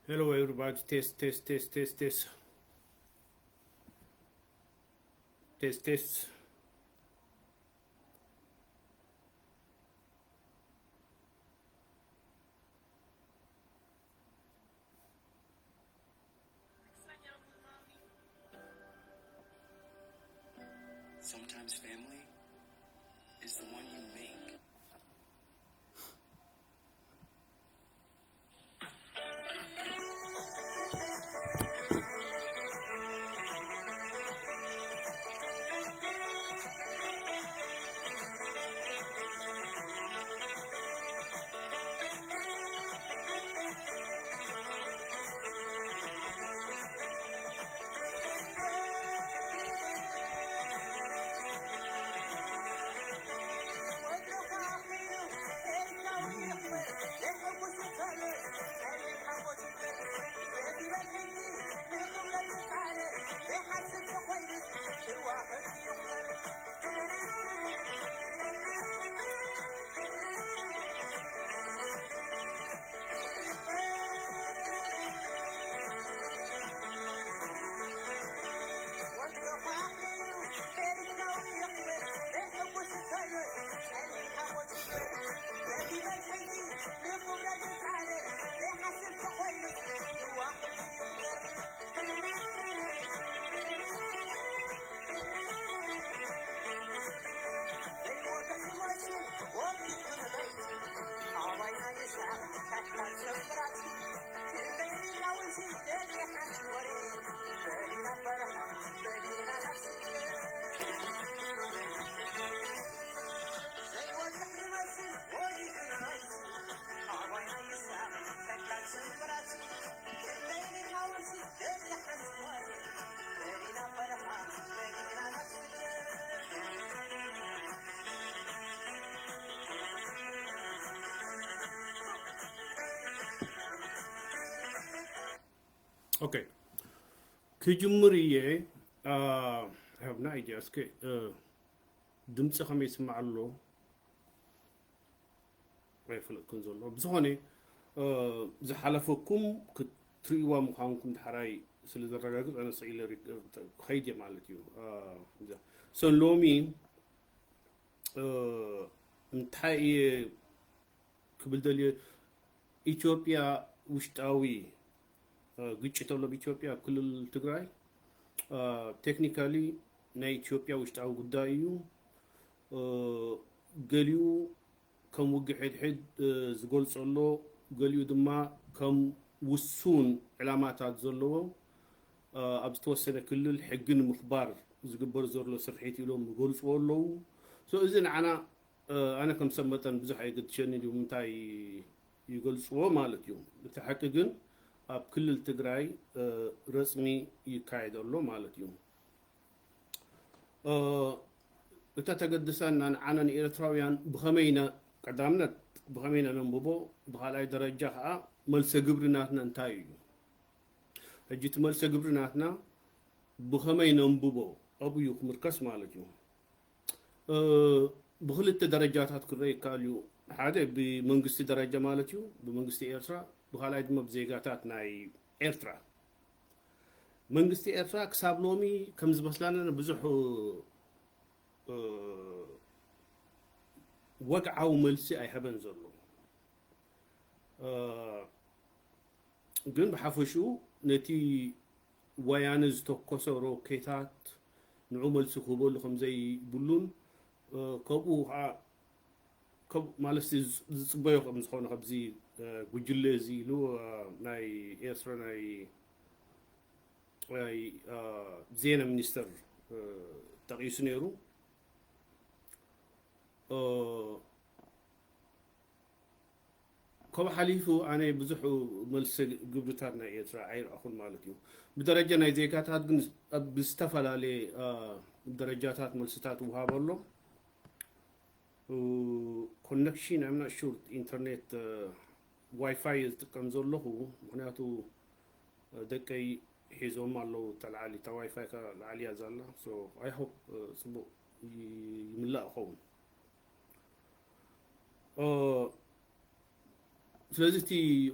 Hello everybody, test, test, test, test, test. Test, test. Sometimes family is the one you make. ኦኬ፣ ክጅምር እየ። ሃብና እየ። እስኪ ድምፂ ከመይ ይስማዕ ኣሎ? ኣይፈለጥኩን ዘሎ። ብዝኾነ ዝሓለፈኩም ክትርእይዋ ምዃንኩም ድሓራይ ስለ ዘረጋግፅ ኣነ ስዒለ ክኸይድ እየ ማለት እዩ። ሰን ሎሚ እንታይ እየ ክብል ደልየ፣ ኢትዮጵያ ውሽጣዊ ግጭት ኣሎ ኣብ ኢትዮጵያ፣ ኣብ ክልል ትግራይ። ቴክኒካሊ ናይ ኢትዮጵያ ውሽጣዊ ጉዳይ እዩ። ገሊኡ ከም ውግእ ሕድሕድ ዝገልጾ ኣሎ፣ ገሊኡ ድማ ከም ውሱን ዕላማታት ዘለዎ ኣብ ዝተወሰነ ክልል ሕጊ ንምኽባር ዝግበር ዘሎ ስርሒት ኢሎም ይገልጽዎ ኣለዉ። So እዚ ንዓና ኣነ ከም ሰብ መጠን ብዙሕ ኣይገድሸንን እዩ፣ እንታይ ይገልጽዎ ማለት እዩ። እቲ ሓቂ ግን ኣብ ክልል ትግራይ ረጽሚ ይካየድ ኣሎ ማለት እዩ። እታ ተገድሰና ንዓና ንኤርትራውያን ብኸመይ ኢና፣ ቀዳምነት ብኸመይ ኢና ነንብቦ፣ ብኻልኣይ ደረጃ ኸዓ መልሰ ግብሪ ናትና እንታይ እዩ? ሕጂ እቲ መልሰ ግብሪ ናትና ብኸመይ ነንብቦ ኣብኡ እዩ ክምርከስ ማለት እዩ። ብክልተ ደረጃታት ክረአ ይከኣል እዩ። ሓደ ብመንግስቲ ደረጃ ማለት እዩ፣ ብመንግስቲ ኤርትራ፣ ብኻልኣይ ድማ ብዜጋታት ናይ ኤርትራ። መንግስቲ ኤርትራ ክሳብ ሎሚ ከም ዝመስላና ብዙሕ ወግዓዊ መልሲ ኣይሃበን ዘሎ። ግን ብሓፈሽኡ ነቲ ወያነ ዝተኮሶ ሮኬታት ንዑ መልሲ ክህበሉ ከም ዘይብሉን፣ ከምኡ ከዓ ማለት ዝፅበዮ ከም ዝኾነ ካብዚ ጉጅለ እዚ ኢሉ ናይ ኤርትራ ናይ ዜና ሚኒስተር ጠቒሱ ነይሩ። ካብ ሓሊፉ ኣነ ብዙሕ መልሲ ግብርታት ናይ ኤርትራ ኣይረኣኹን ማለት እዩ። ብደረጃ ናይ ዜጋታት ግን ብዝተፈላለየ ደረጃታት መልስታት ይወሃብ ኣሎ። ኮነክሽን I'm not sure ኢንተርኔት ዋይፋይ ዝጥቀም ዘለኹ፣ ምክንያቱ ደቀይ ሒዞም ኣለዉ ተላዓሊ እታ ዋይፋይ ከ ላዓሊ እያ ዘላ። So I hope ፅቡቅ ይምላእ ይኸውን። ስለዚ እቲ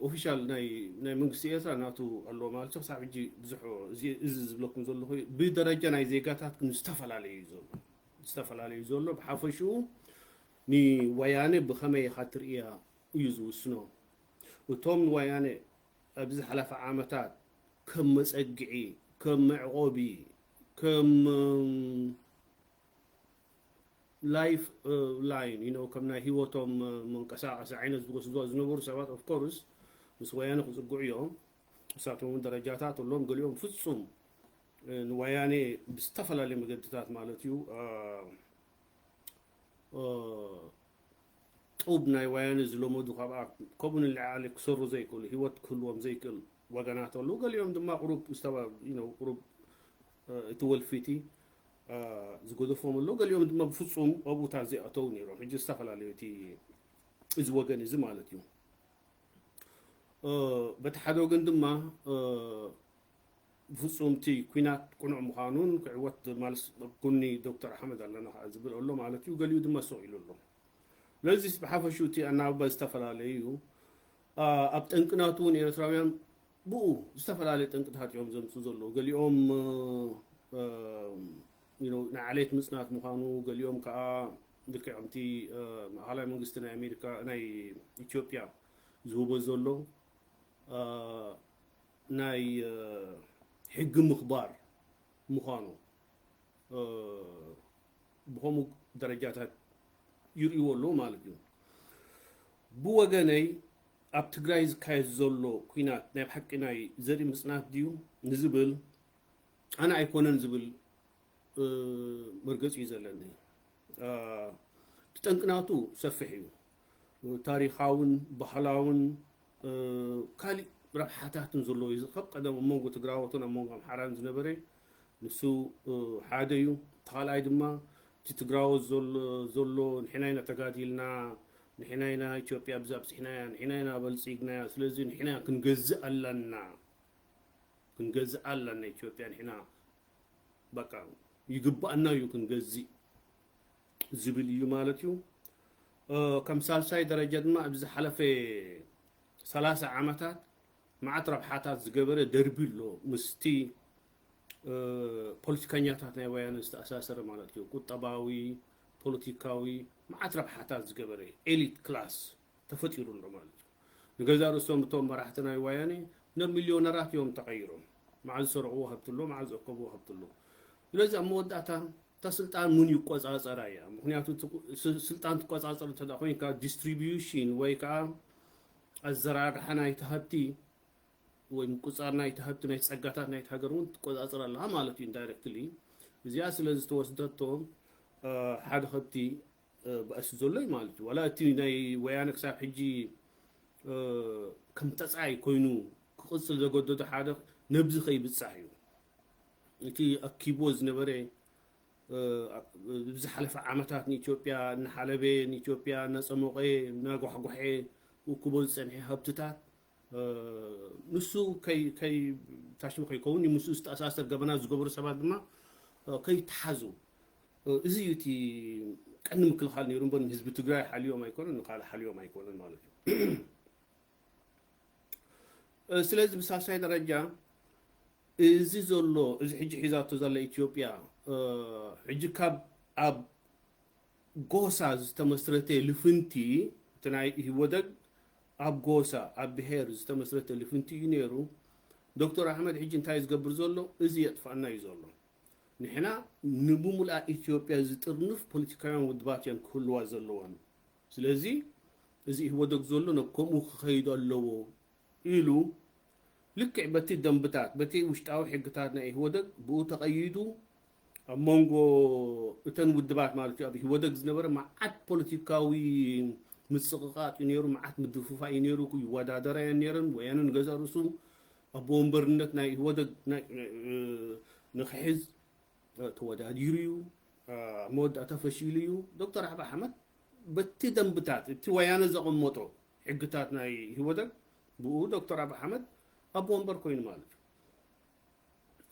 ኦፊሻል ናይ ናይ መንግስቲ ኤርትራ ናቱ ኣለዎ ማለት እዩ። ክሳብ ሕጂ ብዙሕ እዚ እዚ ዝብለኩም ዘለኹ ብደረጃ ናይ ዜጋታት ግን ዝተፈላለዩ እዩ ዘሎ፣ ዝተፈላለዩ ዘሎ። ብሓፈሽኡ ንወያነ ብኸመይ ኢኻ ትርእያ እዩ ዝውስኖ። እቶም ንወያነ ኣብዚ ሓለፈ ዓመታት ከም መጸግዒ፣ ከም መዕቆቢ፣ ከም ላይፍ ላይን you know ከም ናይ ህይወቶም መንቀሳቀሲ ዓይነት ዝወስድዋ ዝነበሩ ሰባት of course ምስ ወያነ ክጽግዑ እዮም። ንሳቶም እውን ደረጃታት ኣለዎም። ገሊኦም ፍጹም ንወያነ ብዝተፈላለየ መገድታት ማለት እዩ ጡብ ናይ ወያነ ዝለመዱ ካብኣ ከምኡ ንላዕሊ ክሰሩ ዘይክእሉ፣ ህይወት ክህልዎም ዘይክእል ወገናት ኣለዉ። ገሊኦም ድማ ቁሩብ ዝተባ you know ቁሩብ እቲ ወልፊቲ ዝገደፎም ኣለዉ። ገሊኦም ድማ ብፍጹም ኣብኡታት ዘይኣተዉ ነይሮም። ሕጂ ዝተፈላለዩ እቲ እዚ ወገን እዚ ማለት እዩ። በቲ ሓደ ወገን ድማ ብፍጹም እቲ ኲናት ቅኑዕ ምዃኑን ክዕወት ማለት ኣብ ጎኒ ዶክተር ኣሕመድ ኣለና ከዓ ዝብል ኣሎ ማለት እዩ። ገሊኡ ድማ ስቕ ኢሉ ኣሎ። ስለዚ ብሓፈሽኡ እቲ ኣናብባ ዝተፈላለየ እዩ። ኣብ ጠንቅናቱ እውን ኤርትራውያን ብኡ ዝተፈላለየ ጠንቅታት እዮም ዘምፅኡ ዘለዉ። ገሊኦም ንዓሌት ምፅናት ምዃኑ፣ ገሊኦም ከዓ ልክዕ ከምቲ ማእኸላይ መንግስቲ ናይ ኣሜሪካ ናይ ኢትዮጵያ ዝህቦ ዘሎ ናይ ሕጊ ምኽባር ምዃኑ ብኸምኡ ደረጃታት ይርእይዎ ኣለዉ ማለት እዩ። ብወገነይ ኣብ ትግራይ ዝካየድ ዘሎ ኲናት ናይ ብሓቂ ናይ ዘርኢ ምፅናት ድዩ ንዝብል ኣነ ኣይኮነን ዝብል መርገፂ እዩ ዘለኒ። እቲ ጠንቅናቱ ሰፊሕ እዩ። ታሪኻውን ባህላውን ካሊእ ረብሓታትን ዘለዎ እዩ። ካብ ቀደም ኣብ መንጎ ትግራዎትን ኣብ መንጎ ኣምሓራን ዝነበረ ንሱ ሓደ እዩ። እቲ ካልኣይ ድማ እቲ ትግራዎት ዘሎ ንሕና ኢና ተጋዲልና፣ ንሕና ኢና ኢትዮጵያ ብዛ ኣብፂሕናያ፣ ንሕና ኢና በልፂግናያ፣ ስለዚ ንሕና ክንገዝእ ኣለና፣ ክንገዝእ ኣለና ኢትዮጵያ ንሕና በቃ ይግባኣና እዩ ክንገዝእ ዝብል እዩ ማለት እዩ። ከም ሳልሳይ ደረጃ ድማ ኣብዚ ዝሓለፈ ሰላሳ ዓመታት መዓት ረብሓታት ዝገበረ ደርቢ ኣሎ ምስቲ ፖለቲከኛታት ናይ ወያነ ዝተኣሳሰረ ማለት እዩ። ቁጠባዊ፣ ፖለቲካዊ መዓት ረብሓታት ዝገበረ ኤሊት ክላስ ተፈጢሩ ኣሎ ማለት እዩ። ንገዛእ ርእሶም እቶም መራሕቲ ናይ ወያነ ናብ ሚልዮነራት እዮም ተቐይሮም። መዓል ዝሰረቕዎ ሃብቲ ኣሎ፣ መዓል ዝኣከብዎ ሃብቲ ኣሎ። ስለዚ ኣብ መወዳእታ እታ ስልጣን ምን ይቆጻጸራ እያ። ምክንያቱ ስልጣን ትቆጻጸር እንተ ኮይንካ ዲስትሪቢዩሽን ወይ ከዓ ኣዘራርሓ ናይቲ ሃብቲ ወይ ምቁጻር ናይቲ ሃብቲ ናይ ጸጋታት ናይቲ ሃገር እውን ትቆጻጸር ኣለኻ ማለት እዩ ኢንዳይረክትሊ። እዚኣ ስለ ዝተወስደቶ ሓደ ከብቲ ባእሲ ዘሎ እዩ ማለት እዩ። ዋላ እቲ ናይ ወያነ ክሳብ ሕጂ ከም ተጻይ ኮይኑ ክቕጽል ዘገደዶ ሓደ ነብዚ ከይብጻሕ እዩ። እቲ ኣኪብዎ ዝነበረ ዝሓለፈ ዓመታት ንኢትዮጵያ እናሓለበ ንኢትዮጵያ እናጸሞቐ እናጓሕጓሐ ክእክቦ ዝጸንሐ ሃብትታት ንሱ ከይ ከይ ታሽሙ ከይከውን እዩ ምስኡ ዝተኣሳሰር ገበናት ዝገበሩ ሰባት ድማ ከይተሓዙ እዚ እዩ እቲ ቀንዲ ምክልኻል ነይሩ እምበር ንህዝቢ ትግራይ ሓልዮም ኣይኮነን ንካልእ ሓልዮም ኣይኮነን ማለት እዩ። ስለዚ ብሳልሳይ ደረጃ እዚ ዘሎ እዚ ሕጂ ሒዛቶ ዘላ ኢትዮጵያ ሕጂ ካብ ኣብ ጎሳ ዝተመስረተ ልፍንቲ እቲ ናይ ኢህወደግ ኣብ ጎሳ ኣብ ብሄር ዝተመስረተ ልፍንቲ እዩ ነይሩ። ዶክተር ኣሕመድ ሕጂ እንታይ ዝገብር ዘሎ እዚ የጥፋእና እዩ ዘሎ። ንሕና ንምሙልኣ ኢትዮጵያ ዝጥርንፍ ፖለቲካውያን ውድባት እየን ክህልዋ ዘለወን። ስለዚ እዚ ኢህወደግ ዘሎ ናብ ከምኡ ክኸይድ ኣለዎ ኢሉ ልክዕ በቲ ደንብታት በቲ ውሽጣዊ ሕግታት ናይ ኢህወደግ ብኡ ተቐይዱ ኣብ መንጎ እተን ውድባት ማለት እዩ ኣብ ኢህወደግ ዝነበረ መዓት ፖለቲካዊ ምፅቕቓጥ እዩ ነይሩ፣ መዓት ምድፍፋእ እዩ ነይሩ፣ ይወዳደራ እየን ነይረን። ወያነ ንገዛእ ርእሱ ኣቦ ወንበርነት ናይ ኢህወደግ ንክሕዝ ተወዳዲሩ እዩ። መወዳእታ ፈሺሉ እዩ። ዶክተር ዓቢ ኣሕመድ በቲ ደንብታት እቲ ወያነ ዘቐመጦ ሕግታት ናይ ኢህወደግ ብኡ ዶክተር ዓቢ ኣሕመድ ኣቦ ወንበር ኮይኑ ማለት እዩ።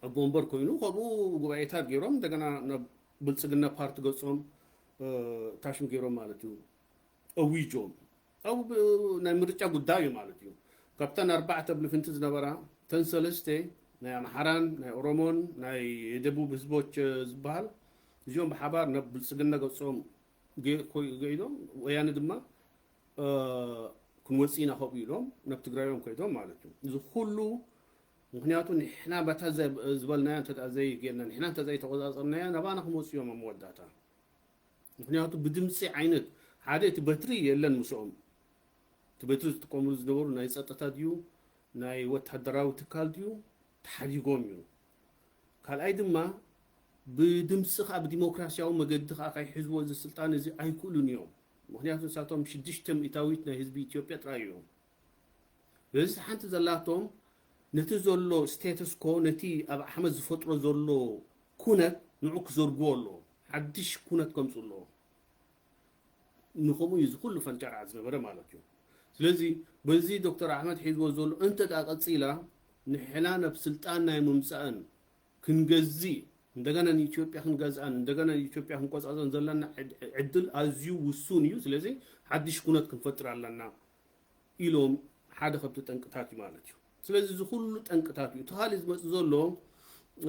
ኣቦ ወንበር ኮይኑ ከምኡ ጉባኤታት ገይሮም እንደገና ናብ ብልፅግና ፓርቲ ገፆም ታሽም ገይሮም ማለት እዩ ኣዊጆም። ኣብኡ ናይ ምርጫ ጉዳይ እዩ ማለት እዩ። ካብተን ኣርባዕተ ብልፍንቲ ዝነበራ፣ እተን ሰለስተ፣ ናይ ኣምሓራን ናይ ኦሮሞን ናይ ደቡብ ህዝቦች ዝበሃል፣ እዚኦም ብሓባር ናብ ብልጽግና ገጾም ገ- ኮይ- ገይዶም፣ ወያነ ድማ ክንወጽእ ኢና ከብኡ ኢሎም ናብ ትግራዮም ከይዶም ማለት እዩ። እዚ ኩሉ ምክንያቱ ንሕና በታ ዝበልናያ እንተ ዘይጌርና፣ ንሕና እንተ ዘይተቆጻጸርናያ፣ ናባና ክመጹ እዮም ኣብ መወዳእታ። ምክንያቱ ብድምፂ ዓይነት ሓደ እቲ በትሪ የለን ምስኦም። እቲ በትሪ ዝጥቀምሉ ዝነበሩ ናይ ፀጥታ ድዩ ናይ ወታደራዊ ትካል ድዩ ተሓዲጎም እዩ። ካልኣይ ድማ ብድምፂ ከዓ ብዲሞክራሲያዊ መገዲ ከዓ ከይሕዝዎ እዚ ስልጣን እዚ ኣይክእሉን እዮም። ምክንያቱ ንሳቶም ሽዱሽተ ሚእታዊት ናይ ህዝቢ ኢትዮጵያ ጥራይ እዮም። ስለዚ ሓንቲ ዘላቶም ነቲ ዘሎ ስቴተስ ኮ ነቲ ኣብ ኣሕመድ ዝፈጥሮ ዘሎ ኩነት ንዑ ክዘርግዎ ኣለዎ። ሓድሽ ኩነት ከምፁ ኣለዎ። ንከምኡ እዩ እዚ ኩሉ ፈንጨርዓ ዝነበረ ማለት እዩ። ስለዚ በዚ ዶክተር ኣሕመድ ሒዝዎ ዘሎ እንተ ደኣ ቀፂላ ንሕና ናብ ስልጣን ናይ ምምፃእን ክንገዝእ እንደገና ንኢትዮጵያ ክንገዝኣን እንደገና ንኢትዮጵያ ክንቆፃፀን ዘለና ዕድ- ዕድል ኣዝዩ ውሱን እዩ። ስለዚ ሓድሽ ኩነት ክንፈጥር ኣለና ኢሎም ሓደ ካብቲ ጠንቅታት እዩ ማለት እዩ። ስለዚ እዚ ኩሉ ጠንቅታት እዩ። እቲ ካልእ ዝመፅእ ዘሎ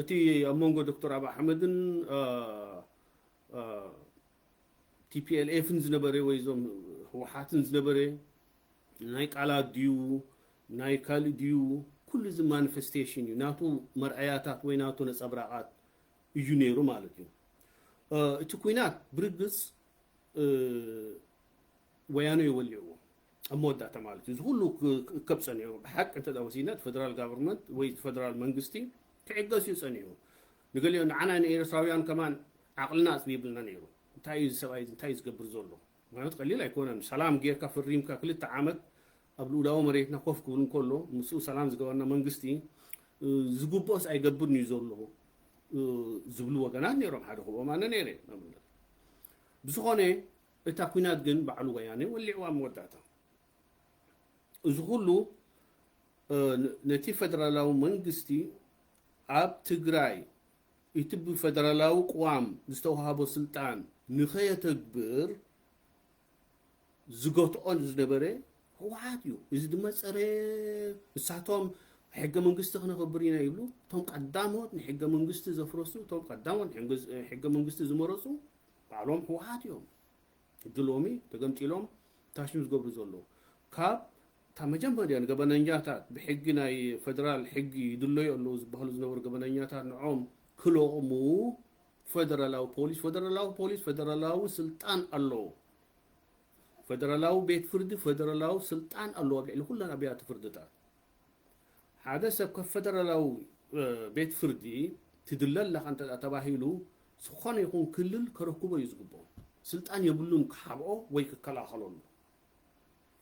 እቲ ኣብ መንጎ ዶክተር ኣብ ኣሕመድን ቲፒኤልኤፍን ዝነበረ ወይ እዞም ህወሓትን ዝነበረ ናይ ቃላት ድዩ ናይ ካልእ ድዩ ኩሉ እዚ ማኒፌስቴሽን እዩ። ናቱ መርኣያታት ወይ ናቱ ነፀብራቓት እዩ ነይሩ ማለት እዩ። እቲ ኩናት ብርግፅ ወያነ ይወሊዕዎ ኣብ መወዳእታ ማለት እዩ። እዚ ኩሉ ክከብ ፀኒሑ ብሓቂ እንተ ወሲድና እቲ ፌደራል ጋቨርንመንት ወይ እቲ ፌደራል መንግስቲ ክዕገስ እዩ ፀኒሑ። ንገሊኦ ንዓና ንኤርትራውያን ከማን ዓቕልና ኣፅቢብልና ነይሩ። እንታይ እዩ እዚ ሰብኣይ እዚ እንታይ እዩ ዝገብር ዘሎ? ማለት ቀሊል ኣይኮነን። ሰላም ጌርካ ፈሪምካ ክልተ ዓመት ኣብ ልኡላዊ መሬትና ኮፍ ክብል እንከሎ ምስኡ ሰላም ዝገበርና መንግስቲ ዝግብኦስ ኣይገብርን እዩ ዘሎ ዝብሉ ወገናት ነይሮም። ሓደ ክብኦም ኣነ ነይረ። ብዝኾነ እታ ኩናት ግን ባዕሉ ወያነ ወሊዕዋ መወዳእታ። እዚ ኩሉ ነቲ ፈደራላዊ መንግስቲ ኣብ ትግራይ እቲ ብፈደራላዊ ቅዋም ዝተዋሃቦ ስልጣን ንኸየተግብር ዝገትኦ ዝነበረ ህወሓት እዩ። እዚ ድማ ፀረ ንሳቶም ሕገ መንግስቲ ክነኽብር ኢና ይብሉ። እቶም ቀዳሞት ንሕገ መንግስቲ ዘፍረሱ፣ እቶም ቀዳሞት ሕገ መንግስቲ ዝመረፁ ባዕሎም ህወሓት እዮም። ሕጂ ሎሚ ተገምጢሎም ታሽም ዝገብሩ ዘለዉ ካብ እታ መጀመርያ ንገበነኛታት ብሕጊ ናይ ፈደራል ሕጊ ይድለዩ ኣለዉ ዝበሃሉ ዝነበሩ ገበነኛታት ንዖም ክለቕሙ ፈደራላዊ ፖሊስ ፈደራላዊ ፖሊስ ፈደራላዊ ስልጣን ኣለዎ። ፈደራላዊ ቤት ፍርዲ ፈደራላዊ ስልጣን ኣለዎ ኣብ ልዕሊ ኩለን ኣብያተ ፍርድታት። ሓደ ሰብ ካብ ፈደራላዊ ቤት ፍርዲ ትድለ ኣለኻ እንተ ተባሂሉ ዝኾነ ይኹን ክልል ከረክቦ እዩ ዝግብኦ። ስልጣን የብሉን ክሓብኦ ወይ ክከላኸለሉ።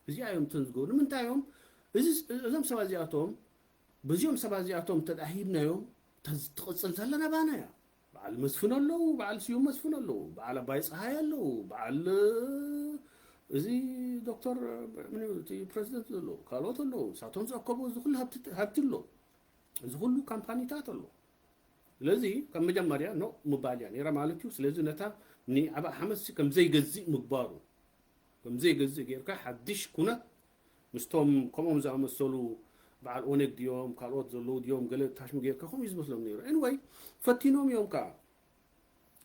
እዚኣ እዮም እተን ዝገብሩ። ንምንታይ እዮም እዞም ሰባት እዚኣቶም በዚኦም ሰባት እዚኣቶም እንተ ሂብናዮም ትቕፅል ዘለና ባና እያ። በዓል መስፍን ኣለዉ፣ በዓል ስዩም መስፍን ኣለዉ፣ በዓል ኣባይ ፀሃይ ኣለዉ፣ በዓል እዚ ዶክተር እቲ ፕረዚደንት ዘለዉ ካልኦት ኣለዉ። ንሳቶም ዝኣከብዎ እዚ ኩሉ ሃብቲ ኣሎ፣ እዚ ኩሉ ካምፓኒታት ኣሎ። ስለዚ ካብ መጀመርያ ኖ ምባል እያ ነይራ ማለት እዩ። ስለዚ ነታ ንዓብ ኣሕመድ ሲ ከም ዘይገዝእ ምግባሩ ከም ዘይገዝእ ጌርካ ሓድሽ ኩነት ምስቶም ከምኦም ዝኣመሰሉ በዓል ኦነግ ድዮም ካልኦት ዘለዉ ድዮም ገለ ታሽሙ ጌርካ ከምኡ እዩ ዝመስሎም ነይሩ። ኤንወይ ፈቲኖም እዮም ከዓ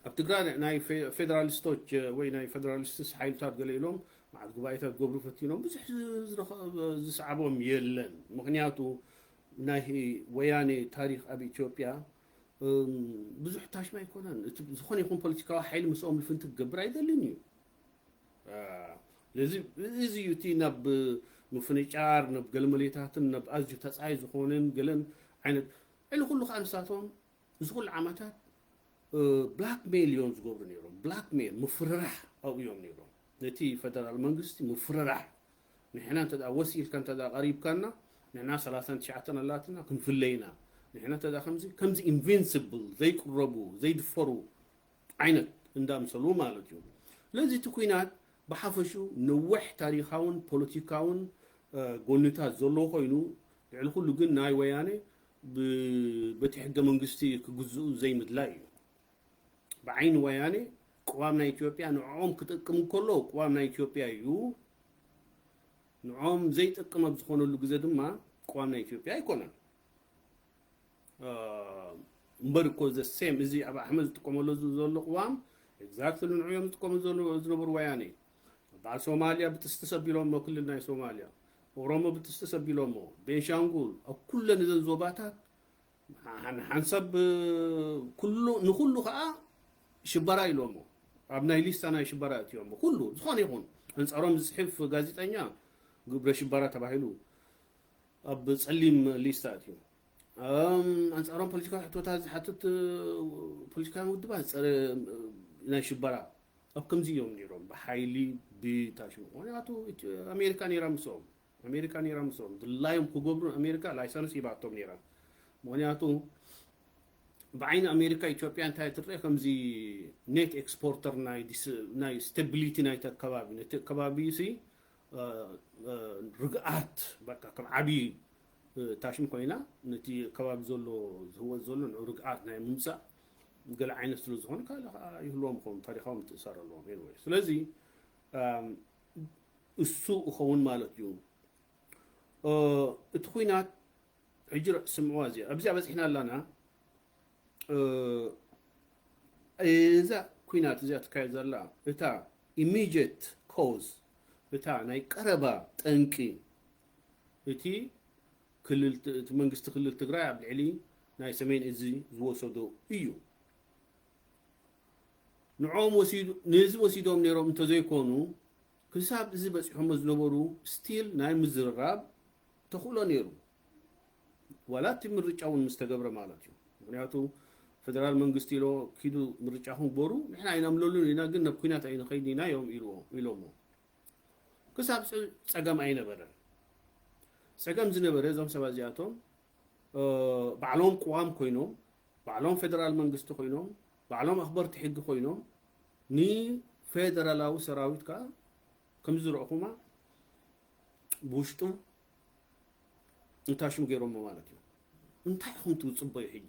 ኣብ ትግራይ ናይ ፌደራሊስቶች ወይ ናይ ፌደራሊስትስ ሓይልታት ገለ ኢሎም መዓት ጉባኤታት ገብሩ ፈቲኖም ብዙሕ ዝስዓቦም የለን። ምክንያቱ ናይ ወያኔ ታሪክ ኣብ ኢትዮጵያ ብዙሕ ታሽማ ኣይኮነን። ዝኾነ ይኹን ፖለቲካዊ ሓይሊ ምስኦም ልፍንቲ ክገብር ኣይደልን እዩ። ስለዚ እዚ እዩ እቲ ናብ ምፍንጫር ናብ ገለመሌታትን ናብ ኣዝዩ ተፃይ ዝኾነን ገለን ዓይነት ዕሊ ኩሉ ከዓ ንሳቶም እዚ ኩሉ ዓመታት ብላክሜል እዮም ዝገብሩ ነይሮም። ብላክሜል ምፍርራሕ ኣብኡ እዮም ነይሮም። ነቲ ፈደራል መንግስቲ ምፍርራሕ። ንሕና እንተ ወሲልካ እንተ ቀሪብካና ንሕና ሰላሳን ትሽዓተን ኣላትና ክንፍለይና ንሕና እንተ ከምዚ ከምዚ ኢንቪንስብል ዘይቅረቡ ዘይድፈሩ ዓይነት እንዳምሰሉ ማለት እዩ። ስለዚ እቲ ኩናት ብሓፈሹ ነዊሕ ታሪኻውን ፖለቲካውን ጎንታት ዘለዎ ኮይኑ ልዕሊ ኩሉ ግን ናይ ወያነ በቲ ሕገ መንግስቲ ክግዝኡ ዘይምድላይ እዩ። ብዓይኒ ወያነ ቅዋም ናይ ኢትዮጵያ ንዕኦም ክጠቅም ከሎ ቅዋም ናይ ኢትዮጵያ እዩ። ንዖም ዘይጠቅም ኣብ ዝኾነሉ ግዜ ድማ ቅዋም ናይ ኢትዮጵያ ኣይኮነን። እምበር እኮ ዘ ሴም እዚ ኣብ ኣሕመድ ዝጥቀመሉ ዘሎ ቅዋም ኤግዛክትሊ ንዑ እዮም ዝጥቀሙ ዝነበሩ ወያኔ። በዓል ሶማልያ ብጥስጥስ ኣቢሎሞ ክልል ናይ ሶማልያ፣ ኦሮሞ ብጥስጥስ ኣቢሎሞ፣ ቤንሻንጉል ኣብ ኩለን እዘን ዞባታት ሓንሳብ ኩሉ ንኩሉ ከዓ ሽበራ ኢሎሞ ኣብ ናይ ሊስታ ናይ ሽበራ እትዮሞ። ኩሉ ዝኾነ ይኹን ኣንፃሮም ዝፅሕፍ ጋዜጠኛ ግብረ ሽበራ ተባሂሉ ኣብ ፀሊም ሊስታ እዩ። ኣንፃሮም ፖለቲካዊ ሕቶታት ዝሓትት ፖለቲካዊ ውድባት ፀረ ናይ ሽበራ ኣብ ከምዚ እዮም ነይሮም ብሓይሊ ብታሽሙ። ምክንያቱ ኣሜሪካ ነይራ ምስኦም፣ ኣሜሪካ ነይራ ምስኦም ድላዮም ክገብሩ ኣሜሪካ ላይሰንስ ሂባቶም ነይራ። ምክንያቱ ብዓይኒ ኣሜሪካ ኢትዮጵያ እንታይ ትረአ ከምዚ ኔት ኤክስፖርተር ናይ ስቴቢሊቲ ናይቲ ከባቢ ነቲ ከባቢ ሲ ርግኣት በቃ ከም ዓብዪ ታሽም ኮይና ነቲ ከባቢ ዘሎ ዝህወት ዘሎ ንዑ ርግኣት ናይ ምምፃእ ገለ ዓይነት ስለ ዝኾነ ካልእ ከዓ ይህልዎም ይኸውን ታሪካዊ ምትእሳር ኣለዎም። ስለዚ እሱ ይኸውን ማለት እዩ። እቲ ኩናት ሕጂ ስምዕዋ እዚኣ ኣብዚኣ በፂሕና ኣላና። እዛ ኩናት እዚኣ ትካየድ ዘላ እታ ኢሚጀት ኮዝ እታ ናይ ቀረባ ጠንቂ እቲ ክልል እቲ መንግስቲ ክልል ትግራይ ኣብ ልዕሊ ናይ ሰሜን እዚ ዝወሰዶ እዩ። ንዕኦም ነዚ ወሲዶም ነይሮም እንተዘይኮኑ ክሳብ እዚ በፂሖሞ ዝነበሩ ስቲል ናይ ምዝርራብ ተኽእሎ ነይሩ። ዋላ እቲ ምርጫ እውን ምስ ተገብረ ማለት እዩ። ምክንያቱ ፌደራል መንግስቲ ኢሎ ኪዱ ምርጫኹም ግበሩ ንሕና ኣይነምለሉን ኢና ግን ናብ ኩናት ኣይንኸይድ ኢና እዮም ኢሎሞ። ክሳብ ፀገም ኣይነበረን። ፀገም ዝነበረ እዞም ሰባት እዚኣቶም ባዕሎም ቅዋም ኮይኖም ባዕሎም ፌደራል መንግስቲ ኮይኖም ባዕሎም ኣኽበርቲ ሕጊ ኮይኖም ንፌደራላዊ ሰራዊት ከዓ ከምዚ ዝረእኹማ ብውሽጡ እንታሽም ገይሮሞ ማለት እዩ። እንታይ ኢኹም ትፅበዩ ሕጂ?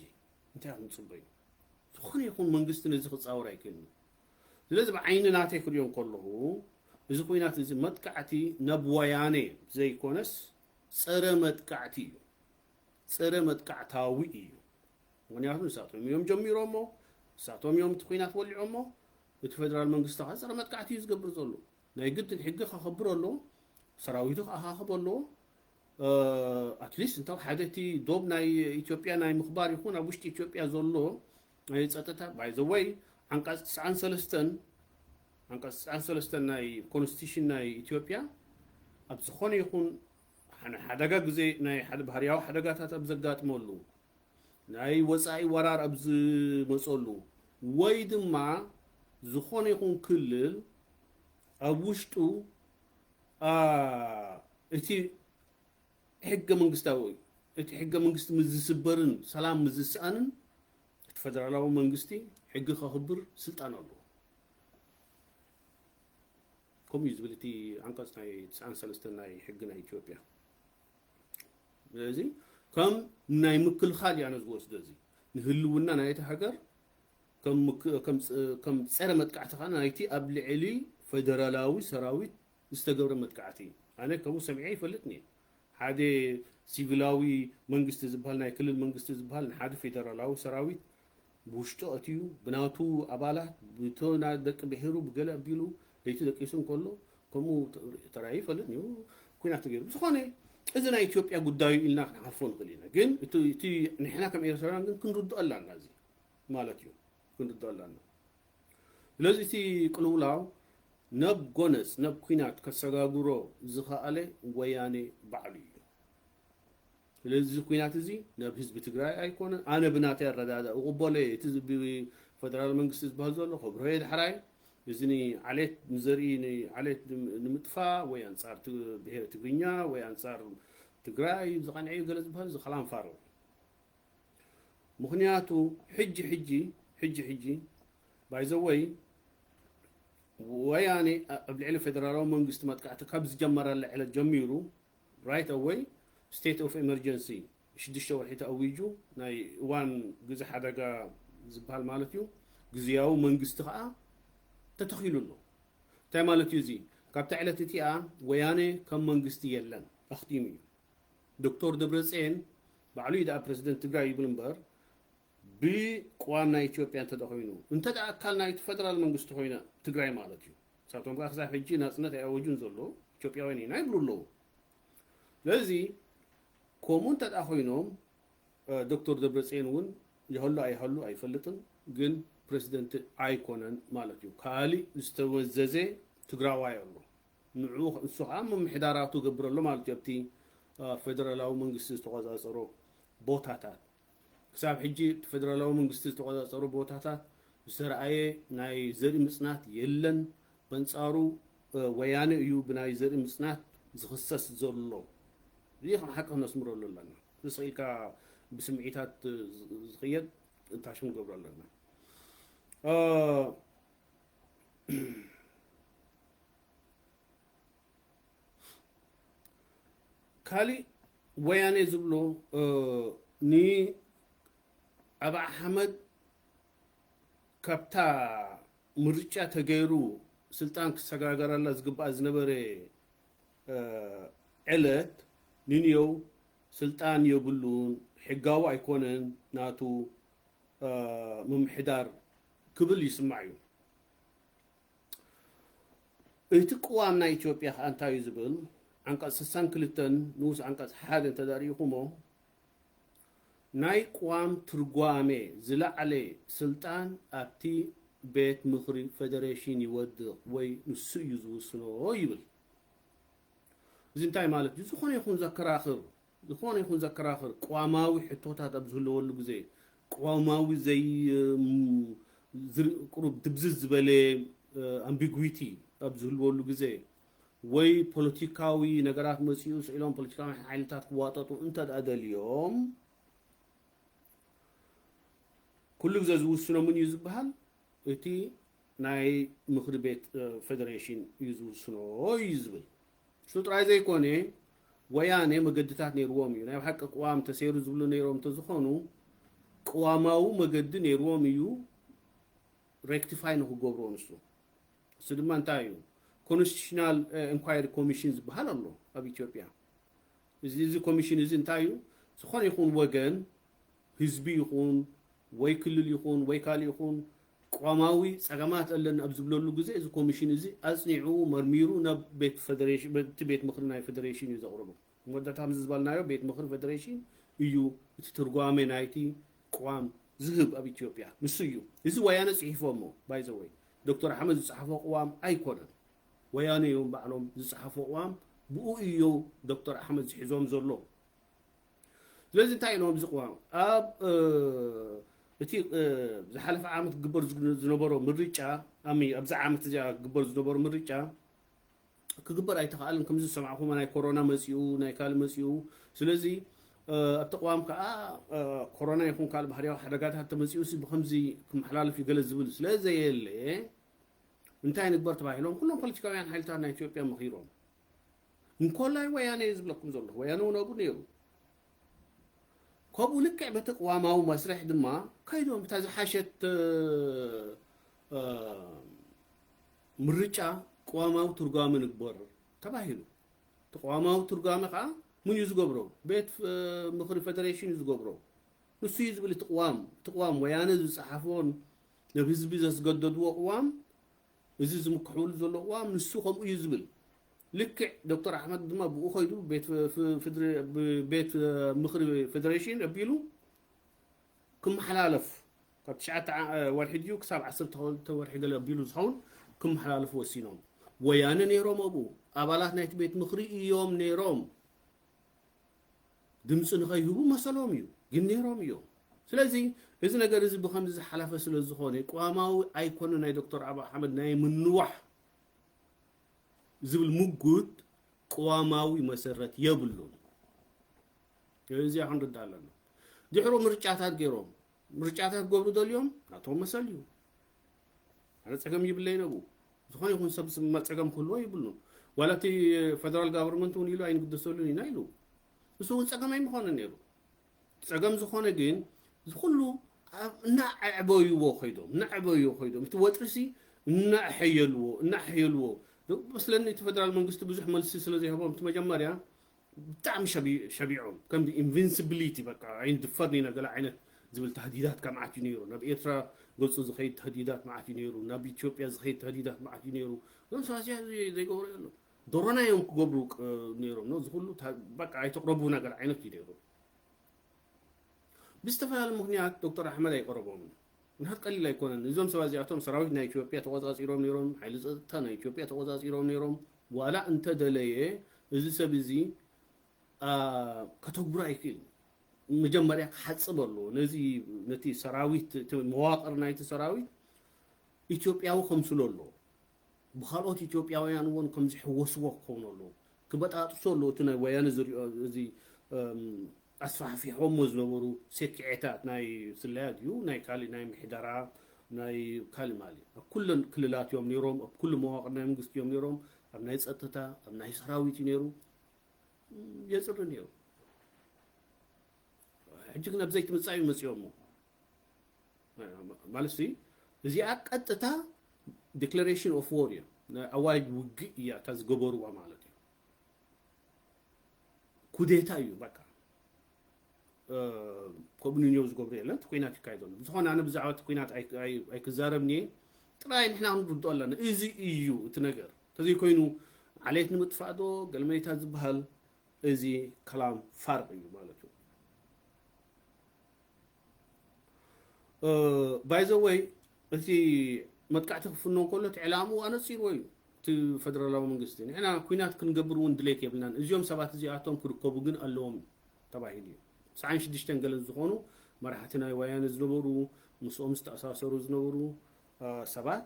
እንታይ ኢኹም ትፅበዩ? ዝኾነ ይኹን መንግስቲ ነዚ ክፃወር ኣይክእልን። ስለዚ ብዓይኒ ናተይ ክሪኦ ከለኹ እዚ ኩናት እዚ መጥቃዕቲ ናብ ወያኔ ዘይኮነስ ፀረ መጥቃዕቲ እዩ። ፀረ መጥቃዕታዊ እዩ። ምክንያቱ ንሳቶም እዮም ጀሚሮሞ፣ ንሳቶም እዮም እቲ ኩናት ወሊዖሞ። እቲ ፌደራል መንግስቲ ከዓ ፀረ መጥቃዕቲ እዩ ዝገብር ዘሎ። ናይ ግድን ሕጊ ከኸብር ኣለዎ፣ ሰራዊቱ ክኣኻኽብ ኣለዎ። ኣትሊስት እንተ ሓደ እቲ ዶብ ናይ ኢትዮጵያ ናይ ምኽባር ይኹን ኣብ ውሽጢ ኢትዮጵያ ዘሎ ናይ ፀጥታ ባይዘወይ ዓንቀፅ ትስዓን ሰለስተን ዓንቀፅ ትስዓን ሰለስተን ናይ ኮንስቲቱሽን ናይ ኢትዮጵያ ኣብ ዝኾነ ይኹን ሓደጋ ግዜ ናይ ሓደ ባህርያዊ ሓደጋታት ኣብ ዘጋጥመሉ ናይ ወፃኢ ወራር ኣብ ዝመፀሉ ወይ ድማ ዝኾነ ይኹን ክልል ኣብ ውሽጡ እቲ ሕገ መንግስታዊ እቲ ሕገ መንግስቲ ምስ ዝስበርን ሰላም ምስ ዝስኣንን እቲ ፈደራላዊ መንግስቲ ሕጊ ከኽብር ስልጣን ኣለዎ። ከምኡ እዩ ዝብል እቲ ዓንቀፅ ናይ ትስዓን ሰለስተን ናይ ሕጊ ናይ ኢትዮጵያ። ስለዚ ከም ናይ ምክልኻል እያ ዝወስዶ እዚ ንህልውና ናይቲ ሃገር ከም ፀረ መጥቃዕቲ ከዓ ናይቲ ኣብ ልዕሊ ፈደራላዊ ሰራዊት ዝተገብረ መጥቃዕቲ እዩ። ኣነ ከምኡ ሰሚዐ ይፈልጥኒ። ሓደ ሲቪላዊ መንግስቲ ዝበሃል ናይ ክልል መንግስቲ ዝበሃል ንሓደ ፌደራላዊ ሰራዊት ብውሽጡ ኣትዩ ብናቱ ኣባላት ብቶ ደቂ ብሄሩ ብገለ ኣቢሉ ለይቲ ደቂሱ እንከሎ ከምኡ ተራእዩ ይፈልጥኒ። ኩናት ገይሩ ብዝኾነ እዚ ናይ ኢትዮጵያ ጉዳዩ ኢልና ክንሓልፎ ንኽእል ኢና። ግን እቲ ንሕና ከም ኤርትራውያን ግን ክንርድኦ ኣላና እዚ ማለት እዩ። ክንርድኦ ኣላና። ስለዚ እቲ ቅልውላው ናብ ጎነፅ ናብ ኩናት ከሰጋግሮ ዝኸኣለ ወያኔ ባዕሉ እዩ። ስለዚ እዚ ኩናት እዚ ናብ ህዝቢ ትግራይ ኣይኮነን። ኣነ ብናተይ ኣረዳዳ እቕበሎ እየ። እቲ ፈደራል መንግስቲ ዝበሃል ዘሎ ከብርሆ እየ ዳሕራይ። እዚ ንዓሌት ንዘርኢ ንዓሌት ንምጥፋእ ወይ ኣንፃር ብሄር ትግርኛ ወይ ኣንፃር ትግራይ ዝቐንዐ እዩ ገለ ዝበሃል እዚ ከላም ፋሮ። ምክንያቱ ሕጂ ሕጂ ሕጂ ሕጂ ባይዘወይ ወያኔ ኣብ ልዕሊ ፌደራላዊ መንግስቲ መጥቃዕቲ ካብ ዝጀመረላ ዕለት ጀሚሩ ራይት ኣወይ ስቴት ኦፍ ኤመርጀንሲ ሽዱሽተ ወርሒ ተኣዊጁ ናይ እዋን ግዜ ሓደጋ ዝበሃል ማለት እዩ። ግዝያዊ መንግስቲ ከዓ ተተኺሉ ኣሎ። እንታይ ማለት እዩ እዚ? ካብታ ዕለት እቲኣ ወያነ ከም መንግስቲ የለን፣ ኣኽቲሙ እዩ። ዶክተር ደብረፅየን ባዕሉ እዩ ደኣ ፕረዚደንት ትግራይ ይብል እምበር፣ ብቅዋም ናይ ኢትዮጵያ እንተ ደኣ ኮይኑ፣ እንተ ደኣ ኣካል ናይቲ ፈደራል መንግስቲ ኮይና ትግራይ ማለት እዩ። ንሳቶም ከኣ ክሳብ ሕጂ ናጽነት ኣይኣወጁን ዘለዉ፣ ኢትዮጵያውያን ኢና ይብሉ ኣለዉ። ስለዚ ከምኡ እንተ ደኣ ኮይኖም፣ እ፣ ዶክተር ደብረጽዮን እውን ይሀሉ ኣይሀሉ ኣይፈልጥን፣ ግን ፕረዚደንት ኣይኮነን ማለት እዩ። ካልእ ዝተመዘዘ ትግራዋይ ኣሎ። ንዑ፣ ንሱ ኸዓ ምምሕዳራቱ ገብር ኣሎ ማለት እዩ፣ ኣብቲ፣ እ፣ ፈደራላዊ መንግስቲ ዝተቖጻጸሮ ቦታታት። ክሳብ ሕጂ እቲ ፈደራላዊ መንግስቲ ዝተቖጻጸሮ ቦታታት ዝተረኣየ ናይ ዘርኢ ምጽናት የለን። በንጻሩ፣ እ፣ ወያነ እዩ ብናይ ዘርኢ ምጽናት ዝኽሰስ ዘሎ። እዚ ከም ሓቂ ክነስምረሉ ኣለና። ስቕ ኢልካ ብስምዒታት ዝ-፣ ዝኽየድ ጥንታሽ ክንገብሮ ኣለና። እ፣ ካሊእ ወያነ ዝብሎ፣ እ፣ ንኣብ ኣሕመድ ካብታ ምርጫ ተገይሩ ስልጣን ክሰጋገረላ ዝግባእ ዝነበረ፣ እ፣ ዕለት ንንየው ስልጣን የብሉን፣ ሕጋዊ ኣይኮነን ናቱ፣ እ፣ ምምሕዳር ክብል ይስማዕ እዩ። እቲ ቅዋም ናይ ኢትዮጵያ ከኣ እንታይ እዩ ዝብል? ዓንቀጽ ስሳን ክልተን ንኡስ ዓንቀጽ ሓደ እንተ ደኣ ርኢኹሞ፣ ናይ ቅዋም ትርጓሜ ዝለዓለ ስልጣን ኣብቲ ቤት ምኽሪ ፌደሬሽን ይወድቕ ወይ ንሱ እዩ ዝውስኖ ይብል። እዚ እንታይ ማለት እዩ? ዝኾነ ይኹን ዘከራኽር፣ ዝኾነ ይኹን ዘከራኽር ቅዋማዊ ሕቶታት ኣብ ዝህልወሉ ግዜ፣ ቅዋማዊ ዘይ-፣ እም፣ ዝር-፣ ቁሩብ ድብዝዝ ዝበለ፣ እ፣ ኣምቢጉዊቲ ኣብ ዝህልወሉ ግዜ፣ ወይ ፖለቲካዊ ነገራት መጺኡ ስኢሎም ፖለቲካዊ ሓይልታት ክዋጠጡ እንተ ደኣ ደልዮም፣ ኩሉ ግዜ ዝውስኖ ምን እዩ ዝበሃል? እቲ ናይ ምኽሪ ቤት፣ እ፣ ፌደሬሽን እዩ ዝውስኖ እዩ ዝብል። እሱ ጥራይ ዘይኮነ፣ ወያነ መገድታት ነይርዎም እዩ። ናይ ብሓቂ ቅዋም ተሰይሩ ዝብሉ ነይሮም እንተዝኾኑ፣ ቅዋማዊ መገዲ ነይርዎም እዩ ሬክቲፋይ ንክገብርዎ ንሱ። እሱ ድማ እንታይ እዩ? ኮንስቲቱሽናል፣ እ፣ ኢንኳይሪ ኮሚሽን ዝበሃል ኣሎ ኣብ ኢትዮጵያ። እዚ፣ እዚ ኮሚሽን እዚ እንታይ እዩ? ዝኾነ ይኹን ወገን፣ ህዝቢ ይኹን፣ ወይ ክልል ይኹን፣ ወይ ካልእ ይኹን፣ ቅዋማዊ ጸገማት ኣለና ኣብ ዝብለሉ ግዜ፣ እዚ ኮሚሽን እዚ ኣጽኒዑ፣ መርሚሩ፣ ናብ ቤት ፌደሬሽን፣ በቲ ቤት ምኽሪ ናይ ፌደሬሽን እዩ ዘቕርቦ። መወዳእታ፣ ከምዚ ዝበልናዮ፣ ቤት ምኽሪ ፌደሬሽን እዩ እቲ ትርጓሜ ናይቲ ቅዋም ዝህብ ኣብ ኢትዮጵያ። ንሱ እዩ። እዚ ወያነ ጽሒፎሞ፣ ባይ ዘ ወይ። ዶክተር ኣሕመድ ዝጸሓፎ ቅዋም ኣይኮነን። ወያነ እዮም ባዕሎም ዝጸሓፎ ቅዋም፣ ብኡ እዩ ዶክተር ኣሕመድ ዝሕዞም ዘሎ። ስለዚ እንታይ ኢሎም ኣብዚ ቅዋም? ኣብ፣ እ፣ እቲ፣ እ፣ ዝሓለፈ ዓመት ክግበር ዝግ-፣ ዝነበሮ ምርጫ፣ ኣሚ-፣ ኣብዛ ዓመት እዚኣ ክግበር ዝነበሮ ምርጫ ክግበር ኣይተኻእለን። ከምዚ ዝሰማዕኹሞ ናይ ኮሮና መጺኡ፣ ናይ ካልእ መጺኡ። ስለዚ፣ እ፣ ኣብቲ ቅዋም ከኣ፣ እ፣ ኮሮና ይኹን ካልእ ባህርያዊ ሓደጋታት ተመጺኡሲ ብኸምዚ ክመሓላለፍ እዩ ገለ ዝብል ስለ ዘየለ፣ እንታይ ንግበር ተባሂሎም ኩሎም ፖለቲካውያን ሓይልታት ናይ ኢትዮጵያ መኺሮም። እንኮላይ ወያነ እየ ዝብለኩም ዘለኹ። ወያነ እውን ኣብኡ ነይሩ። ከምኡ ልክዕ በቲ ቅዋማዊ መስርሕ ድማ ከይዶም እታ ዝሓሸት፣ እ፣ እ፣ ምርጫ ቅዋማዊ ትርጓመ ንግበር ተባሂሉ። እቲ ቅዋማዊ ትርጓመ ከዓ ምን እዩ ዝገብሮ? ቤት፣ እ፣ ምኽሪ ፌደሬሽን እዩ ዝገብሮ። ንሱ እዩ ዝብል እቲ ቅዋም። እቲ ቅዋም ወያነ ዝጸሓፎን ነብ ህዝቢ ዘስገደድዎ ቅዋም፣ እዚ ዝምክሕሉ ዘሎ ቅዋም ንሱ ከምኡ እዩ ዝብል። ልክዕ ዶክተር ኣሕመድ ድማ ብኡ ከይዱ ቤት ፍ-፣ ፍድሪ-፣ ብ-፣ ቤት፣ እ፣ ምኽሪ ፌደሬሽን ኣቢሉ ክመሓላለፍ፣ ካብ ትሽዓተ ዓ-፣ ወርሒ ድዩ ክሳብ ዓሰርተ ክልተ ወርሒ ገለ ኣቢሉ ዝኸውን ክመሓላለፍ ወሲኖም። ወያነ ነይሮም ኣብኡ፣ ኣባላት ናይቲ ቤት ምኽሪ እዮም ነይሮም። ድምፂ ንኸይህቡ መሰሎም እዩ፣ ግን ነይሮም እዮም። ስለዚ እዚ ነገር እዚ ብኸምዚ ዝሓለፈ ስለ ዝኾነ፣ ቅዋማዊ ኣይኮነ ናይ ዶክተር ኣቢ ኣሕመድ ናይ ምንዋሕ ዝብል ምጉት ቅዋማዊ መሰረት የብሉን። እዚኣ ክንርዳእ ኣለና። ድሕሩ ምርጫታት ገይሮም፣ ምርጫታት ክገብሩ ደልዮም ናቶም መሰል እዩ። ኣነ ጸገም ይብለይ ነቡ። ዝኾነ ይኹን ሰብ ስማ ጸገም ክህልዎ ይብሉን። ዋላ እቲ ፈደራል ጋቨርንመንት እውን ኢሉ ኣይንግደሰሉን ኢና ኢሉ። እሱ እውን ጸገም ኣይምኾነን ነይሩ። ጸገም ዝኾነ ግን፣ እዚ ኩሉ ኣብ፣ እናዕበይዎ ኸይዶም፣ እናዕበይዎ ኸይዶም፣ እቲ ወጥሪሲ እናኣሐየልዎ፣ እናኣሐየልዎ፣ መስለኒ እቲ ፈደራል መንግስቲ ብዙሕ መልሲ ስለ ዘይሃቦም፣ እቲ መጀመርያ ብጣዕሚ ሸቢ- ሸቢዖም፣ ከም ኢንቪንሲቢሊቲ፣ በቃ ኣይንድፈርን ኢና ገለ ዓይነት ዝብል ተህዲዳት ከምዓት እዩ ነይሩ። ናብ ኤርትራ ገጹ ዝኸይድ ተህዲዳት መዓት እዩ ነይሩ። ናብ ኢትዮጵያ ዝኸይድ ተህዲዳት መዓት እዩ ነይሩ። እዞም ሰባት እዚኣ ዘይገብሩ የሎ። ዶሮና እዮም ክገብሩ ቅ- ነይሮም ነው። እዚ ኩሉ ታ- በቃ ኣይተቕረቡ ነገር ዓይነት እዩ ነይሩ። ብዝተፈላለዩ ምክንያት ዶክተር ኣሕመድ ኣይቀረቦምን። ምክንያት ቀሊል ኣይኮነን። እዞም ሰባት እዚኣቶም ሰራዊት ናይ ኢትዮጵያ ተቆጻጺሮም ነይሮም፣ ሓይሊ ጸጥታ ናይ ኢትዮጵያ ተቆጻጺሮም ነይሮም። ዋላ እንተደለየ እዚ ሰብ እዚ አ፣ ከተግብሮ ኣይክእል። መጀመርያ ክሓጽብ ኣለዎ። ነዚ ነቲ ሰራዊት እቲ መዋቅር ናይቲ ሰራዊት ኢትዮጵያዊ ከምስሎ ኣለዎ። ብካልኦት ኢትዮጵያውያን እውን ከም ዝሕወስዎ ክኸውን ኣለዎ። ክበጣጥሶ ኣለዎ። እቲ ናይ ወያነ ዝሪኦ እዚ እም፣ ኣስፋሕፊሖሞ ዝነበሩ ሴክዔታት ናይ ስለያ ድዩ ናይ ካሊእ ናይ ምሕደራ ናይ ካሊእ ማሊ ኣብ ኩለን ክልላት እዮም ነይሮም። ኣብ ኩሉ መዋቅር ናይ መንግስቲ እዮም ነይሮም። ኣብ ናይ ጸጥታ ኣብ ናይ ሰራዊት እዩ ነይሩ። የጽሪ ነይሩ። ሕጂ ግን ኣብ ዘይትምጻእ እዩ መጺኦሞ ማለት ሲ እዚኣ ቀጥታ ዲክላሬሽን ኦፍ ዎር እያ። ናይ ኣዋጅ ውግእ እያ እታ ዝገበርዋ ማለት እዩ። ኩዴታ እዩ በቃ። ከምኡ ንየው ዝገብሩ የለን። እቲ ኩናት ይካየድ ኣሎ። ብዝኾነ ኣነ ብዛዕባ እቲ ኩናት ኣይክዛረብን እየ። ጥራይ ንሕና ክንርድኦ ኣለና። እዚ እዩ እቲ ነገር። እንተዘይኮይኑ ዓሌት ንምጥፋእ ዶ ገለመሌታት ዝበሃል እዚ ከላም ፋርቕ እዩ ማለት እዩ። ባይዘወይ እቲ መጥቃዕቲ ክፍኖ ከሎ እቲ ዕላምኡ ኣነፂርዎ እዩ። እቲ ፈደራላዊ መንግስቲ ንሕና ኩናት ክንገብር እውን ድሌት የብልናን። እዚኦም ሰባት እዚኣቶም ክርከቡ ግን ኣለዎም ተባሂሉ እዩ። ትስዓን ሽዱሽተን ገለን ዝኾኑ መራሕቲ ናይ ወያነ ዝነበሩ ምስኦም ዝተኣሳሰሩ ዝነበሩ ሰባት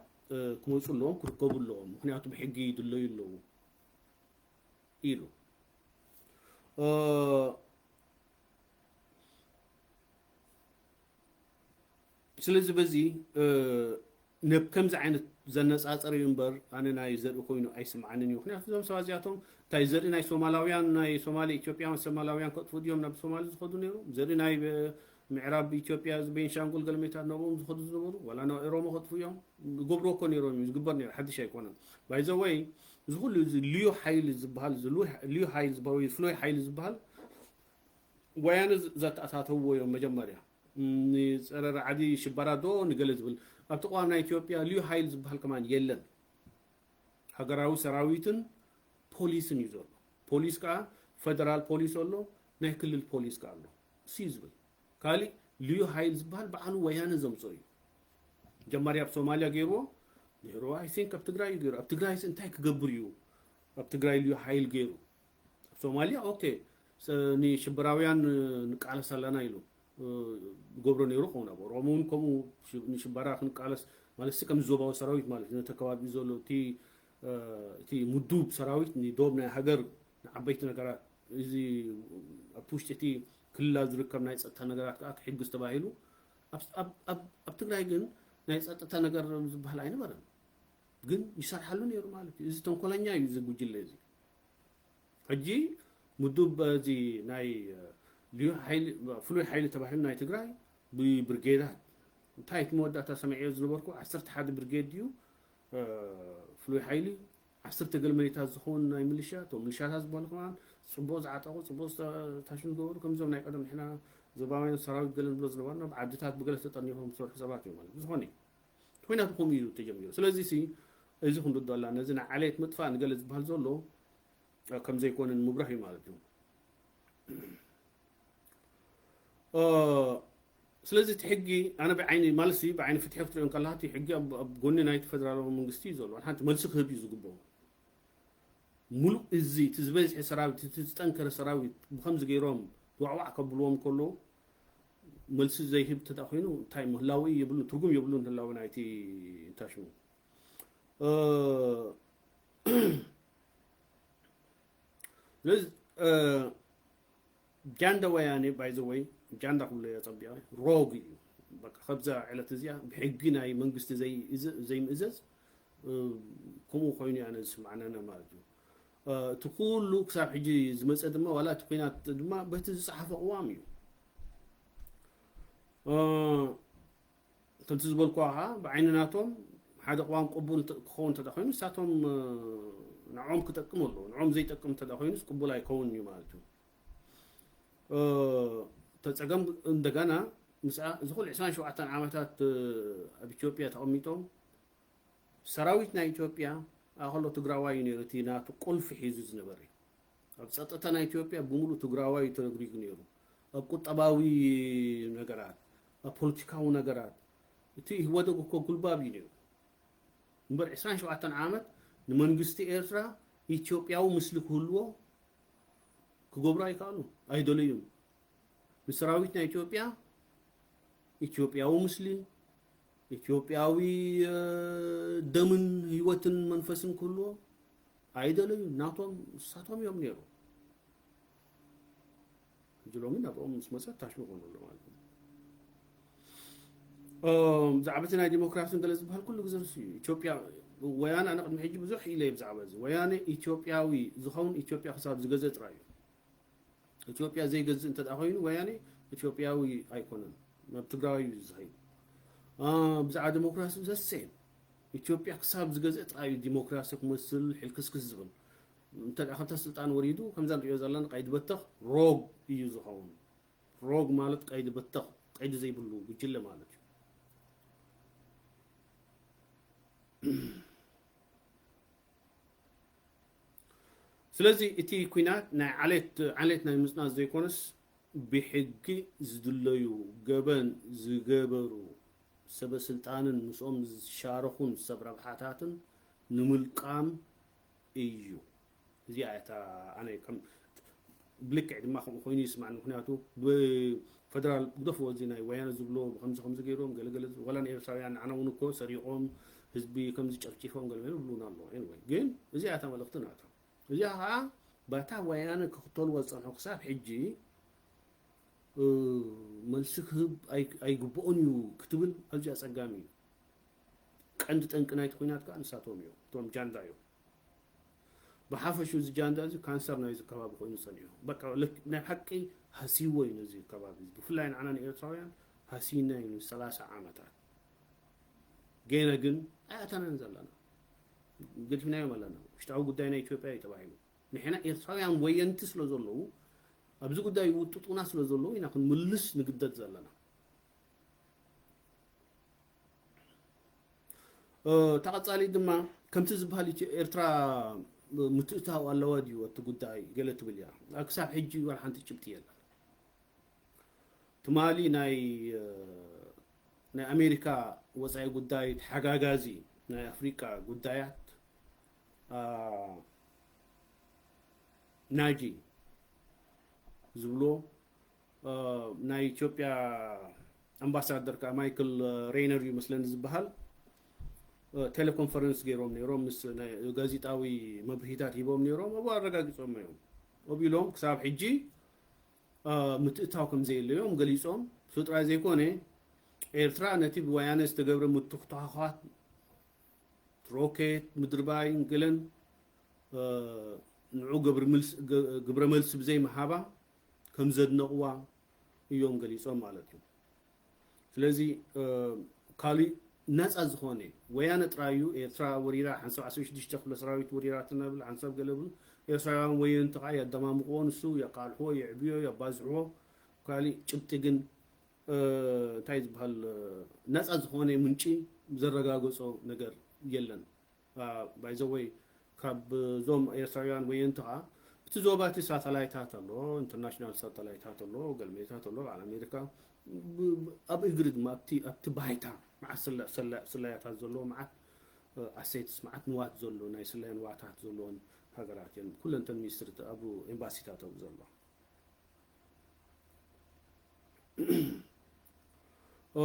ክመፁ ኣለዎም፣ ክርከቡ ኣለዎም። ምክንያቱ ብሕጊ ይድለዩ ኣለዉ ኢሉ። ስለዚ በዚ ነብ ከምዚ ዓይነት ዘነፃፀር እዩ እምበር ኣነ ናይ ዘርኢ ኮይኑ ኣይስምዓንን እዩ። ምክንያቱ እዞም ሰባት እዚኣቶም እንታይ ዘርኢ ናይ ሶማላውያን ናይ ሶማሊ ኢትዮጵያውያን ሶማላውያን ከጥፉ ድዮም ናብ ሶማሊ ዝኸዱ ነይሩ? ዘርኢ ናይ ምዕራብ ኢትዮጵያ ቤንሻንጉል ገለሜታት ናብኦም ዝኸዱ ዝነበሩ ዋላ ናብ ኦሮሞ ከጥፉ እዮም? ዝገብርዎ እኮ ነይሮም እዩ ዝግበር ነይሩ፣ ሓድሽ ኣይኮነን። ባይዘወይ እዚ ኩሉ እዚ ልዩ ሓይሊ ዝበሃል ልዩ ሓይሊ ዝበሃል ወይ ፍሉይ ሓይሊ ዝበሃል ወያነ ዘተኣታተውዎ እዮም መጀመርያ። ንፀረ ራዕዲ ሽበራ ዶ ንገለ ዝብል ኣብቲ ቅዋም ናይ ኢትዮጵያ ልዩ ሓይል ዝበሃል ከማን የለን። ሃገራዊ ሰራዊትን ፖሊስን እዩ ዘሎ። ፖሊስ ከዓ ፈደራል ፖሊስ ኣሎ፣ ናይ ክልል ፖሊስ ከዓ ኣሎ። ሲ ዝብል ካሊእ ልዩ ሓይል ዝበሃል በዓሉ ወያነ ዘምፅኦ እዩ። መጀመርያ ኣብ ሶማልያ ገይርዎ ነይሩ። ኣይ ቲንክ ኣብ ትግራይ እዩ ገይሩ። ኣብ ትግራይ እንታይ ክገብር እዩ? ኣብ ትግራይ ልዩ ሓይል ገይሩ ኣብ ሶማልያ ኦኬ ንሽበራውያን ንቃለስ ኣለና ኢሉ ገብሮ ነይሩ ከውን ኣብ ኦሮሞ እውን ከምኡ ንሽበራ ክንቃለስ ማለት ከም ዞባዊ ሰራዊት ማለት ነቲ ከባቢኡ ዘሎ እቲ ምዱብ ሰራዊት ንዶብ ናይ ሃገር ንዓበይቲ ነገራት እዚ ኣብ ውሽጢ እቲ ክልላ ዝርከብ ናይ ፀጥታ ነገራት ከዓ ክሕግዝ ተባሂሉ ኣብ ትግራይ ግን ናይ ፀጥታ ነገር ዝበሃል ኣይነበረን። ግን ይሰርሓሉ ነይሩ ማለት እዩ። እዚ ተንኮለኛ እዩ እዚ ጉጅለ እዚ። ሕጂ ምዱብ እዚ ናይ ፍሉይ ሓይሊ ተባሂሉ ናይ ትግራይ ብብርጌዳት እንታይ እቲ መወዳእታ ሰሚዐዮ ዝነበርኩ ዓሰርተ ሓደ ብርጌድ ድዩ ፍሉይ ሓይሊ ዓሰርተ ገለመሌታት ዝኸውን ናይ ምልሻ እቶም ምልሻታት ዝበሃሉ ከማን ፅቡቅ ዝዓጠቁ ፅቡቅ ታሽም ዝገበሩ ከምዞም ናይ ቀደም ንሕና ዞባውያን ሰራዊት ገለ ንብሎ ዝነበርና ብዓድታት ብገለ ተጠርኒፎም ዝሰርሑ ሰባት እዮም ማለት ብዝኾነ ኮይናት ከምኡ እዩ ተጀሚሩ። ስለዚ ሲ እዚ ክንርዶ ኣላ ነዚ ናይ ዓሌት ምጥፋእ ንገለ ዝበሃል ዘሎ ከም ዘይኮነ ንምብራህ እዩ ማለት እዩ። ስለዚ እቲ ሕጊ ኣነ ብዓይኒ ማለት ሲ ብዓይኒ ፍትሒ ክትሪኦ ከለካ እቲ ሕጊ ኣብ ጎኒ ናይቲ ፈደራላዊ መንግስቲ እዩ ዘሎ። ሓንቲ መልሲ ክህብ እዩ ዝግብኦ። ሙሉእ እዚ እቲ ዝበዝሐ ሰራዊት እቲ ዝጠንከረ ሰራዊት ብከምዚ ገይሮም ዋዕዋዕ ከብልዎም ከሎ መልሲ ዘይህብ እንተ ኮይኑ እንታይ ምህላው የብሉን፣ ትርጉም የብሉን ህላው ናይቲ እንታይ ሽሙ ስለዚ ጃንዳ ወያኔ ባይዘወይ ጃንዳ ክብሎ እየ ጸቢቐ ሮግ እዩ። በቃ ከብዛ ዕለት እዚኣ ብሕጊ ናይ መንግስቲ ዘይምእዘዝ ከምኡ ኮይኑ ኣነ ዝስምዓናና ማለት እዩ። እቲ ኩሉ ክሳብ ሕጂ ዝመፀ ድማ ዋላ እቲ ኩናት ድማ በቲ ዝፀሓፈ ቅዋም እዩ። ከምቲ ዝበልኩ ከዓ ብዓይኒ ናቶም ሓደ ቅዋም ቅቡል እንተ-፣ ክኸውን እንተ ኮይኑ፣ ንሳቶም፣ እ፣ ንዕኦም ክጠቅም ኣለዎ። ንዕኦም ዘይጠቅም እንተ ኮይኑ፣ ቅቡል ኣይከውን እዩ ማለት እዩ። እ፣ ተጸገም እንደገና ምስኣ፣ እዚ ኩሉ ዕስራን ሸውዓተን ዓመታት፣ እ፣ ኣብ ኢትዮጵያ ተቐሚጦም፣ ሰራዊት ናይ ኢትዮጵያ ኣኸሎ ትግራዋይ እዩ ነይሩ፣ እቲ ናቱ ቁልፊ ሒዙ ዝነበረ። ኣብ ጸጥታ ናይ ኢትዮጵያ ብምሉእ ትግራዋይ እዩ ተረግሪጉ ነይሩ። ኣብ ቁጠባዊ ነገራት፣ ኣብ ፖለቲካዊ ነገራት፣ እቲ ኢህወደግ እኮ ጉልባብ እዩ ነይሩ። እምበር ዕስራን ሸውዓተን ዓመት ንመንግስቲ ኤርትራ ኢትዮጵያዊ ምስሊ ክህልዎ ክገብሩ ኣይከኣሉ፣ ኣይደለዩን። ንሰራዊት ናይ ኢትዮጵያ ኢትዮጵያዊ ምስሊ፣ ኢትዮጵያዊ፣ እ፣ ደምን ህይወትን መንፈስን ክህልዎ ኣይደለዩን። ናቶም፣ ንሳቶም እዮም ነይሩ። ሕጂ ሎሚ ናብኦም ምስ መጸ ታሽሙ ኮይኑ ኣሎ ማለት እዩ። እ፣ ብዛዕባ እቲ ናይ ዲሞክራሲን ገለ ዝበሃል ኩሉ ግዜ ንሱ እዩ። ኢትዮጵያ፣ ወያነ፣ ኣነ ቅድሚ ሕጂ ብዙሕ ኢለ ብዛዕባ እዚ። ወያነ ኢትዮጵያዊ ዝኸውን ኢትዮጵያ ክሳብ ዝገዘ ጥራይ እዩ። ኢትዮጵያ ዘይገዝእ እንተ ደኣ ኮይኑ ወያኔ ኢትዮጵያዊ ኣይኮነን፣ ናብ ትግራይ እዩ ዝኸይድ። አ፣ ብዛዕባ ዲሞክራሲ ዘሰየን ኢትዮጵያ ክሳብ ዝገዝእ ጥራይ እዩ ዲሞክራሲ ክመስል ሕልክስክስ ዝብል። እንተ ደኣ ከምታ ስልጣን ወሪዱ ከምዛ ንሪኦ ዘለና ቀይዲ በተኽ ሮግ እዩ ዝኸውን። ሮግ ማለት ቀይዲ በተኽ፣ ቀይዲ ዘይብሉ ጉጅለ ማለት እዩ። ስለዚ እቲ ኲናት ናይ ዓሌት፣ ዓሌት ናይ ምጽናት ዘይኮነስ፣ ብሕጊ ዝድለዩ ገበን ዝገበሩ ሰበ ስልጣንን ምስኦም ዝሻረኹን ሰብ ረብሓታትን ንምልቃም እዩ። እዚኣ እታ ኣነ ከም ብልክዕ ድማ ከምኡ ኮይኑ ይስማዕኒ። ምኽንያቱ ብፈደራል ግደፍዎ፣ እዚ ናይ ወያነ ዝብሎ ብከምዚ ከምዚ ገይሮም ገለገለ፣ ዋላ ንኤርትራውያን ንዓና እውን እኮ ሰሪቖም ህዝቢ ከምዚ ጨፍጪፎም ገለ ገለ ይብሉና ኣለዉ። ኤኒወይ፣ ግን እዚኣ እታ መልእኽቲ ናቶም። እዚኣ ከዓ በታ ወያነ ክኽተልዎ ዝጸንሑ ክሳብ ሕጂ፣ እ፣ መልሲ ክህብ ኣይ-፣ ኣይግብኦን እዩ ክትብል ኣዝዩ ኣጸጋሚ እዩ። ቀንዲ ጠንቂ ናይቲ ኲናት ከዓ ንሳቶም እዮም፣ እቶም ጃንዳ እዮም። ብሓፈሽኡ እዚ ጃንዳ እዚ ካንሰር ናይዚ ከባቢ ኮይኑ ጸኒሑ። በቃ ልክ ናይ ሓቂ ሃስይዎ እዩ ነዚ ከባቢ እዚ። ብፍላይ ንዓና ንኤርትራውያን ሃስይና እዩ ንሰላሳ ዓመታት። ገና ግን ኣይኣተናን ዘለና። ገዲፍናዮም ኣለና። ውሽጣዊ ጉዳይ ናይ ኢትዮጵያ እዩ ተባሂሉ። ንሕና ኤርትራውያን ወየንቲ ስለ ዘለዉ፣ ኣብዚ ጉዳይ ይውጥጡና ስለ ዘለዉ ኢና ክንምልስ ንግደድ ዘለና። እ፣ ተቐጻሊ ድማ ከምቲ ዝበሃል ኢትዮ-፣ ኤርትራ ምትእትታው ኣለዋ ድዩ እቲ ጉዳይ ገለ ትብል እያ። ክሳብ ሕጂ ዋላ ሓንቲ ጭብጢ የለን። ትማሊ ናይ፣ እ፣ ናይ ኣሜሪካ ወጻኢ ጉዳይ ተሓጋጋዚ ናይ ኣፍሪቃ ጉዳያት፣ አ፣ ናጂ ዝብሎ፣ አ፣ ናይ ኢትዮጵያ ኣምባሳደር ከዓ ማይክል ሬይነር እዩ መስለኒ ዝበሃል፣ አ፣ ቴሌኮንፈረንስ ገይሮም ነይሮም፣ ምስ ናይ ጋዜጣዊ መብርሂታት ሂቦም ነይሮም፣ ኣብኡ ኣረጋጊጾም እዮም። ኣብኡ ኢሎም ክሳብ ሕጂ አ፣ ምትእታው ከም ዘየለዮም ገሊጾም። እሱ ጥራይ ዘይኮነ፣ ኤርትራ ነቲ ብወያነ ዝተገብረ ምትኹታዃት፣ ሮኬት፣ ምድርባይ፣ ገለን፣ አ፣ ንዑ ገብሪ ምልስ-፣ ገ-፣ ግብረ መልሲ ብዘይምሃባ ከም ዘድነቕዋ እዮም ገሊጾም ማለት እዩ። ስለዚ፣ እ፣ ካሊእ ነጻ ዝኾነ ወያነ ጥራይ እዩ። ኤርትራ ወሪራ፣ ሓንሳብ ዓሰርተ ሽዱሽተ ክፍለ ሰራዊት ወሪራትና ብል፣ ሓንሳብ ገለ ብል፣ ኤርትራውያን ወየንቲ ከዓ የደማምቕዎ፣ ንሱ የቃልሕዎ፣ የዕብዮ፣ የባዝሕዎ። ካሊእ ጭብጢ ግን፣ እ፣ እንታይ ዝበሃል፣ እ፣ ነጻ ዝኾነ ምንጪ ዘረጋገጾ ነገር የለን። አ፣ ባይ ዘ ወይ፣ ካብ እዞም ኤርትራውያን ወየንቲ ኸዓ፣ እቲ ዞባ እቲ ሳተላይታት ኣሎ፣ ኢንተርናሽናል ሳተላይታት ኣሎ፣ ገልሜታት ኣሎ፣ በዓል ኣሜሪካ፣ ብ-፣ ብ-፣ ኣብ እግሪ ድማ ኣብቲ፣ ኣብቲ ባይታ መዓት ስለ-፣ ስለ-፣ ስለያታት ዘለዎ መዓት፣ እ፣ ኣሴትስ፣ መዓት ንዋት ዘሎ፣ ናይ ስለያ ንዋታት ዘለዎን ሃገራት እየን። ኩለን እተን ሚኒስትሪ ኣብኡ ኤምባሲታት ኣብኡ ዘሎ። እ፣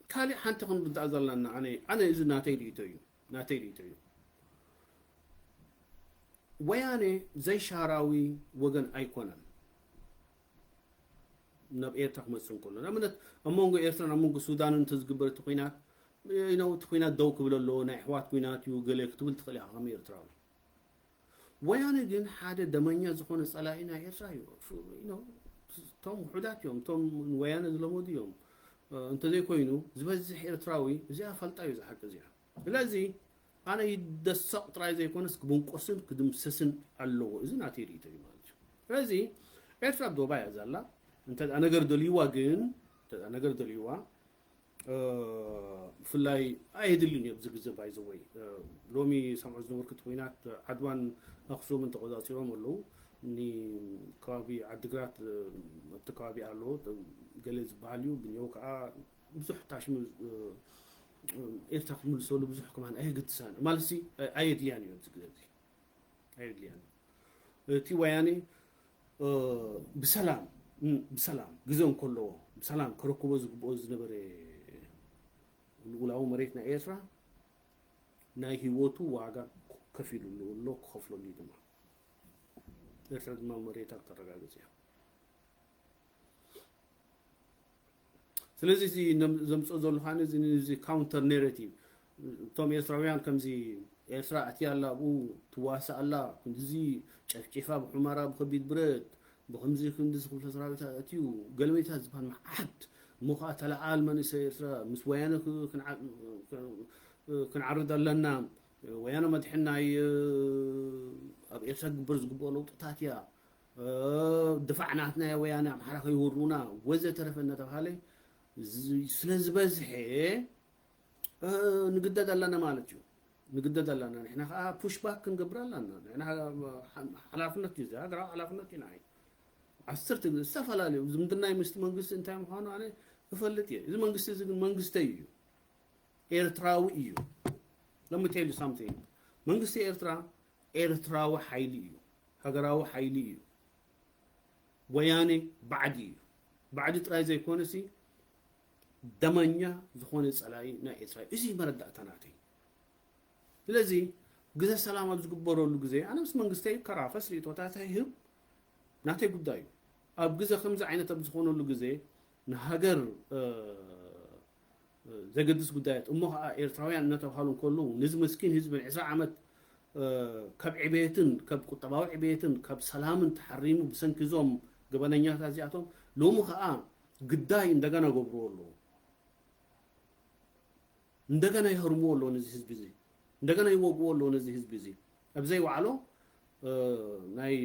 ካሊእ ሓንቲ ክንርዳእ ዘለና፣ ኣነ፣ ኣነ እዚ ናተይ ርእይቶ እዩ፣ ናተይ ርእይቶ እዩ። ወያነ ዘይሻራዊ ወገን ኣይኮነን። ናብ ኤርትራ ክመጽእ እንከሎ፣ ንኣብነት ኣብ መንጎ ኤርትራን ኣብ መንጎ ሱዳንን እንተዝግበር እቲ ኲናት፣ you know፣ እቲ ኲናት ደው ክብል ኣለዎ፣ ናይ ኣሕዋት ኲናት እዩ፣ ገለ ክትብል ትኽእል ኢኻ ከም ኤርትራዊ። ወያነ ግን ሓደ ደመኛ ዝኾነ ጸላኢ ናይ ኤርትራ እዩ። ፍ-፣ you know፣ እቲ እቶም ውሑዳት እዮም፣ እቶም ንወያነ ዝለመዱ እዮም። እንተዘይኮይኑ ዝበዝሕ ኤርትራዊ እዚኣ ፈልጣ እዩ፣ ዝሓቂ እዚኣ። ስለዚ ኣነ ይደሰቕ ጥራይ ዘይኮነስ ክብንቆስን ክድምሰስን ኣለዎ። እዚ ናተይ ርእይቶ እዩ ማለት እዩ። ስለዚ ኤርትራ ኣብ ዶባ እያ ዘላ። እንተ ነገር ደልይዋ ግን፣ እንተ ነገር ደልይዋ፣ ብፍላይ ኣየድልን እዩ ኣብዚ ግዜ። ባይዘወይ ሎሚ ሰምዖ ዝነበርኩ እቲ ኩናት ዓድዋን ኣክሱምን ተቆፃፂሮም ኣለዉ። ንከባቢ ዓድግራት ኣብቲ ከባቢ ኣሎ ገለ ዝበሃል እዩ። ብኛው ከዓ ብዙሕ ታሽሙ ኤርትራ ክትምልሰሉ ብዙሕ ከማን ኣየገድሳን ማለት ኣየድልያን እዩ ኣብዚ ግዜ እዚ። ኣየድልያን እዩ። እቲ ወያኔ ብሰላም ብሰላም ግዘ እንከለዎ ብሰላም ከረክቦ ዝግብኦ ዝነበረ ልኡላዊ መሬት ናይ ኤርትራ ናይ ህይወቱ ዋጋ ከፊሉሉ ኣሎ፣ ክኸፍለሉ እዩ ድማ። ኤርትራ ድማ መሬታ ክተረጋግጽ እያ። ስለዚ እዚ ዘምፅኦ ዘሎ ከዓኒ እዚ counter narrative፣ እቶም ኤርትራውያን ከምዚ ኤርትራ ኣትያ ኣላ፣ ኣብኡ ትዋሳእ ኣላ፣ ክንድዚ ጨፍጪፋ ብሑመራ ብከቢድ ብረት ብከምዚ ክንድዚ ክፍለ ሰራዊት ኣእትዩ ገለመሌታት ዝበሃል መዓት። እሞ ከዓ ተለዓል መንእሰይ ኤርትራ ምስ ወያነ ክንዓርድ ኣለና። ወያነ መድሕናይ ኣብ ኤርትራ ክግበር ዝግብኦ ለውጥታት እያ። ድፋዕ ናትና ወያነ ኣምሓራ ከይወሩና ወዘተረፈ እናተባሃለ ስለ ዝበዝሐ ንግደድ ኣለና ማለት እዩ። ንግደድ ኣለና። ንሕና ከዓ push back ክንገብር ኣለና። ንሕና ሓላፍነት እዩ፣ ሃገራዊ ሓላፍነት እዩ ንዓይ። ዓሰርተ ግዜ ዝተፈላለዩ ዝምድናይ ምስቲ መንግስቲ እንታይ ምዃኑ ኣነ እፈልጥ እየ። እዚ መንግስቲ እዚ ግን መንግስተይ እዩ። ኤርትራዊ እዩ። Let me tell you something። መንግስቲ ኤርትራ ኤርትራዊ ሓይሊ እዩ። ሃገራዊ ሓይሊ እዩ። ወያኔ ባዕዲ እዩ። ባዕዲ ጥራይ ዘይኮነሲ ደመኛ ዝኾነ ጸላኢ ናይ ኤርትራ እዩ። እዚ መረዳእታ ናተይ። ስለዚ ግዘ ሰላም ኣብ ዝግበረሉ ግዜ ኣነ ምስ መንግስተይ ይከራኸስ፣ ርእይቶታት ይህብ፣ ናተይ ጉዳይ እዩ። ኣብ ግዘ ከምዚ ዓይነት ኣብ ዝኾነሉ ግዜ ንሃገር ዘገድስ ጉዳያት እሞ ከዓ ኤርትራውያን እናተባሃሉ እንከለዉ ነዚ መስኪን ህዝቢ ዕስራ ዓመት ካብ ዕቤትን ካብ ቁጠባዊ ዕቤትን ካብ ሰላምን ተሓሪሙ ብሰንኪ እዞም ገበነኛታት እዚኣቶም ሎሚ ከዓ ግዳይ እንደገና ገብርዎ ኣለዉ። እንደገና ይሃርምዎ ኣለዉ ነዚ ህዝቢ እዚ፣ እንደገና ይወግእዎ ኣለዉ ነዚ ህዝቢ እዚ። ኣብ ዘይወዓሎ ናይ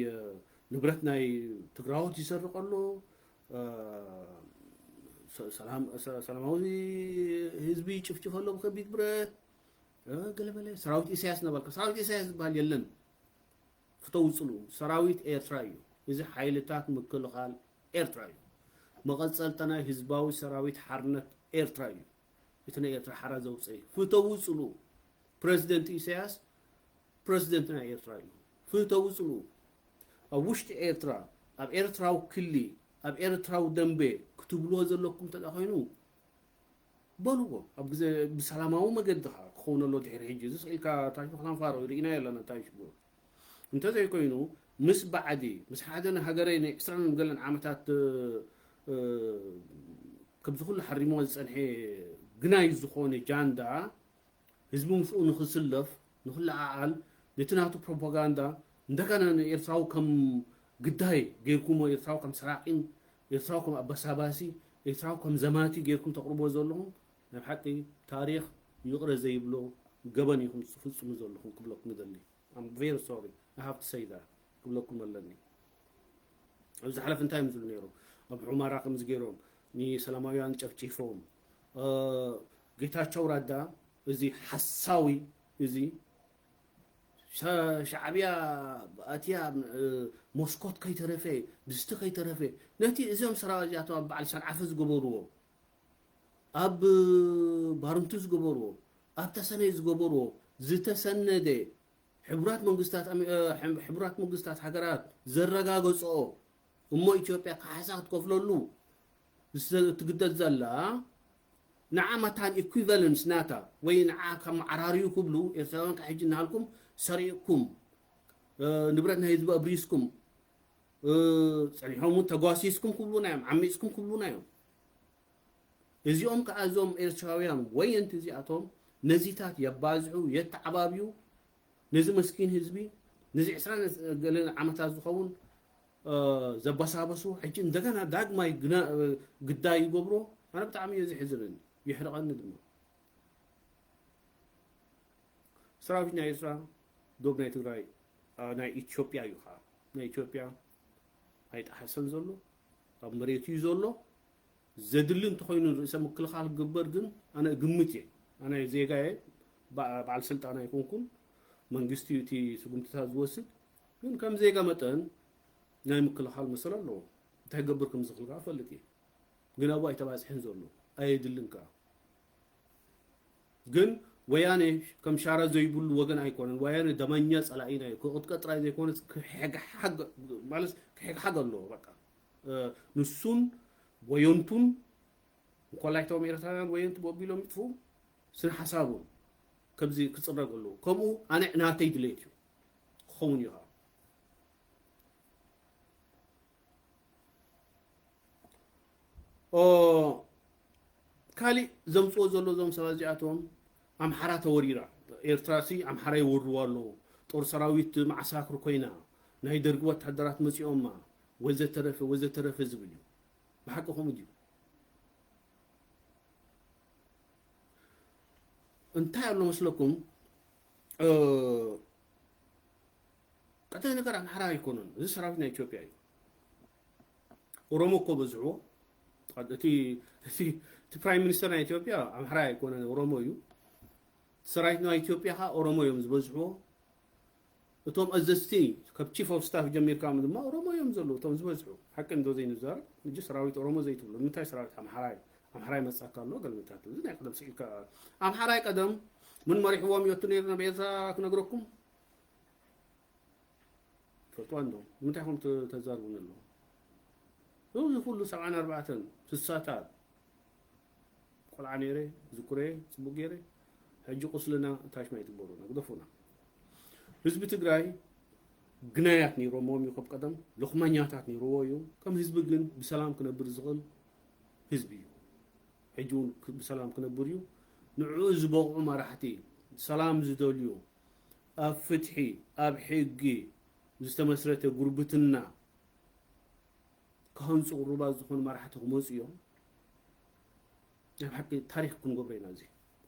ንብረት ናይ ትግራዎት ይሰርቕ ኣሎ። ሰላማዊ ህዝቢ ይጭፍጭፍ ኣሎ ብከቢድ ብረት። ገለመለ ሰራዊት ኢሳያስ ነበርካ። ሰራዊት ኢሳያስ ዝበሃል የለን። ፍተው ፅልኡ። ሰራዊት ኤርትራ እዩ። እዚ ሓይልታት ምክልኻል ኤርትራ እዩ። መቐፀልታ ናይ ህዝባዊ ሰራዊት ሓርነት ኤርትራ እዩ። እቲ ናይ ኤርትራ ሓራ ዘውፀኢ ፍተው ፅልኡ። ፕረዚደንት ኢሳያስ ፕረዚደንት ናይ ኤርትራ እዩ። ፍተው ፅልኡ። ኣብ ውሽጢ ኤርትራ ኣብ ኤርትራዊ ክሊ ኣብ ኤርትራዊ ደንበ ክትብልዎ ዘለኩም እንተ ኮይኑ በልዎ። ኣብ ግዜ ብሰላማዊ መገዲ ከዓ ክኸውን ኣሎ። ድሕሪ ሕጂ እዚ ስኢልካ ታሽፉ ክታንፋሮ ርኢና የለና። እንታይ ሽግሩ እንተዘይኮይኑ ምስ ባዕዲ ምስ ሓደ ንሃገረይ ናይ ዕስራን ገለን ዓመታት ከምዚ ኩሉ ሓሪሞ ዝፀንሐ ግናይ ዝኾነ ጃንዳ ህዝቢ ምስኡ ንክስለፍ ንክለዓዓል ነቲ ናቱ ፕሮፓጋንዳ እንደገና ንኤርትራዊ ከም ግዳይ ጌርኩሞ፣ ኤርትራዊ ከም ሰራቂን ኤርትራዊ ከም ኣበሳባሲ ኤርትራዊ ከም ዘማቲ ጌርኩም ተቕርቦ ዘለኹም ናይ ብሓቂ ታሪኽ ይቕረ ዘይብሎ ገበን ኢኹም ትፍጽሙ ዘለኹም ክብለኩም ይደሊ። I'm very sorry, I have to say that ክብለኩም ኣለኒ። ኣብ ዝሓለፈ እንታይ እዮም ዝብሉ ነይሮም? ኣብ ሑመራ ከምዚ ገይሮም ንሰላማውያን ጨፍጪፎም። ጌታቸው ረዳ እዚ ሓሳዊ እዚ ሻዕብያ ኣትያ መስኮት ከይተረፈ ድስቲ ከይተረፈ ነቲ እዚኦም ሰራዊት እዚኣቶም ኣብ በዓል ሰንዓፈ ዝገበርዎ ኣብ ባርንቱ ዝገበርዎ ኣብ ተሰነይ ዝገበርዎ ዝተሰነደ ሕቡራት መንግስታት ኣመ- እ፣ ሕም- ሕቡራት መንግስታት ሃገራት ዘረጋገፅኦ እሞ ኢትዮጵያ ካሕሳ ክትከፍለሉ ዝተ- ትግደድ ዘላ ንዓ መታን ኢኩቫለንስ ናታ ወይ ንዓ ካብ መዓራርዩ ክብሉ ኤርትራውያን ካብ ሕጂ እናሃልኩም ሰሪቕኩም እ፣ ንብረት ናይ ህዝቢ ኣብሪስኩም እ፣ ፀኒሖም እውን ተጓሲስኩም ክብሉና እዮም፣ ዓሚፅኩም ክብሉና እዮም። እዚኦም ከዓ እዞም ኤርትራውያን ወየንቲ እዚኣቶም ነዚታት የባዝሑ የተዓባብዩ ነዚ መስኪን ህዝቢ ነዚ ዕስራ ገለ ዓመታት ዝኸውን ዘባሳበሱ ሕጂ እንደገና ዳግማይ ግዳይ ይገብሮ። ኣነ ብጣዕሚ እየ ዝሕዝንን የሕርቐኒ ድማ። ሰራዊት ናይ ኤርትራ ዶብ ናይ ትግራይ፣ ናይ ኢትዮጵያ እዩ ከዓ፣ ናይ ኢትዮጵያ ኣይጠሓሰን ዘሎ፣ ኣብ መሬቱ እዩ ዘሎ። ዘድሊ እንተኾይኑ ርእሰ ምክልኻል ክግበር ግን ኣነ እግምት እየ። ኣነ ዜጋ እየ፣ በዓል ስልጣን ኣይኮንኩን። መንግስቲ እዩ እቲ ስጉምትታት ዝወስድ። ግን ከም ዜጋ መጠን ናይ ምክልኻል መሰል ኣለዎ። እንታይ ክገብር ከም ዝኽእል ከዓ እፈልጥ እየ። ግን ኣብኡ ኣይተባፅሕን ዘሎ፣ ኣየድልን ከዓ። ግን ወያነ ከም ሻራ ዘይብሉ ወገን ኣይኮነን። ወያነ ደመኛ ፀላኢና እዩ። ክቕጥቀጥ ጥራይ ዘይኮነስ ክሕግሓግ፣ ማለት ክሕግሓግ ኣለዎ። በቃ ንሱን ወየንቱን እንኮላይ እቶም ኤርትራውያን ወየንቲ ቦቢሎም ይጥፉ፣ ስነ ሓሳቡ ከምዚ ክፅረግ ኣለዎ። ከምኡ ኣነ ናተይ ድሌት እዩ ክኸውን እዩ ከዓ። ኦ፣ ካሊእ ዘምፅዎ ዘሎ እዞም ሰባት እዚኣቶም ኣምሓራ ተወሪራ፣ ኤርትራ ሲ ኣምሓራ ይወርዋ ኣለዉ፣ ጦር ሰራዊት ማዓሳክር ኮይና፣ ናይ ደርጊ ወታደራት መፂኦማ፣ ወዘተረፈ ወዘተረፈ ዝብል እዩ። ብሓቂ ከምኡ ድዩ? እንታይ ኣሎ መስለኩም? ቀዳይ ነገር ኣምሓራ ኣይኮነን፣ እዚ ሰራዊት ናይ ኢትዮጵያ እዩ። ኦሮሞ እኮ በዝሕዎ። እቲ እቲ እቲ ፕራይም ሚኒስተር ናይ ኢትዮጵያ ኣምሓራ ኣይኮነን፣ ኦሮሞ እዩ። ሰራዊት ናይ ኢትዮጵያ ከዓ ኦሮሞ እዮም ዝበዝሕዎ። እቶም ኣዘዝቲ ካብ ቺፍ ኦፍ ስታፍ ጀሚርካ ድማ ኦሮሞ እዮም ዘለዉ እቶም ዝበዝሑ። ሓቂ እንዶ ዘይንዛረብ፣ ሕጂ ሰራዊት ኦሮሞ ዘይትብሎ ንምንታይ? ሰራዊት ኣምሓራ እዩ። ኣምሓራ ይመጻካ ኣሎ፣ ገለ ምንታይ ትብል። ናይ ቀደም ስኢልካ። ኣምሓራይ ቀደም ምን መሪሕዎም ይወቱ ነይሩ ናብ ኤርትራ ክነግረኩም። ፈልጥዋ እንዶ ንምንታይ ኹም ተዛርቡን ኣለዉ? እዚ ኩሉ ሰብዓን ኣርባዕተን ስሳታት ቆልዓ ነይረ ዝኩረ ጽቡቅ ገይረ። ሕጂ ቁስልና ታሽማ ይትበሩና ግደፉና። ህዝቢ ትግራይ ግናያት ነይሮምዎም እዩ። ከብ ቀደም ሎኽማኛታት ነይርዎ እዩ። ከም ህዝቢ ግን ብሰላም ክነብር ዝኽእል ህዝቢ እዩ። ሕጂ እውን ብሰላም ክነብር እዩ። ንዕኡ ዝበቕዑ መራሕቲ፣ ሰላም ዝደልዩ፣ ኣብ ፍትሒ፣ ኣብ ሕጊ ዝተመስረተ ጉርብትና ክሃንፁ ቅሩባት ዝኾኑ መራሕቲ ክመፁ እዮም። ናይ ብሓቂ ታሪክ ክንገብሮ ኢና። እዚ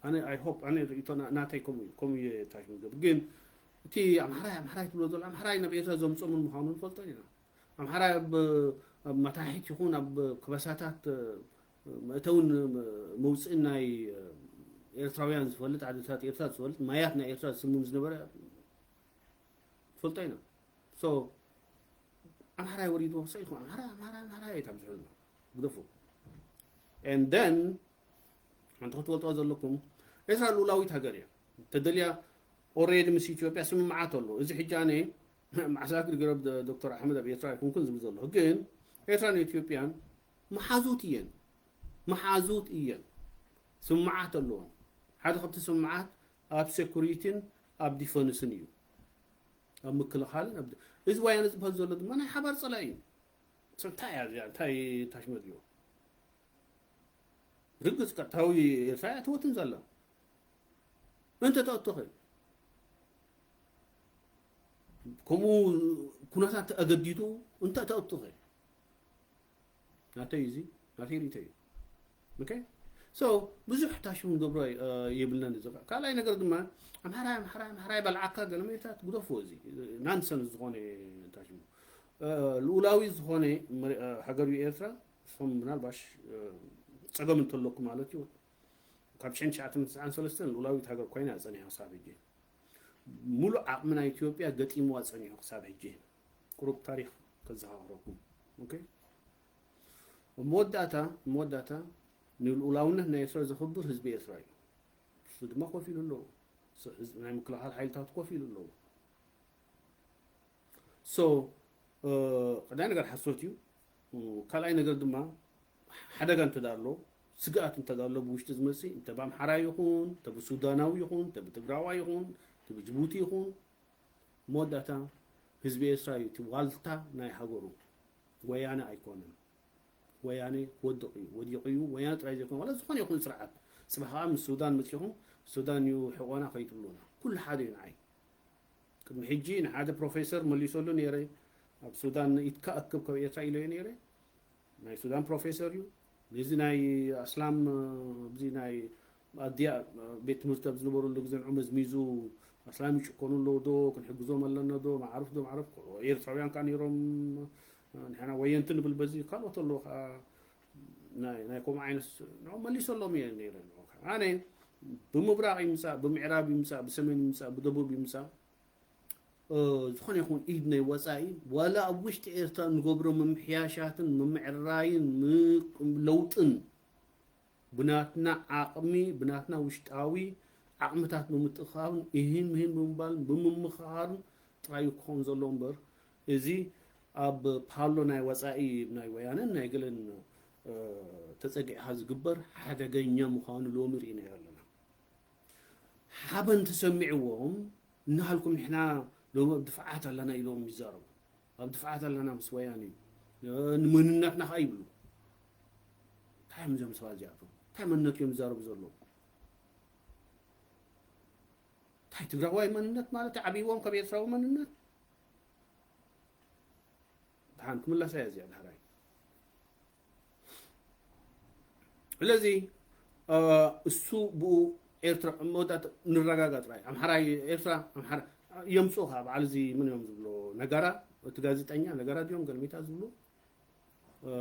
ኣነ፣ I hope፣ ኣነ ርእይቶ ናተይ ከምኡ እዩ። ከምኡ እየ ታሽሙ ዝገብር። ግን እቲ ኣምሓራይ ኣምሓራይ ትብሎ ዘሎ ኣምሓራይ ናብ ኤርትራ ዘምፅኦ ምን ምዃኑ ንፈልጦ ኢና። ኣምሓራይ ኣብ መታሒት ይኹን ኣብ ከበሳታት መእተውን መውፅእን ናይ ኤርትራውያን ዝፈልጥ፣ ዓድታት ኤርትራ ዝፈልጥ፣ ማያት ናይ ኤርትራ ዝስምም ዝነበረ ፈልጦ ኢና። So ኣምሓራይ ወሪድዎ ሰ ኢኹም ኣምሓራ ኣምሓራ ኣምሓራ እየ ታብዝሑ ግደፉ። And then ሓንቲ ክትፈልጥዋ ዘለኩም፣ ኤርትራ ልኡላዊት ሃገር እያ። ተደልያ ኦሬዲ ምስ ኢትዮጵያ ስምምዓት ኣሎ። እዚ ሕጂ ኣነ ማዕሳክር ገረብ ዶክተር ኣሕመድ ኣብ ኤርትራ ኣይኮንኩን ዝብል ዘለኹ፣ ግን ኤርትራን ኢትዮጵያን መሓዙት እየን፣ መሓዙት እየን። ስምምዓት ኣለዎም። ሓደ ካብቲ ስምምዓት ኣብ ሴኩሪቲን ኣብ ዲፈንስን እዩ፣ ኣብ ምክልኻልን። ኣብ እዚ ወያነ ዝበሃል ዘሎ ድማ ናይ ሓባር ፀላኢ እዩ። እንታይ እያ እዚኣ? እንታይ ታሽመት እዩ? ርግፅ ቀጥታዊ ኤርትራ እያ ትወትን ዘላ። እንተ ተእቶኸ ከምኡ ኩነታት ኣገዲዱ እንተ ተእቶኸ ናተይ እዚ ናተይ ሪእቶ እዩ። Okay? So ብዙሕ ታሽሙ ገብሮ የብልናን። እዚ ካልኣይ ነገር ድማ ኣምሓራይ ኣምሓራይ ኣምሓራይ በልዓካ ገለ መሬታት ግደፍዎ። እዚ ናንሰንስ ዝኾነ ታሽሙ ልኡላዊ ዝኾነ ሃገር እዩ ኤርትራ። እሶም ምናልባሽ ፀገም እንተለኩም ማለት እዩ። ካብ ሽሕን ትሽዓተ ሚእትን ትስዓን ሰለስተን ልኡላዊት ሃገር ኮይና እያ ጸኒሓ ክሳብ ሕጂ። ሙሉእ ዓቕሚ ናይ ኢትዮጵያ ገጢምዋ ጸኒሑ ክሳብ ሕጂ። ቁሩብ ታሪኽ ከዘኻኽረኩም። ኦኬ? ኣብ መወዳእታ፣ ኣብ መወዳእታ ንልኡላውነት ናይ ኤርትራ ዘኽብር ህዝቢ ኤርትራ እዩ። እሱ ድማ ኮፍ ኢሉ ኣሎ። ስ-፣ ህዝቢ ናይ ምክልኻል ሓይልታት ኮፍ ኢሉ ኣሎ። So ቀዳይ ነገር ሓሶት እዩ። ካልኣይ ነገር ድማ ሓደጋ እንተ ኣሎ፣ ስግኣት እንተ ኣሎ ብውሽጢ ዝመጽእ እንተ ብኣምሓራ ይኹን እንተ ብሱዳናዊ ይኹን እንተ ብትግራዋይ ይኹን እንተ ብጅቡቲ ይኹን መወዳእታ ህዝቢ ኤርትራ እዩ እቲ ዋልታ ናይ ሃገሩ። ወያነ ኣይኮነን። ወያነ ክወድቕ እዩ፣ ወዲቑ እዩ። ወያነ ጥራይ ዘይኮነ ዋላ ዝኾነ ይኹን ስርዓት ጽባሕ ከዓ ምስ ሱዳን መጺኹም ሱዳን እዩ ሕቆና ከይትብሉና ኩሉ ሓደ እዩ ንዓይ። ቅድሚ ሕጂ ንሓደ ፕሮፌሰር መሊሰሉ ነይረ። ኣብ ሱዳን ኢድካ ኣክብ ካብ ኤርትራ ኢለዮ ነይረ። ናይ ሱዳን ፕሮፌሰር እዩ። ነዚ ናይ ኣስላም፣ እ፣ ኣብዚ ናይ ኣድያ፣ እ፣ ቤት ትምህርቲ ኣብ ዝነበረሉ ግዜ ንዑ መዝሚዙ ኣስላም ይጭኮኑ ኣለዉ ዶ፣ ክንሕግዞም ኣለና ዶ፣ ማዕርፍ ዶ፣ ማዕርፍ፣ ኤርትራውያን ከኣ ነይሮም፣ እ፣ ንሕና ወየንቲ ንብል በዚ፣ ካልኦት ኣለዉ ከኣ ናይ፣ ናይ ከምኡ ዓይነት ንዑ መሊሰሎም እየ ነይረ። ንዑ ከኣ ኣነ ብምብራቕ ይምጻእ፣ ብምዕራብ ይምጻእ፣ ብሰሜን ይምጻእ፣ ብደቡብ ይምጻእ፣ እ፣ ዝኾነ ይኹን ኢድ ናይ ወጻኢ፣ ዋላ ኣብ ውሽጢ ኤርትራ እንገብሮ ምምሕያሻትን ምምዕራይን ም-፣ ለውጥን ብናትና ዓቕሚ፣ ብናትና ውሽጣዊ ዓቕምታት ብምትእኽኻብን፣ እሂን ምሂን ብምባልን ብምምኽኻርን ጥራይ እዩ ክኸውን ዘለዎ እምበር፣ እዚ ኣብ ፓሎ ናይ ወጻኢ ናይ ወያነን ናይ ገለን፣ እ፣ ተጸጊዕካ ዝግበር ሓደገኛ ምዃኑ ሎሚ ርኢናዮ ኣለና። ሓበን ተሰሚዕዎም፣ እናሃልኩም ንሕና ሎሚ ኣብ ድፍዓት ኣለና ኢሎም ይዛረቡ። ኣብ ድፍዓት ኣለና ምስ ወያነ እዩ። እ፣ ንመንነትና ኸዓ ይብሉ። እንታይ እዮም እዞም ሰባት እዚኣቶም? እንታይ መንነት እዮም ዝዛረቡ ዘለዉ? እንታይ ትግራዋይ መንነት ማለት ዓብይዎም ካብ ኤርትራዊ መንነት? ደሓን ክምለሳ እያ እዚኣ ዳሕራይ። ስለዚ፣ እ፣ እሱ ብኡ ኤርትራ መወዳእታ ንረጋጋ ጥራይ። ኣምሓራይ ኤርትራ፣ ኣምሓራ የምጽኡ ኸዓ በዓል እዚ ምን እዮም ዝብሎ ነጋራ፣ እቲ ጋዜጠኛ ነጋራ ድዮም ገልሚታ ዝብሉ፣ እ፣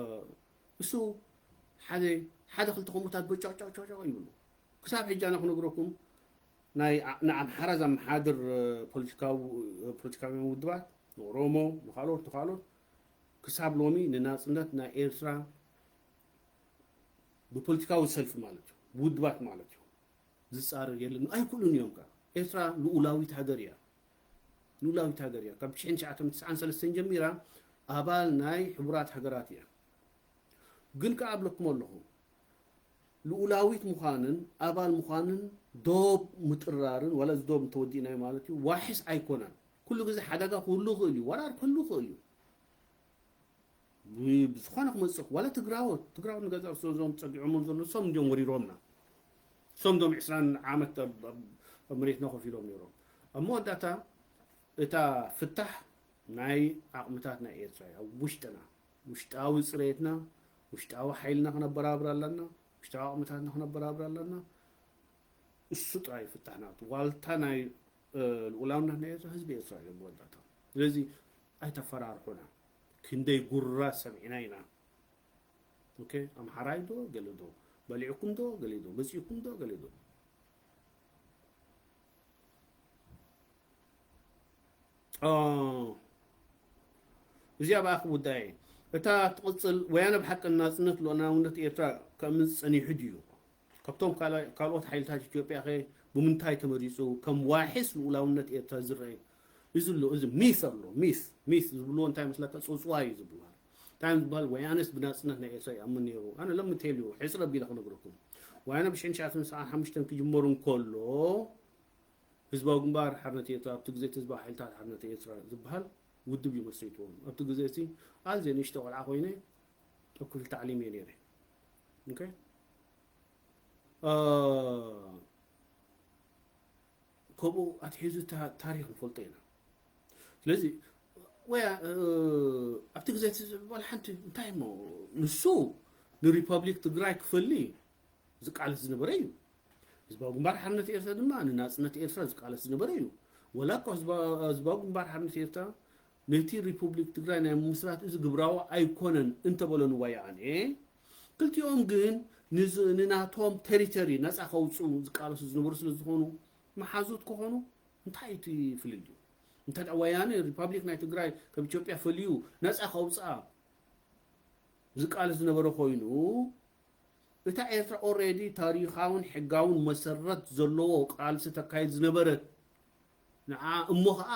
እሱ ሓደ፣ ሓደ ክልተ ከምኡታት በጫውጫውጫውጫው ይብሉ። ክሳብ ሕጂ ኣነ ክነግረኩም ናይ ኣ-፣ ንኣምሓራ ዘመሓድር፣ እ፣ ፖለቲካዊ፣ እ፣ ፖለቲካውያን ውድባት፣ ንኦሮሞ፣ ንኻልኦት፣ ንኻልኦት፣ ክሳብ ሎሚ ንናጽነት ናይ ኤርትራ ብፖለቲካዊ ሰልፊ ማለት እዩ፣ ብውድባት ማለት እዩ፣ ዝጻረር የለን። ኣይክእሉን እዮም ከኣ። ኤርትራ ልኡላዊት ሃገር እያ። ልኡላዊት ሃገር እያ። ካብ ሽሕን ትሽዓተ ሚእትን ትስዓን ሰለስተን ጀሚራ ኣባል ናይ ሕቡራት ሃገራት እያ። ግን ከኣ እብለኩም ኣለኹ፣ ልኡላዊት ምዃንን ኣባል ምዃንን ዶብ ምጥርራርን፣ ዋላ እዚ ዶብ እንተወዲእናዮ ማለት እዩ፣ ዋሕስ ኣይኮነን። ኩሉ ግዜ ሓደጋ ክህሉ ይኽእል እዩ፣ ወራር ክህሉ ይኽእል እዩ። ብ-፣ ብዝኾነ ክመጽእ፣ ዋላ ትግራዎት፣ ትግራዎት ንገዛ ርእሶ እዞም ጸጊዖምዎም ዘለዉ፣ እሶም እንድዮም ወሪሮምና። እሶም እንድዮም ዕስራን ዓመት ኣብ፣ ኣብ፣ ኣብ መሬትና ኮፍ ኢሎም ነይሮም። ኣብ መወዳእታ እታ ፍታሕ ናይ ዓቕምታት ናይ ኤርትራ እያ። ኣብ ውሽጥና፣ ውሽጣዊ ጽሬትና፣ ውሽጣዊ ሓይልና ክነበራብር ኣለና፣ ውሽጣዊ ዓቕምታትና ክነበራብር ኣለና። እሱ ጥራይ ፍታሕ ናቱ። ዋልታ ናይ፣ እ፣ ልኡላውነት ናይ ኤርትራ ህዝቢ ኤርትራ እዩ መወዳእታ። ስለዚ ኣይተፈራርሑና። ክንደይ ጉራ ሰሚዕና ኢና። ኦኬ፣ ኣምሓራይ ዶ ገለ ዶ፣ በሊዕኩም ዶ ገለ ዶ፣ መጺእኩም ዶ ገለ ዶ። እ፣ እዚኣ ብኣኺ ጉዳይ እታ ትቕጽል፣ ወያነ ብሓቂ ናጽነት ልኡላውነት ኤርትራ ከእምጽ ጸኒሑ ድዩ? ካብቶም ካልኣ-፣ ካልኦት ሓይልታት ኢትዮጵያ ኸ ብምንታይ ተመሪጹ ከም ዋሒስ ልኡላውነት ኤርትራ ዝረአ? እዚ ኣሎ፣ እዚ ሚስ ኣሎ፣ ሚስ፣ ሚስ ዝብልዎ እንታይ መስለካ? ጽውጽዋይ እዩ ዝብሃል። እንታይ እዩ ዝበሃል? ወያነስ ብናጽነት ናይ ኤርትራ ይኣምን ነይሩ። ኣነ let me tell you፣ ሕጽር ኣቢለ ክነግረኩም። ወያነ ብሽሕን ትሽዓተ ሚእትን ሰብዓን ሓሙሽተን ክጅመር እንከሎ፣ ህዝባዊ ግንባር ሓርነት ኤርትራ፣ ኣብቲ ግዜ እቲ ህዝባዊ ሓይልታት ሓርነት ኤርትራ ዝበሃል ውድብ እዩ መስሪትዎም። ኣብቲ ግዜ እቲ ኣዝየ ንእሽቶ ቆልዓ ኮይነ ኣብ ክፍሊ ታዕሊም እየ ነይረ። ኦኬ? እ፣ ከምኡ ኣትሒዙ ታ-፣ ታሪኽ ንፈልጦ ኢና። ስለዚ፣ ወያ-፣ እ፣ ኣብቲ ግዜ እቲ ዝበሃል ሓንቲ እንታይ እሞ፣ ንሱ ንሪፐብሊክ ትግራይ ክፈሊ ዝቃለስ ዝነበረ እዩ። ህዝባዊ ግንባር ሓርነት ኤርትራ ድማ ንናጽነት ኤርትራ ዝቃለስ ዝነበረ እዩ። ወላ እኳ ህዝባ-፣ ህዝባዊ ግንባር ሓርነት ኤርትራ ነቲ ሪፑብሊክ ትግራይ ናይ ምምስራት እዚ ግብራዊ ኣይኮነን እንተበሎ ንወያኔ፣ ክልቲኦም ግን ንዝ-፣ ንናቶም ቴሪቶሪ ነጻ ከውጽኡ ዝቃለሱ ዝነበሩ ስለ ዝኾኑ፣ መሓዙት ክኾኑ እንታይ እቲ ፍልልዩ? እንተ ደኣ ወያነ ሪፓብሊክ ናይ ትግራይ ካብ ኢትዮጵያ ፈልዩ ነጻ ከውጽኣ ዝቃለስ ዝነበረ ኮይኑ፣ እታ ኤርትራ ኦልሬዲ ታሪኻውን ሕጋውን መሰረት ዘለዎ ቃልሲ ተካይድ ዝነበረት፣ ንዓ እሞ ኸዓ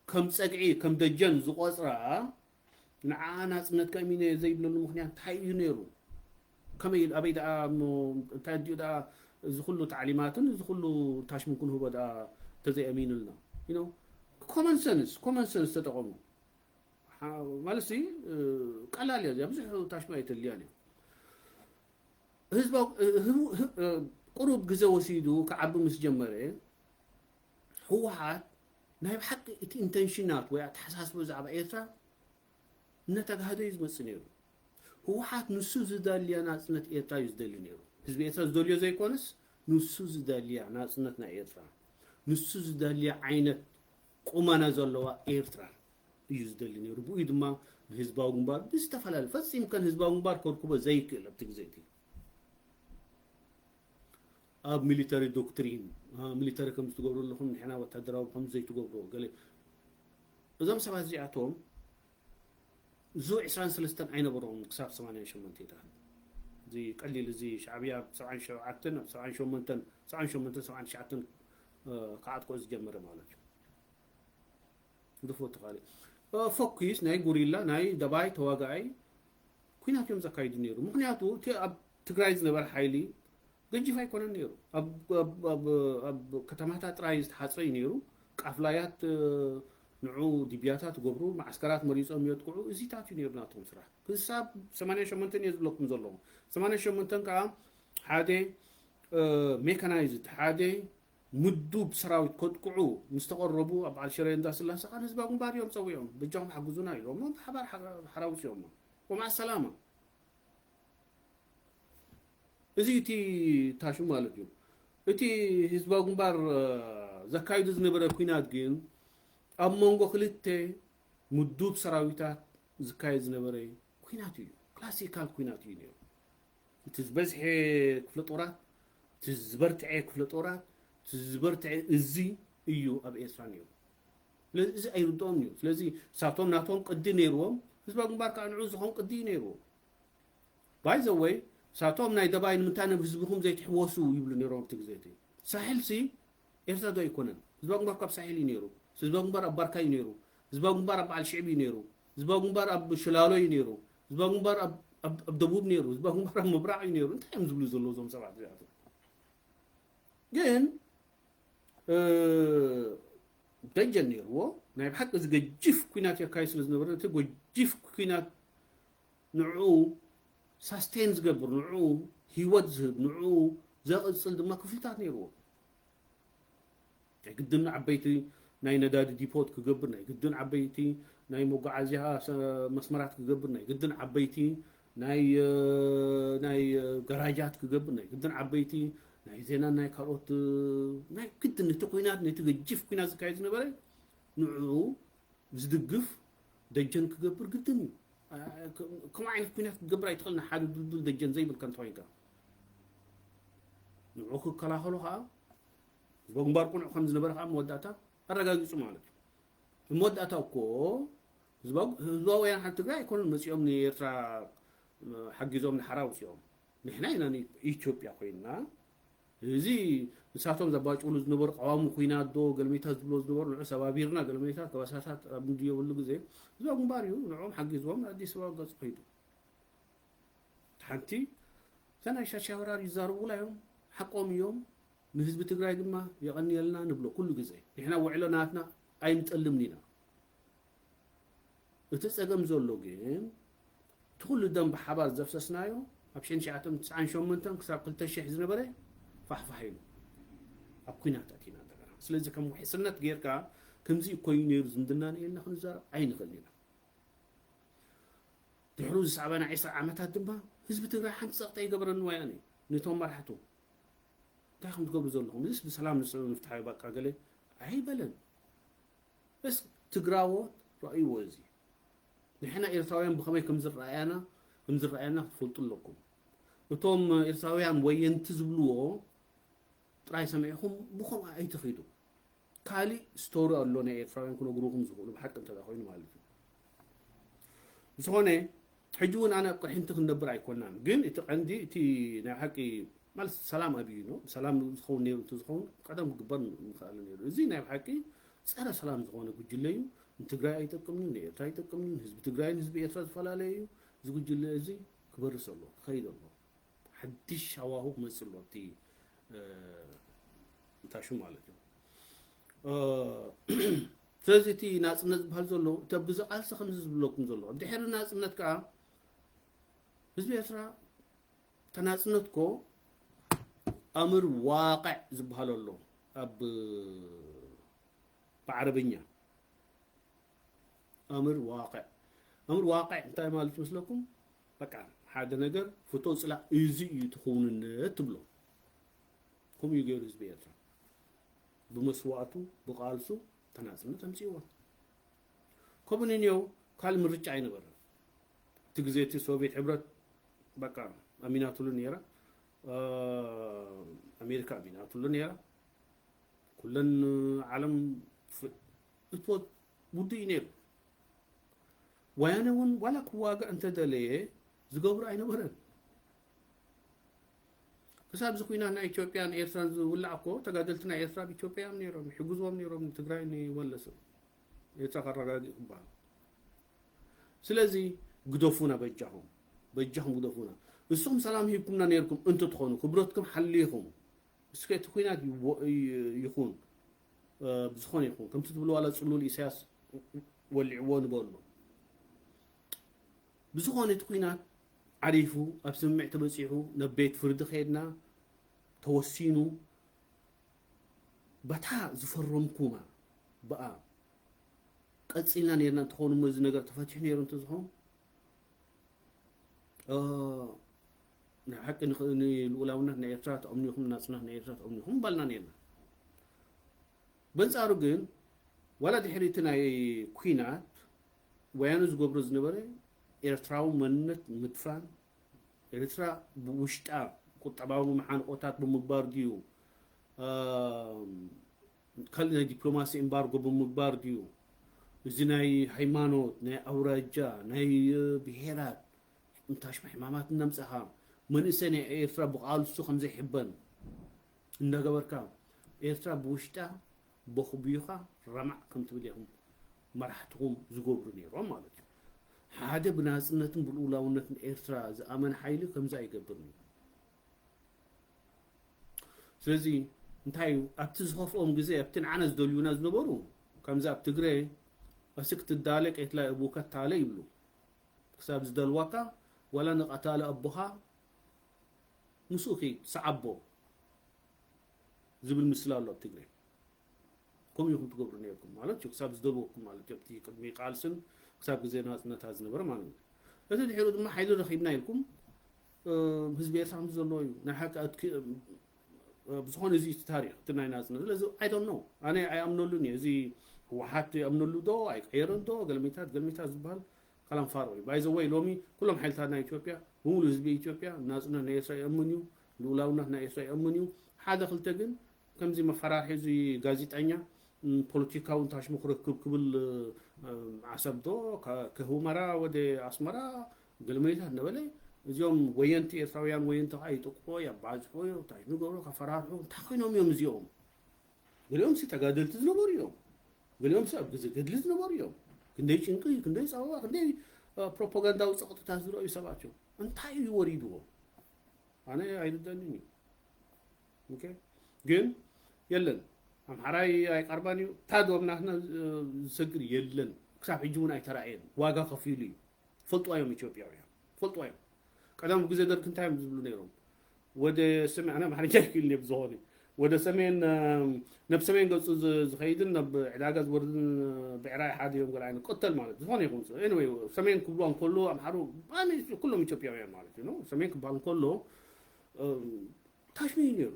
ከም ጸግዒ፣ ከም ደጀን ዝቖጽራ፣ ንዓ ናጽነት ከእሚነ ዘይብለሉ ምኽንያት እንታይ እዩ ነይሩ? ከመይ፣ ኣበይ ደኣ እሞ፣ እንታይ ኣዲኡ ደኣ እዚ ኩሉ ታዕሊማትን እዚ ኩሉ ታሽሙን ክንህቦ ደኣ ተዘይኣሚኑልና? You know፣ ኮመን ሰንስ፣ ኮመን ሰንስ ተጠቐሙ። ሓ-፣ ማለት ሲ፣ እ፣ ቀላል እያ እዚኣ፣ ብዙሕ ታሽማ ኣይተድልያን እያ። ህዝባዊ፣ እ፣ ህቡ-፣ ህ-፣ እ፣ ቁሩብ ግዜ ወሲዱ ክዓቢ ምስ ጀመረ፣ ህወሓት ናይ ብሓቂ እቲ ኢንተንሽናት ወይ ኣተሓሳስባ ብዛዕባ ኤርትራ እነ ተጋህዶ እዩ ዝመጽእ ነይሩ። ህወሓት ንሱ ዝደልያ ናጽነት ኤርትራ እዩ ዝደሊ ነይሩ። ህዝቢ ኤርትራ ዝደልዮ ዘይኮነስ፣ ንሱ ዝደልያ ናጽነት ናይ ኤርትራ፣ ንሱ ዝደልያ ዓይነት ቁመና ዘለዋ ኤርትራ እዩ ዝደሊ ነይሩ። ብኡ ድማ ብህዝባዊ ግንባር ብዝተፈላለዩ፣ ፈጺምካ ንህዝባዊ ግንባር ከርክቦ ዘይክእል ኣብቲ ግዜ እቲ ኣብ ሚሊተሪ ዶክትሪን፣ አ፣ ሚሊተሪ ከም ዝትገብሩ ኣለኹም፣ ንሕና ወታደራዊ ከም ዘይትገብሩ ገለ። እዞም ሰባት እዚኣቶም ዙ ዕስራን ሰለስተን ኣይነበሮም ክሳብ ሰማንያን ሸሞንተን። እዚ ቀሊል፣ እዚ ሻዕብያ ኣብ ሰብዓን ሸውዓተን፣ ኣብ ሰብዓን ሸሞንተን፣ ሰብዓን ሸሞንተን፣ ሰብዓን ትሽዓተን፣ እ፣ ክዓጥቆ ዝጀመረ ማለት እዩ። ግደፎ ተኻሊ። እ፣ ፎኪስ ናይ ጉሪላ፣ ናይ ደባይ ተዋጋኣይ ኩናት እዮም ዘካይዱ ነይሩ። ምኽንያቱ እቲ ኣብ ትግራይ ዝነበረ ሓይሊ ገጂፍ ኣይኮነን ነይሩ። ኣብ፣ ኣብ፣ ኣብ፣ ኣብ ከተማታት ጥራይ ዝተሓጽረ እዩ ነይሩ። ቃፍላያት፣ እ፣ ንዑ ዲብያታት ገብሩ፣ ማዕስከራት መሪጾም የጥቅዑ። እዚታት እዩ ነይሩ ናቶም ስራሕ። ክሳብ ሰማንያን ሸሞንተን እየ ዝብለኩም ዘለኹ። ሰማንያን ሸሞንተን ከኣ ሓደ፣ እ፣ ሜካናይዝድ፣ ሓደ ምዱብ ሰራዊት ከጥቅዑ ምስ ተቐረቡ፣ ኣብ በዓል ሽረ እንዳስላሴ ከኣ ንህዝባዊ ግንባር እዮም ጸዊዖም። በጃኹም ሓግዙና ኢሎሞ ብሓባር ሓ-፣ ሓራውስ እዮም። ወማዕ ሰላማ። እዚ እቲ ታሹ ማለት እዩ። እቲ ህዝባዊ ግንባር፣ እ፣ ዘካይዱ ዝነበረ ኲናት ግን ኣብ መንጎ ክልተ ምዱብ ሰራዊታት ዝካየድ ዝነበረ ኲናት እዩ። ክላሲካል ኲናት እዩ ነይሩ። እቲ ዝበዝሐ ክፍለ ጦራት፣ እቲ ዝበርትዐ ክፍለ ጦራት፣ እቲ ዝበርትዐ እዚ እዩ ኣብ ኤርትራ ነይሩ። ስለዚ እዚ ኣይርድኦም እዩ። ስለዚ ንሳቶም ናቶም ቅዲ ነይርዎም፣ ህዝባዊ ግንባር ከዓ ንዑ ዝኾን ቅዲ እዩ ነይርዎም። ባይ ዘ ወይ፣ ንሳቶም ናይ ደባይ ንምንታይ ናብ ህዝብኹም ዘይትሕወሱ ይብሉ ነይሮም ኣብቲ ግዜ እቲ። ሳሕል ሲ ኤርትራ ዶ ኣይኮነን? ህዝባዊ ግንባር ካብ ሳሕል እዩ ነይሩ። ህዝባዊ ግንባር ኣብ ባርካ እዩ ነይሩ። ህዝባዊ ግንባር ኣብ በዓል ሽዕብ እዩ ነይሩ። ህዝባዊ ግንባር ኣብ ሽላሎ እዩ ነይሩ። ህዝባዊ ግንባር ኣብ፣ ኣብ፣ ኣብ ደቡብ ነይሩ። ህዝባዊ ግንባር ኣብ ምብራቕ እዩ ነይሩ። እንታይ እዮም ዝብሉ ዘለዉ እዞም ሰባት እዚኣቶም? ግን፣ እ፣ ደጀን ነይርዎ። ናይ ብሓቂ እዚ ገጂፍ ኲናት የካይድ ስለ ዝነበረ፣ እቲ ገጂፍ ኲናት ንዕኡ ሳስቴን ዝገብር፣ ንዕኡ ህይወት ዝህብ፣ ንዕኡ ዘቕጽል ድማ ክፍልታት ነይርዎ። ናይ ግድን ዓበይቲ ናይ ነዳዲ ዲፖት ክገብር፣ ናይ ግድን ዓበይቲ ናይ መጓዓዝያ ሰ-፣ መስመራት ክገብር፣ ናይ ግድን ዓበይቲ ናይ፣ እ፣ ናይ፣ እ፣ ጋራጃት ክገብር፣ ናይ ግድን ዓበይቲ ናይ ዜናን ናይ ካልኦት፣ እ፣ ናይ ግድን ነቲ ኲናት፣ ነቲ ገጂፍ ኲናት ዝካየድ ዝነበረ ንዕኡ ዝድግፍ ደጀን ክገብር ግድን እዩ። አ-፣ ከ-፣ ከምኡ ዓይነት ኲናት ክትገብር ኣይትኽእልን፣ ሓደ ድልዱል ደጀን ዘይብልካ እንተኾይንካ። ንዕኡ ክከላኸሎ ከዓ ህዝባዊ ግንባር ቅኑዕ ከም ዝነበረ ከዓ መወዳእታ ኣረጋጊጹ ማለት እዩ። መወዳእታ እኮ ህዝባዊ፣ ህዝባዊ ወያነ ሓርነት ትግራይ ኣይኮኑን መጺኦም ንኤርትራ፣ እ፣ ሓጊዞም ንሓራ ኣውጺኦም። ንሕና ኢና ንኢትዮጵያ ኮይንና፣ እዚ ንሳቶም ዘባጭውሉ ዝነበሩ ቀዋሚ ኲናት ዶ ገለሜታት ዝብሎ ዝነበሩ ንዑ ሰባቢርና ገለሜታት ከባሳታት ኣብ እንድየብሉ ግዜ ህዝባዊ ግንባር እዩ ንዕኦም ሓጊዝዎም ኣዲስ ኣበባ ገጹ ከይዱ። ሓንቲ እዛ ናይ ሻሻ ወራር ይዛረቡላ እዮም፣ ሓቆም እዮም። ንህዝቢ ትግራይ ድማ የቐንየልና ንብሎ ኩሉ ግዜ። ንሕና ውዕሎ ናትና ኣይንጠልምን ኢና። እቲ ጸገም ዘሎ ግን እቲ ኩሉ ደም ብሓባር ዘፍሰስናዮ ኣብ ሽሕን ትሽዓተ ሚእትን ትስዓን ሸሞንተን ክሳብ ክልተ ሽሕ ዝነበረ ፋሕፋሕ ኢሉ ኣብ ኲናት ኣቲና እንደገና። ስለዚ ከም ውሕስነት ጌርካ ከምዚ እኮ እዩ ነይሩ ዝምድናና ኢልና ክንዛረብ ኣይንኽእልን ኢና። ድሕሩ ዝሰዕበና ዕስራ ዓመታት ድማ ህዝቢ ትግራይ ሓንቲ ጸቕጢ ኣይገበረን ወያነ ነቶም መራሕቱ። እንታይ ከም ትገብሩ ዘለኹም? እዚስ ብሰላም ንስ-፣ ንፍትሓዮ በቃ ገለ ኣይበለን። በስ ትግራዎት ረኣይዎ እዚ። ንሕና ኤርትራውያን ብኸመይ ከም ዝረኣያና፣ ከም ዝረኣየና ክትፈልጡ ኣለኩም። እቶም ኤርትራውያን ወየንቲ ዝብልዎ ጥራይ ሰሚዕኹም ብኸምኡ ኣይትኺዱ። ካሊእ ስቶሪ ኣሎ ናይ ኤርትራውያን ክነግሩኹም ዝኽእሉ ብሓቂ እንተ ደኣ ኮይኑ ማለት እዩ። ዝኾነ ሕጂ እውን ኣነ ኣብ ቅርሕንቲ ክንነብር ኣይኮናን፣ ግን እቲ ቀንዲ እቲ ናይ ሓቂ ማለት ሰላም ኣብዩ ነው። ሰላም ዝኸውን ነይሩ እንተዝኸውን ቀደም ክግበር ምኽኣለ ነይሩ። እዚ ናይ ሓቂ ጸረ ሰላም ዝኾነ ጉጅለ እዩ። ንትግራይ ኣይጠቅምን እዩ፣ ንኤርትራ ኣይጠቅምን እዩ፣ ንህዝቢ ትግራይ ንህዝቢ ኤርትራ ዝፈላለየ እዩ። እዚ ጉጅለ እዚ ክበርስ ኣሎ፣ ክኸይድ ኣሎ። ሓድሽ ሃዋሁ ክመጽእ ኣሎ ኣብቲ፣ እ፣ እንታሹ ማለት እዩ። እ፣ ስለዚ እቲ ናጽነት ዝበሃል ዘሎ፣ እቲ ኣብዚ ቃልሲ ከምዚ ዝብለኩም ዘሎ፣ ድሕሪ ናጽነት ከኣ ህዝቢ ኤርትራ፣ እታ ናጽነት እኮ ኣምር ዋቅዕ ዝበሃል ኣሎ ኣብ፣ ብዓረብኛ ኣምር ዋቅዕ። ኣምር ዋቃዕ እንታይ ማለት ይመስለኩም? በቃ ሓደ ነገር ፍቶ ጽላእ እዚ እዩ ትኽውንነት ትብሎ። ከምኡ እዩ ገይሩ ህዝቢ ኤርትራ ብመስዋእቱ ብቃልሱ ተናጽነት ኣምጺእዎ። ከምኡ ንንየው ካልእ ምርጫ ኣይነበረን። እቲ ግዜ እቲ ሶቪየት ሕብረት በቃ ኣሚናትሉ ነይራ፣ ኣሜሪካ ኣሚናትሉ ነይራ። ኩለን ዓለም እትወ ውድእ እዩ ነይሩ። ወያነ እውን ዋላ ክዋጋእ እንተደለየ ዝገብሮ ኣይነበረን። ክሳብ እዚ ኩናት ናይ ኢትዮጵያን ኤርትራን ዝውላዕ እኮ ተጋደልቲ ናይ ኤርትራ ኣብ ኢትዮጵያ እዮም ነይሮም፣ ይሕግዝዎም ነይሮም ንትግራይ ንመለስን ኤርትራ ከረጋግእ ክበሃል። ስለዚ ግደፉና በጃኹም፣ በጃኹም ግደፉና። እሱኹም ሰላም ሂብኩምና ነይርኩም እንትትኾኑ ክብረትኩም ሓሊኹም እስከ እቲ ኩናት ይዎ- ይ- ይኹን እ፣ ብዝኾነ ይኹን ከምቲ ትብሉ ዋላ ጽሉል ኢሳያስ ወሊዕዎ ንበሉ። ብዝኾነ እቲ ኩናት ዓሪፉ ኣብ ስምምዕ ተበጺሑ ናብ ቤት ፍርዲ ከይድና ተወሲኑ በታ ዝፈረምኩማ ብኣ ቀጺልና ነርና እንተኾኑ እሞ እዚ ነገር ተፈቲሑ ነይሩ እንተዝኾን እ፣ ናይ ሓቂ ንኽ- ንልኡላውነት ናይ ኤርትራ ተኣምኒኹም ናጽነት ናይ ኤርትራ ተኣምኒኹም ባልና ነርና። በንጻሩ ግን ዋላ ድሕሪ እቲ ናይ ኩናት ወያነ ዝገብሮ ዝነበረ ኤርትራዊ መንነት ምድፋን ኤርትራ ብውሽጣ ቁጠባዊ መሓንቆታት ብምግባር ድዩ ካልእ ናይ ዲፕሎማሲ ኤምባርጎ ብምግባር ድዩ እዚ ናይ ሃይማኖት ናይ ኣውራጃ ናይ ብሄራት እንታሽ ሕማማት እናምጻኻ መንእሰይ ናይ ኤርትራ ብቃልሱ ከም ዘይሕበን እንዳገበርካ ኤርትራ ብውሽጣ በኹብዩኻ ረማዕ ከም ትብል ኢኹም መራሕትኹም ዝገብሩ ነይሮም ማለት እዩ። ሓደ ብናጽነትን ብልኡላውነትን ኤርትራ ዝኣመን ሓይሊ ከምዚ ኣይገብርን እዩ። ስለዚ እንታይ እዩ ኣብቲ ዝኸፍኦም ግዜ ኣብቲ ንዓና ዝደልዩና ዝነበሩ ከምዚ ኣብ ትግረ እስክ ትዳለ ቄትላ እቡከ ታለ ይብሉ ክሳብ ዝደልዋካ ዋላ ንቐታለ ኣቦኻ ምስኡ ኺድ ሰዓቦ ዝብል ምስላ ኣሎ ኣብ ትግረ። ከምኡ ኢኹም ትገብሩ ነርኩም ማለት እዩ ክሳብ ዝደልወኩም ማለት እዩ ኣብቲ ቅድሚ ቃልስን ክሳብ ግዜ ናጽነታ ዝነበረ ማለት እዩ። እቲ ድሕሩ ድማ ሓይሊ ረኺብና ኢልኩም ህዝቢ ኤርትራ ከምዚ ዘለዎ እዩ ናይ ሓቂ ብዝኾነ እዚ እቲ ታሪክ እቲ ናይ ናጽነት ስለዚ I don't know ኣነ ኣይኣምነሉን እየ እዚ ህወሓት ይኣምነሉ ዶ ኣይቀየረን ዶ ገልሚታት ገልሚታት ዝበሃል ካላም ፋሮ እዩ by the way ሎሚ ኩሎም ሓይልታት ናይ ኢትዮጵያ ብምሉ ህዝቢ ኢትዮጵያ ናጽነት ናይ ኤርትራ ይኣምን እዩ ልኡላውነት ናይ ኤርትራ ይኣምን እዩ ሓደ ክልተ ግን ከምዚ መፈራርሒ እዚ ጋዜጠኛ ፖለቲካዊ ታሽሙ ክረክብ ክብል ዓሰብ ዶ ከሁመራ ወደ ኣስመራ ገለመሌታት ነበለ እዚኦም ወየንቲ ኤርትራውያን ወየንቲ ከዓ ይጥቅዎ ያባዝሑ ታሽሙ ገብሮ ከፈራርሑ እንታይ ኮይኖም እዮም እዚኦም ገሊኦም ሲ ተጋደልቲ ዝነበሩ እዮም ገሊኦም ሲ ኣብ ግዜ ገድሊ ዝነበሩ እዮም ክንደይ ጭንቂ ክንደይ ፀበባ ክንደይ ፕሮፓጋንዳዊ ፀቕጥታት ዝረኣዩ ሰባት እዮም እንታይ እዩ ወሪድዎም ኣነ ኣይርደንን እዩ ግን የለን ኣምሓራይ ኣይቀርባን እዩ ታዶም ናትና ዝሰግር የለን ክሳብ ሕጂ እውን ኣይተራእየን ዋጋ ከፊሉ እዩ ፈልጥዋ እዮም ኢትዮጵያውያን ፈልጥዋ እዮም ቀዳም ግዜ ደርግ እንታይ እዮም ዝብሉ ነይሮም ወደ ሰሜን ኣነ ኣምሓርኛ ይክእል እየ ብዝኾነ ወደ ሰሜን ናብ ሰሜን ገጹ ዝኸይድን ናብ ዕዳጋ ዝወርድን ብዕራይ ሓደ እዮም ገለ ዓይነት ቅተል ማለት ዝኾነ ይኹን anyway ሰሜን ክብሉ እንከሎ ኣምሓሩ ኩሎም ኢትዮጵያውያን ማለት እዩ ሰሜን ክበሃል እንከሎ ታሽሚ እዩ ነይሩ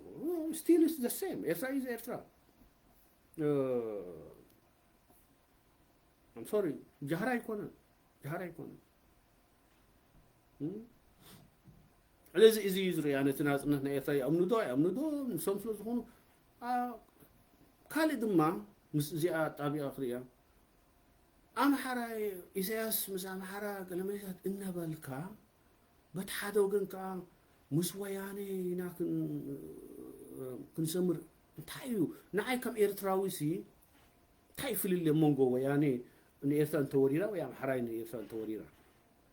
still is the same ኤርትራ is ኤርትራ I'm sorry ጃህራ ኣይኮነን ጃህራ ኣይኮነን ስለዚ እዚ እዩ ዝርያ ነቲ ናፅነት ናይ ኤርትራ ይኣምኑ ዶ ኣይኣምኑ ዶ ንሶም ስለ ዝኾኑ ካልእ ድማ ምስ እዚኣ ኣጣቢቓ ክርእያ ኣምሓራ ኢሳያስ ምስ ኣምሓራ ገለመሌታት እናበልካ በቲ ሓደ ወገን ከዓ ምስ ወያነ ኢና ክንሰምር እንታይ እዩ ንዓይ ከም ኤርትራዊ ሲ እንታይ ፍልልይ ኣብ መንጎ ወያነ ንኤርትራ እንተወሪራ ወይ ኣምሓራይ ንኤርትራ እንተወሪራ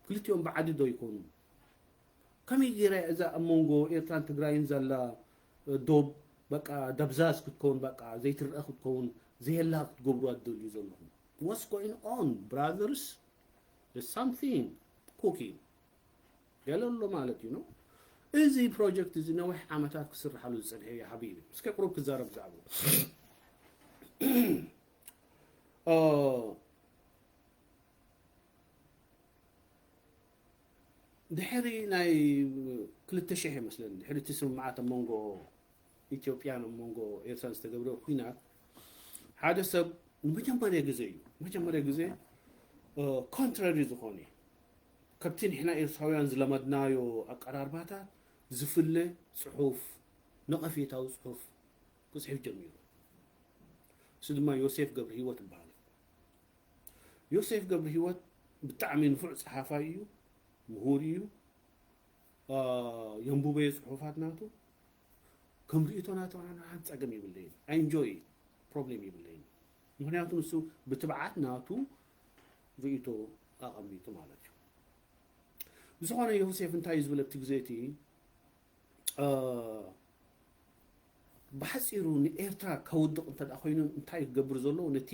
ክልቲኦም ብዓዲ ዶ ይኮኑ ከመይ ገይራ እዛ ኣብ መንጎ ኤርትራን ትግራይን ዘላ ዶብ በቃ ደብዛዝ ክትከውን በቃ ዘይትረአ ክትከውን ዘየላ ክትገብሩ ኣደልዩ ዘለኹም what's going on brothers there's something cooking ገለ ኣሎ ማለት እዩ ነው እዚ ፕሮጀክት እዚ ነዊሕ ዓመታት ክስርሓሉ ዝፀንሐ እዩ ሓቢቢ እስከ ቅሩብ ክዛረብ ዛዕቡ ድሕሪ ናይ ክልተ ሽሕ ይመስለኒ፣ ድሕሪ እቲ ስምምዓት ኣብ መንጎ ኢትዮጵያን ኣብ መንጎ ኤርትራን ዝተገብረ ኲናት፣ ሓደ ሰብ ንመጀመርያ ግዜ እዩ፣ መጀመርያ ግዜ ኮንትራሪ ዝኾነ፣ ካብቲ ንሕና ኤርትራውያን ዝለመድናዮ ኣቀራርባታት ዝፍለ ጽሑፍ፣ ነቐፌታዊ ጽሑፍ ክጽሕፍ ጀሚሩ። እሱ ድማ ዮሴፍ ገብረ ህይወት ይበሃል። ዮሴፍ ገብረ ህይወት ብጣዕሚ ንፉዕ ጸሓፋይ እዩ፣ ምሁር እዩ። የንቡበዮ ጽሑፋት ናቱ። ከም ርእይቶ ናቱ ኣነ ሓንቲ ጸገም የብለይን። I enjoy፣ ፕሮብሌም የብለይን። ምኽንያቱ ንሱ ብትብዓት ናቱ ርእይቶ ኣቐሚጡ ማለት እዩ። ብዝኾነ ዮሴፍ እንታይ እዩ ዝብል ኣብቲ ግዜ እቲ፣ ብሓጺሩ ንኤርትራ ከውድቕ እንተ ደኣ ኮይኑ እንታይ ክገብር ዘለዎ፣ ነቲ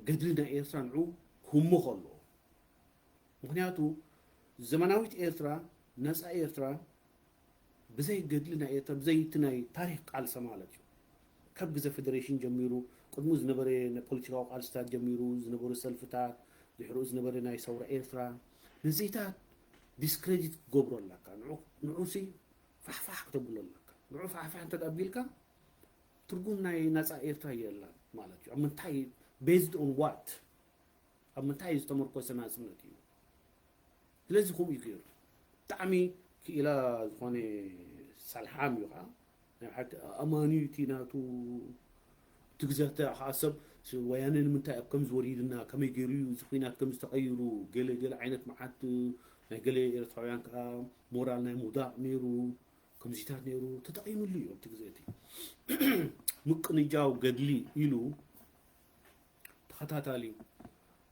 ገድሊ ናይ ኤርትራ ንዑ ክህሞ ከለዎ። ምኽንያቱ ዘመናዊት ኤርትራ፣ ነጻ ኤርትራ፣ ብዘይ ገድሊ ናይ ኤርትራ፣ ብዘይ እቲ ናይ ታሪኽ ቃልሰ ማለት እዩ። ካብ ግዜ ፌደሬሽን ጀሚሩ፣ ቅድሙ ዝነበረ ናይ ፖለቲካዊ ቃልስታት ጀሚሩ፣ ዝነበሩ ሰልፍታት፣ ድሕሪኡ ዝነበረ ናይ ሰውራ ኤርትራ፣ ነዚታት ዲስክሬዲት ክገብሮ ኣለካ። ንዑ፣ ንዑሲ ፋሕፋሕ ክተብሎ ኣለካ። ንዑ ፋሕፋሕ እንተ ኣቢልካ፣ ትርጉም ናይ ነጻ ኤርትራ የላን ማለት እዩ። ኣብ ምንታይ፣ ቤዝድ ኦን ዋት? ኣብ ምንታይ ዝተመርኮሰ ናጽነት እዩ? ስለዚ ከምኡ እዩ ገይሩ። ብጣዕሚ ክኢላ ዝኾነ ሳልሓም እዩ ኸዓ። ናይ ሓቂ ኣማኒ እቲ ናቱ፣ እቲ ግዜ እቲ ኸዓ ሰብ ስ-፣ ወያነ ንምንታይ ኣብ ከምዚ ወሪድና፣ ከመይ ገይሩ እዩ እዚ ኲናት ከምዚ ተቐይሩ፣ ገለ ገለ ዓይነት መዓት ናይ ገለ ኤርትራውያን ከኣ ሞራል ናይ ምውዳቕ ነይሩ፣ ከምዚታት ነይሩ፣ ተጠቒምሉ እዩ ኣብቲ ግዜ እቲ። ምቅንጃው ገድሊ ኢሉ ተኸታታሊ፣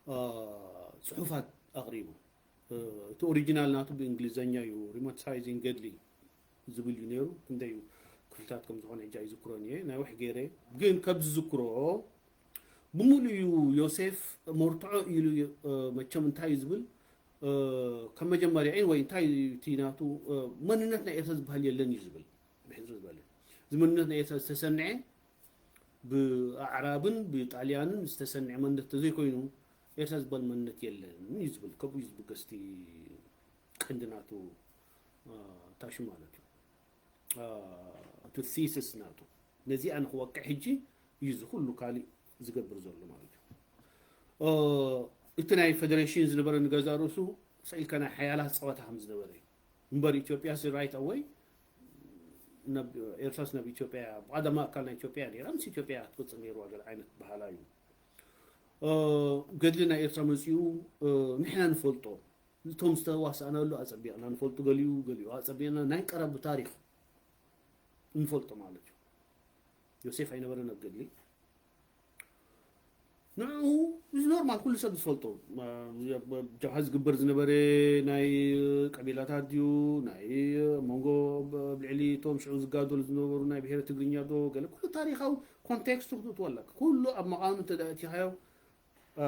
አ፣ ጽሑፋት ኣቕሪቡ። እ፣ እቲ ኦሪጂናል ናቱ ብእንግሊዘኛ እዩ፣ ሪሞታይዚንግ ገድሊ ዝብል እዩ ነይሩ። ክንደይ ክፍልታት ከም ዝኾነ ሕጂ ኣይዝክሮን እየ፣ ናይ ውሕ ገይረ። ግን ካብ ዝዝክሮ ብምሉእ እዩ ዮሴፍ መርትዖ ኢሉ እዩ፣ እ፣ መቸም እንታይ እዩ ዝብል፣ እ፣ ከም መጀመርያ ወይ እንታይ እዩ እቲ ናቱ፣ እ፣ መንነት ናይ ኤርትራ ዝበሃል የለን እዩ ዝብል። ብሕጽር ዝበለ፣ እዚ መንነት ናይ ኤርትራ ዝተሰንዐ ብኣዕራብን ብጣልያንን ዝተሰንዐ መንነት ተዘይኮይኑ፣ ኤርትራ ዝበሃል መንነት የለን እዩ ዝብል። ከምኡ እዩ ዝብገስ እቲ ቀንዲ ናቱ፣ እ፣ ታሹ ማለት እዩ። እ፣ እቲ ቲስስ ናቱ። ነዚኣ ንኽወቅዕ ሕጂ እዩ እዚ ኩሉ ካሊእ ዝገብር ዘሎ ማለት እዩ። እ፣ እቲ ናይ ፌደሬሽን ዝነበረ ንገዛ ርእሱ ስዒልካ ናይ ሓያላት ጸወታ ከም ዝነበረ እዩ። እምበር ኢትዮጵያ ሲ ራይት ኣወይ ናብ ኤርትራስ ናብ ኢትዮጵያ፣ ብቐዳማዊ ኣካል ናይ ኢትዮጵያ ነይራ፣ ምስ ኢትዮጵያ ክትቅጽል ነይርዋ፣ ገለ ዓይነት በሃላ እዩ። እ፣ ገድሊ ናይ ኤርትራ መጺኡ፣ እ፣ ንሕና ንፈልጦ። እቶም ዝተዋሳእናሉ ኣጸቢቕና ንፈልጡ፣ ገሊኡ፣ ገሊኡ ኣጸቢቕና፣ ናይ ቀረብ ታሪኽ ንፈልጦ ማለት እዩ። ዮሴፍ ኣይነበረን ኣብ ገድሊ። ንዕኡ እዚ ኖርማል ኩሉ ሰብ ዝፈልጦ፣ ጀብሃ ዝግበር ዝነበረ ናይ ቀቢላታት ድዩ፣ ናይ መንጎ ኣብ ልዕሊ እቶም ሽዑ ዝጋደሉ ዝነበሩ ናይ ብሄረ ትግርኛ ዶ፣ ገለ ኩሉ ታሪኻዊ ኮንቴክስቱ ክትእትዎ ኣለካ። ኩሉ ኣብ መቓኑ እንተ ደኣ ኣእቲኻዮ፣ አ፣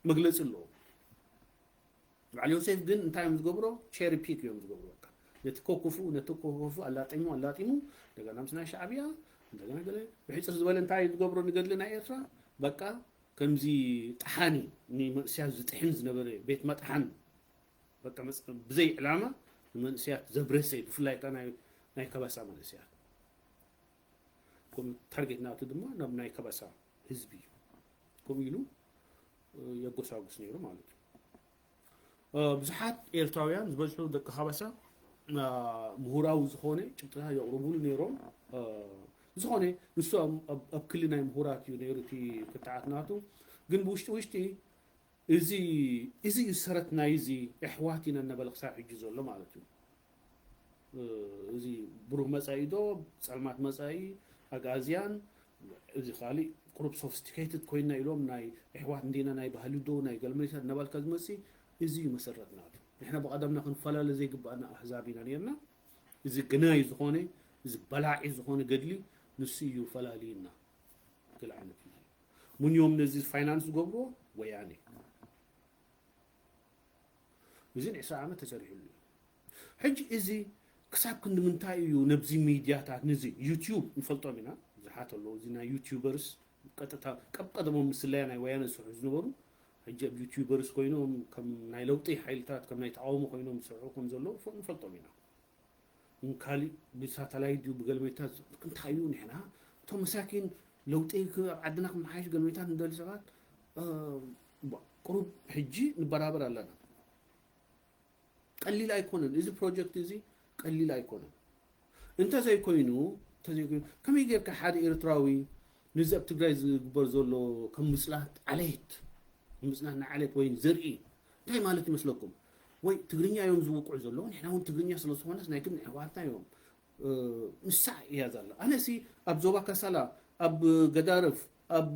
መግለጺ ኣለዎ። በዓል ዮሴፍ ግን እንታይ እዮም ዝገብሮ? ቸሪ ፒክ እዮም ዝገብሩ። በቃ ነቲ ከኩፉ፣ ነቲ ከኩፉ ኣላጢሙ፣ ኣላጢሙ፣ እንደገና ምስ ናይ ሻዕብያ፣ እንደገና ገለ ብሕጽር ዝበለ እንታይ እዩ ዝገብሮ ንገድሊ ናይ ኤርትራ? በቃ ከምዚ ጠሓኒ፣ ንመንእሰያት ዝጥሕን ዝነበረ ቤት መጥሓን፣ በቃ መጽ-፣ ብዘይ ዕላማ ንመንእሰያት ዘብረሰ፣ ብፍላይ ከኣ ናይ፣ ናይ ከበሳ መንእሰያት። ከምኡ ታርጌት ናቱ ድማ ናብ ናይ ከበሳ ህዝቢ እዩ። ከምኡ ኢሉ፣ እ፣ የጎሳጉስ ነይሩ ማለት እዩ። እ፣ ብዙሓት ኤርትራውያን ዝበዝሑ ደቂ ከበሳ፣ እ፣ ምሁራዊ ዝኾነ ጭብጥታት የቕርቡሉ ነይሮም። እ፣ ዝኾነ ንሱ ኣብ፣ ኣብ፣ ኣብ ክሊ ናይ ምሁራት እዩ ነይሩ እቲ ክትዓት ናቱ። ግን ብውሽጢ ውሽጢ እዚ፣ እዚ እዩ ሰረት ናይዚ ኣሕዋት ኢና እናበለ ክሳብ ሕጂ ዘሎ ማለት እዩ። እ፣ እዚ ብሩህ መጻኢ ዶ፣ ጸልማት መጻኢ፣ ኣግኣዝያን፣ እዚ ካሊእ ቁሩብ ሶፊስቲኬትድ ኮይና ኢሎም ናይ ኣሕዋት እንዲና ናይ ባህሊ ዶ፣ ናይ ገለመሌታት እናበልካ ዝመጽእ፣ እዚ እዩ መሰረት ናቱ። ንሕና ብቐደምና ክንፈላለ ዘይግባኣና ኣህዛብ ኢና ነርና። እዚ ግናይ ዝኾነ፣ እዚ በላዒ ዝኾነ ገድሊ ንሱ እዩ ፈላልዩና። ገለ ዓይነት እዩ። መን እዮም ነዚ ፋይናንስ ዝገብርዎ? ወያኔ። እዚ ንዕስራ ዓመት ተሰሪሑሉ እዩ። ሕጂ እዚ ክሳብ ክንዲ ምንታይ እዩ ነብዚ ሚድያታት፣ ነዚ ዩትዩብ ንፈልጦም ኢና፣ ብዙሓት ኣለዉ፣ እዚ ናይ ዩትዩበርስ ቀጥታ ቀብ ቀደሞም ምስለያ ናይ ወያነ ዝሰርሑ ዝነበሩ፣ ሕጂ ኣብ ዩቲዩበርስ ኮይኖም ከም ናይ ለውጢ ሓይልታት ከም ናይ ተቃውሞ ኮይኖም ዝሰርሑ ከም ዘለዉ ንፈልጦም ኢና። ካልእ ብሳተላይት ድዩ ብገልሜታት እንታይ እዩ? ንሕና እቶም መሳኪን ለውጢ ኣብ ዓድና ክመሓየሽ ገልሜታት ንደሊ ሰባት ቁሩብ ሕጂ ንበራበር ኣለና። ቀሊል ኣይኮነን እዚ ፕሮጀክት እዚ፣ ቀሊል ኣይኮነን። እንተዘይኮይኑ እንተዘይኮይኑ ከመይ ጌርካ ሓደ ኤርትራዊ ነዚ ኣብ ትግራይ ዝግበር ዘሎ ከም ምፅናት ዓሌት ምፅናት ንዓሌት ወይ ዘርኢ እንታይ ማለት ይመስለኩም? ወይ ትግርኛ እዮም ዝውቅዑ ዘለዉ፣ ንሕና እውን ትግርኛ ስለ ዝኾነስ ናይ ግን ኣሕዋትና እዮም። ንሳ እያ ዘላ። ኣነሲ ኣብ ዞባ ካሳላ፣ ኣብ ገዳርፍ፣ ኣብ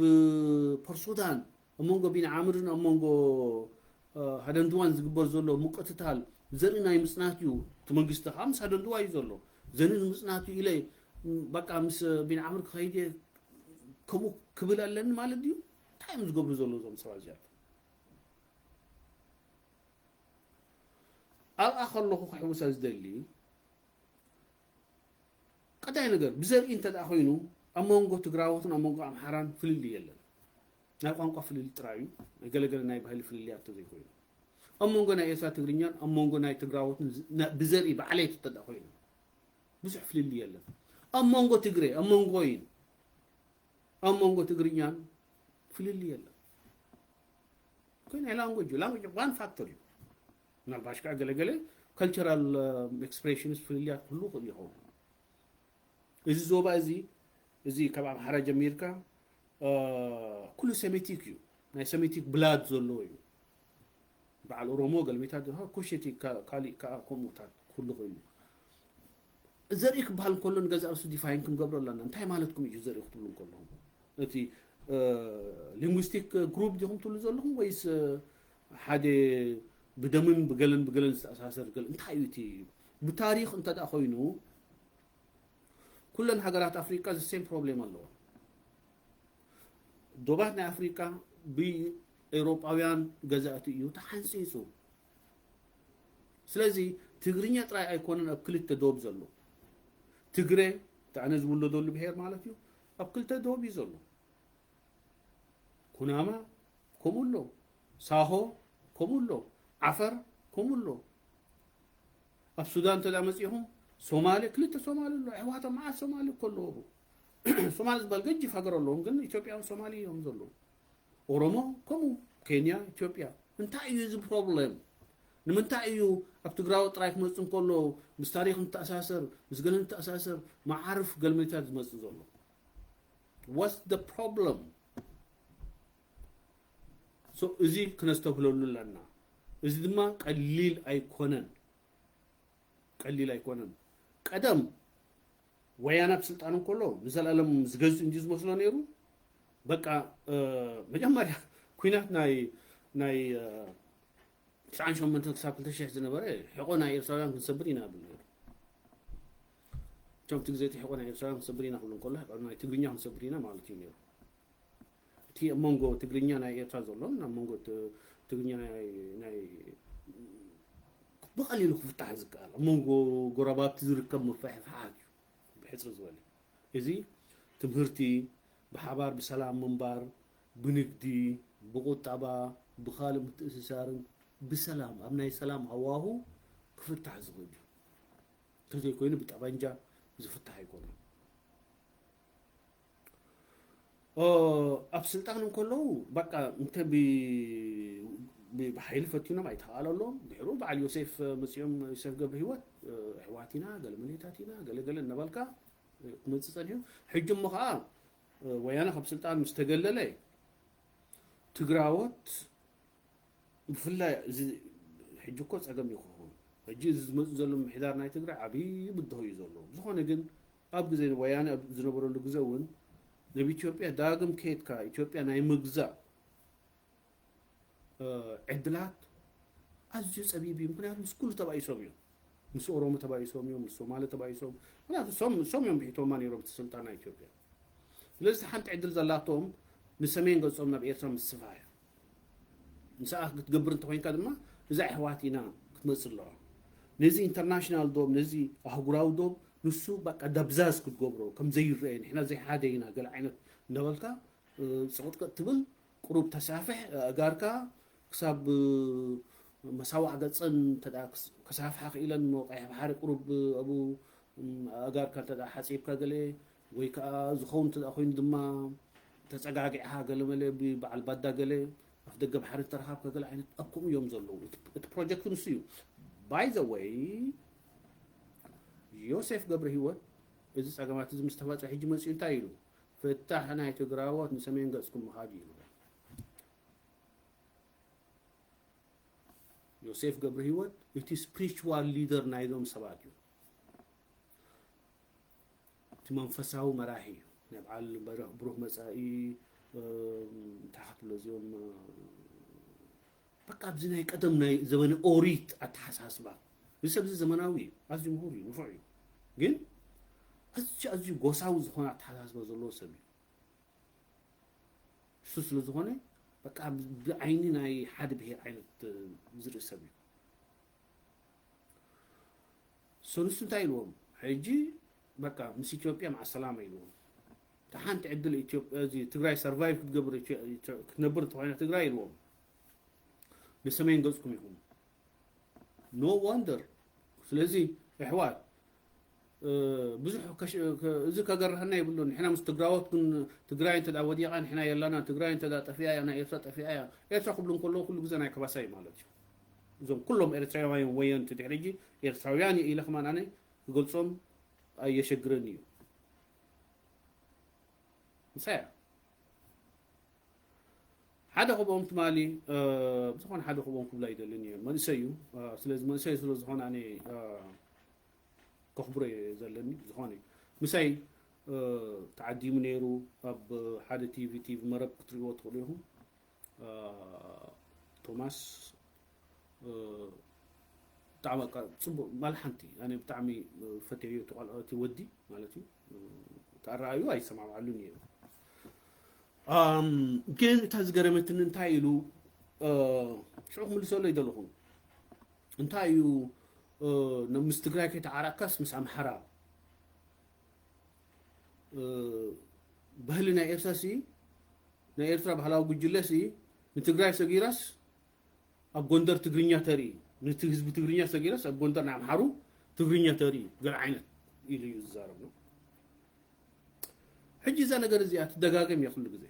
ፖርሱዳን ኣብ መንጎ ቢንዓምርን ኣብ መንጎ ሃደንድዋን ዝግበር ዘሎ ምቅትታል ዘርኢ ናይ ምፅናት እዩ። እቲ መንግስቲ ከዓ ምስ ሃደንድዋ እዩ ዘሎ። ዘርኢ ንምፅናት እዩ ኢለ በቃ ምስ ቢንዓምር ክኸይድ እየ ከምኡ ክብል ኣለኒ ማለት ድዩ? እንታይ እዮም ዝገብሩ ዘለዉ እዞም ሰባት እዚኣቶም? ኣብኣ ከለኹ ክሕውሳ ዝደሊ ቀዳይ ነገር ብዘርኢ እንተ ደኣ ኮይኑ ኣብ መንጎ ትግራዎትን ኣብ መንጎ ኣምሓራን ፍልልይ የለን። ናይ ቋንቋ ፍልልይ ጥራይ እዩ። ገለገለ ናይ ባህሊ ፍልልያት እንተዘይኮይኑ ኣብ መንጎ ናይ ኤርትራ ትግርኛን ኣብ መንጎ ናይ ትግራዎትን ብዘርኢ ብዓሌት እንተ ደኣ ኮይኑ ብዙሕ ፍልልይ የለን። ኣብ መንጎ ትግረ ኣብ መንጎይን ኣብ መንጎ ትግርኛን ፍልልይ የለን። ኮይኑ ናይ ላንጉጅ ላንጉጅ ዋን ፋክተር እዩ። ምናልባሽ ከዓ ገለገለ ካልቸራል ኤክስፕሬሽንስ ፍልልያት ክህሉ ይኽእል ይኸውን። እዚ ዞባ እዚ እዚ ካብ ኣምሓራ ጀሚርካ ኩሉ ሴሜቲክ እዩ። ናይ ሴሜቲክ ብላድ ዘለዎ እዩ። በዓል ኦሮሞ ገልሜታት ኩሸቲ ካሊእ ከዓ ከምኡታት ክህሉ ኮይኑ ዘርኢ ክበሃል እንከሎ ንገዛ ርእሱ ዲፋይን ክንገብሮ ኣለና። እንታይ ማለትኩም እዩ ዘርኢ ክትብሉ እንከለኹም? እቲ ሊንጉስቲክ ግሩፕ ዲኹም ትብሉ ዘለኹም ወይስ ሓደ ብደምን ብገለን ብገለን ዝተኣሳሰር ገለ እንታይ እዩ እቲ ብታሪኽ እንተ ደኣ ኮይኑ ኩለን ሃገራት ኣፍሪቃ ዘሴም ፕሮብሌም ኣለዎ። ዶባት ናይ ኣፍሪቃ ብኤውሮጳውያን ገዛእቲ እዩ ተሓንፂፁ። ስለዚ ትግርኛ ጥራይ ኣይኮነን ኣብ ክልተ ዶብ ዘሎ ትግረ እቲ ኣነ ዝውለደሉ ብሄር ማለት እዩ ኣብ ክልተ ዶብ እዩ ዘሎ። ኩናማ ከምኡ ኣሎ፣ ሳሆ ከምኡ ኣሎ፣ ዓፈር ከምኡ ኣሎ። ኣብ ሱዳን እንተ መፂኹም ሶማሌ ክልተ ሶማሌ ኣሎ። ኣሕዋቶም መዓት ሶማሌ እኮ ኣለዎ። ሶማሌ ዝበሃል ገጅፍ ሃገር ኣለዎም፣ ግን ኢትዮጵያውን ሶማሌ እዮም ዘለዉ። ኦሮሞ ከምኡ፣ ኬንያ፣ ኢትዮጵያ። እንታይ እዩ እዚ ፕሮብሌም? ንምንታይ እዩ ኣብ ትግራዊ ጥራይ ክመፅእ እንከሎ ምስ ታሪኽ ንተኣሳሰር ምስ ገለ ንተኣሳሰር መዓርፍ ገልመታት ዝመፅእ ዘሎ? What's the problem? So እዚ ክነስተብህለሉ ኣለና። እዚ ድማ ቀሊል ኣይኮነን፣ ቀሊል ኣይኮነን። ቀደም ወያነ ኣብ ስልጣን እንከሎ ንዘለኣለም ዝገዝእ እንጂ ዝመስሎ ነይሩ። በቃ መጀመርያ ኩናት ናይ ናይ ትሽዓን ሸሞንተን ክሳብ ክልተ ሽሕ ዝነበረ ሕቆ ናይ ኤርትራውያን ክንሰብር ኢና ይብል ነይሩ። እቶም እቲ ግዜ እቲ ሕቆ ናይ ኤርትራውያን ክንሰብር ኢና ክብሉ እንከሎ ሕቆ ናይ ትግርኛ ክንሰብር ኢና ማለት እዩ ነይሩ። እቲ ኣብ መንጎ ትግርኛ ናይ ኤርትራ ዘሎን ኣብ መንጎ ትግርኛ ናይ ብቐሊሉ ክፍታሕ ዝከኣል ኣብ መንጎ ጎረባብቲ ዝርከብ ምፍሕፍሓት እዩ። ብሕፅር ዝበለ እዚ ትምህርቲ፣ ብሓባር ብሰላም ምንባር፣ ብንግዲ፣ ብቁጠባ፣ ብኻልእ ምትእስሳርን ብሰላም ኣብ ናይ ሰላም ሃዋሁ ክፍታሕ ዝኽእል እዩ። እንተዘይኮይኑ ብጠበንጃ ዝፍታሕ ኣይኮነን። ኣብ ስልጣን እንከለዉ በቃ እንተ ብሓይሊ ፈቲኖም ኣይተኸኣለሎም። ድሕሩ በዓል ዮሴፍ መፂኦም ዮሴፍ ገብረ ህይወት ኣሕዋት ኢና ገለመሌታት ኢና ገለገለ እናበልካ ክመፅእ ፀኒሑ። ሕጂ እሞ ከዓ ወያነ ካብ ስልጣን ምስ ተገለለ ትግራዎት ብፍላይ እዚ ሕጂ እኮ ፀገም እዩ ክኸውን። ሕጂ እዚ ዝመፅእ ዘሎ ምምሕዳር ናይ ትግራይ ዓብዪ ብድሆ እዩ ዘለዎ። ብዝኾነ ግን ኣብ ግዜ ወያነ ኣብ ዝነበረሉ ግዜ እውን ናብ ኢትዮጵያ ዳግም ከይድካ ኢትዮጵያ ናይ ምግዛእ ዕድላት ኣዝዩ ፀቢብ እዩ። ምክንያቱ ምስ ኩሉ ተባኢሶም እዮም። ምስ ኦሮሞ ተባኢሶም እዮም፣ ምስ ሶማለ ተባኢሶም። ምክንያቱ እሶም እዮም ብሒቶማ ነይሮም እቲ ስልጣን ናይ ኢትዮጵያ። ስለዚ ሓንቲ ዕድል ዘላቶም ንሰሜን ገጾም ናብ ኤርትራ ምስፋሕ እያ። ንስኣ ክትገብር እንተኮይንካ ድማ እዛ ኣሕዋት ኢና ክትመጽእ ኣለዋ። ነዚ ኢንተርናሽናል ዶብ ነዚ ኣህጉራዊ ዶብ ንሱ በቃ ደብዛዝ ክትገብሮ ከም ዘይረአ ንሕና ዘይሓደ ኢና ገለ ዓይነት እንዳበልካ ጽቕጥቅጥ ትብል ቁሩብ ተሳፍሕ ኣእጋርካ ክሳብ መሳዋዕ ገጸን እንተ ደኣ ክስ- ከሳፍሓ ክኢለን እሞ ቀይሕ ባሕሪ ቁሩብ ኣብኡ ኣእጋርካ እንተ ደኣ ሓጺብካ ገለ ወይ ከኣ ዝኸውን እንተ ደኣ ኮይኑ ድማ ተጸጋጊዕካ ገለ መለ ብበዓል ባዳ ገለ ኣፍ ደገ ባሕሪ እንተረኻብካ ገለ ዓይነት ኣብ ከምኡ እዮም ዘለዉ። እቲ እቲ ፕሮጀክት ንሱ እዩ። By the way ዮሴፍ ገብረ ህይወት እዚ ጸገማት እዚ ምስ ተፈጥረ ሕጂ መጺኡ እንታይ ኢሉ? ፍታሕ ናይ ትግራዎት ንሰሜን ገጽኩም ምኻድ እዩ ኢሉ። ዮሴፍ ገብረ ህይወት እቲ ስፕሪቹዋል ሊደር ናይዞም ሰባት እዩ። እቲ መንፈሳዊ መራሒ እዩ። ናይ በዓል በረ- ብሩህ መጻኢ እንታይ ክትብሎ እዚኦም በቃ ኣብዚ ናይ ቀደም ናይ ዘበነ ኦሪት ኣተሓሳስባ። እዚ ሰብ እዚ ዘመናዊ እዩ፣ ኣዝዩ ምሁር እዩ፣ ንፉዕ እዩ። ግን ኣዝዩ ኣዝዩ ጎሳዊ ዝኾነ ኣተሓሳስባ ዘለዎ ሰብ እዩ። እሱ ስለ ዝኾነ በቃ ብዓይኒ ናይ ሓደ ብሄር ዓይነት ዝርኢ ሰብ እዩ። So ንሱ እንታይ ኢልዎም? ሕጂ በቃ ምስ ኢትዮጵያ መዓ ሰላማ ኢልዎም። እታ ሓንቲ ዕድል ኢትዮጵያ እዚ ትግራይ ሰርቫይቭ ክትገብር ኢትዮ- ኢትዮ- ክትነብር እንተኾይና ትግራይ ኢልዎም ንሰሜን ገጽኩም ይኹኑ። No wonder። ስለዚ ኣሕዋት ብዙሕ እዚ ከገርሀና የብሉን። ንሕና ምስ ትግራዎት ግን ትግራይ እንተ ወዲቓ ንሕና የላና፣ ትግራይ እንተ ጠፊኣ እያ፣ ናይ ኤርትራ ጠፊኣ እያ። ኤርትራ ክብሉ እንከለዉ ኩሉ ግዜ ናይ ካባሳ እዩ ማለት እዩ። እዞም ኩሎም ኤርትራውያን ወየንቲ ድሕሪ ሕጂ ኤርትራውያን እዩ ኢለ ከማን ኣነ ክገልጾም ኣየሸግረን እዩ። ምሳያ ሓደ ክብኦም ትማሊ ብዝኾነ ሓደ ክብኦም ክብላ ይደልን እየ። መንእሰይ እዩ። ስለዚ መንእሰይ ስለ ዝኾነ ኣነ ከኽብሮ እየ ዘለኒ። ዝኾነ ምሳይ ተዓዲሙ ነይሩ። ኣብ ሓደ ቲቪ ቲቪ መረብ ክትሪእዎ ትኽእሉ ኢኹም። ቶማስ ብጣዕሚ በቃ ፅቡቅ ማል ሓንቲ ኣነ ብጣዕሚ ፈትየዮ እቲ ቆልዓ እቲ ወዲ ማለት እዩ። እቲ ኣረኣዩ ኣይሰማማዓሉን እየ። ግን እታ ዝገረመትኒ እንታይ ኢሉ ሽዑ ክምልሰሉ ኣይደለኹን። እንታይ እዩ ምስ ትግራይ ከይተዓራቅካስ ምስ ኣምሓራ ባህሊ ናይ ኤርትራ ሲ ናይ ኤርትራ ባህላዊ ጉጅለ ሲ ንትግራይ ሰጊራስ ኣብ ጎንደር ትግርኛ ተርኢ፣ ነቲ ህዝቢ ትግርኛ ሰጊራስ ኣብ ጎንደር ንኣምሓሩ ትግርኛ ተርኢ ገለ ዓይነት ኢሉ እዩ ዝዛረብ ነው። ሕጂ እዛ ነገር እዚኣ ትደጋገም እያ ኩሉ ግዜ።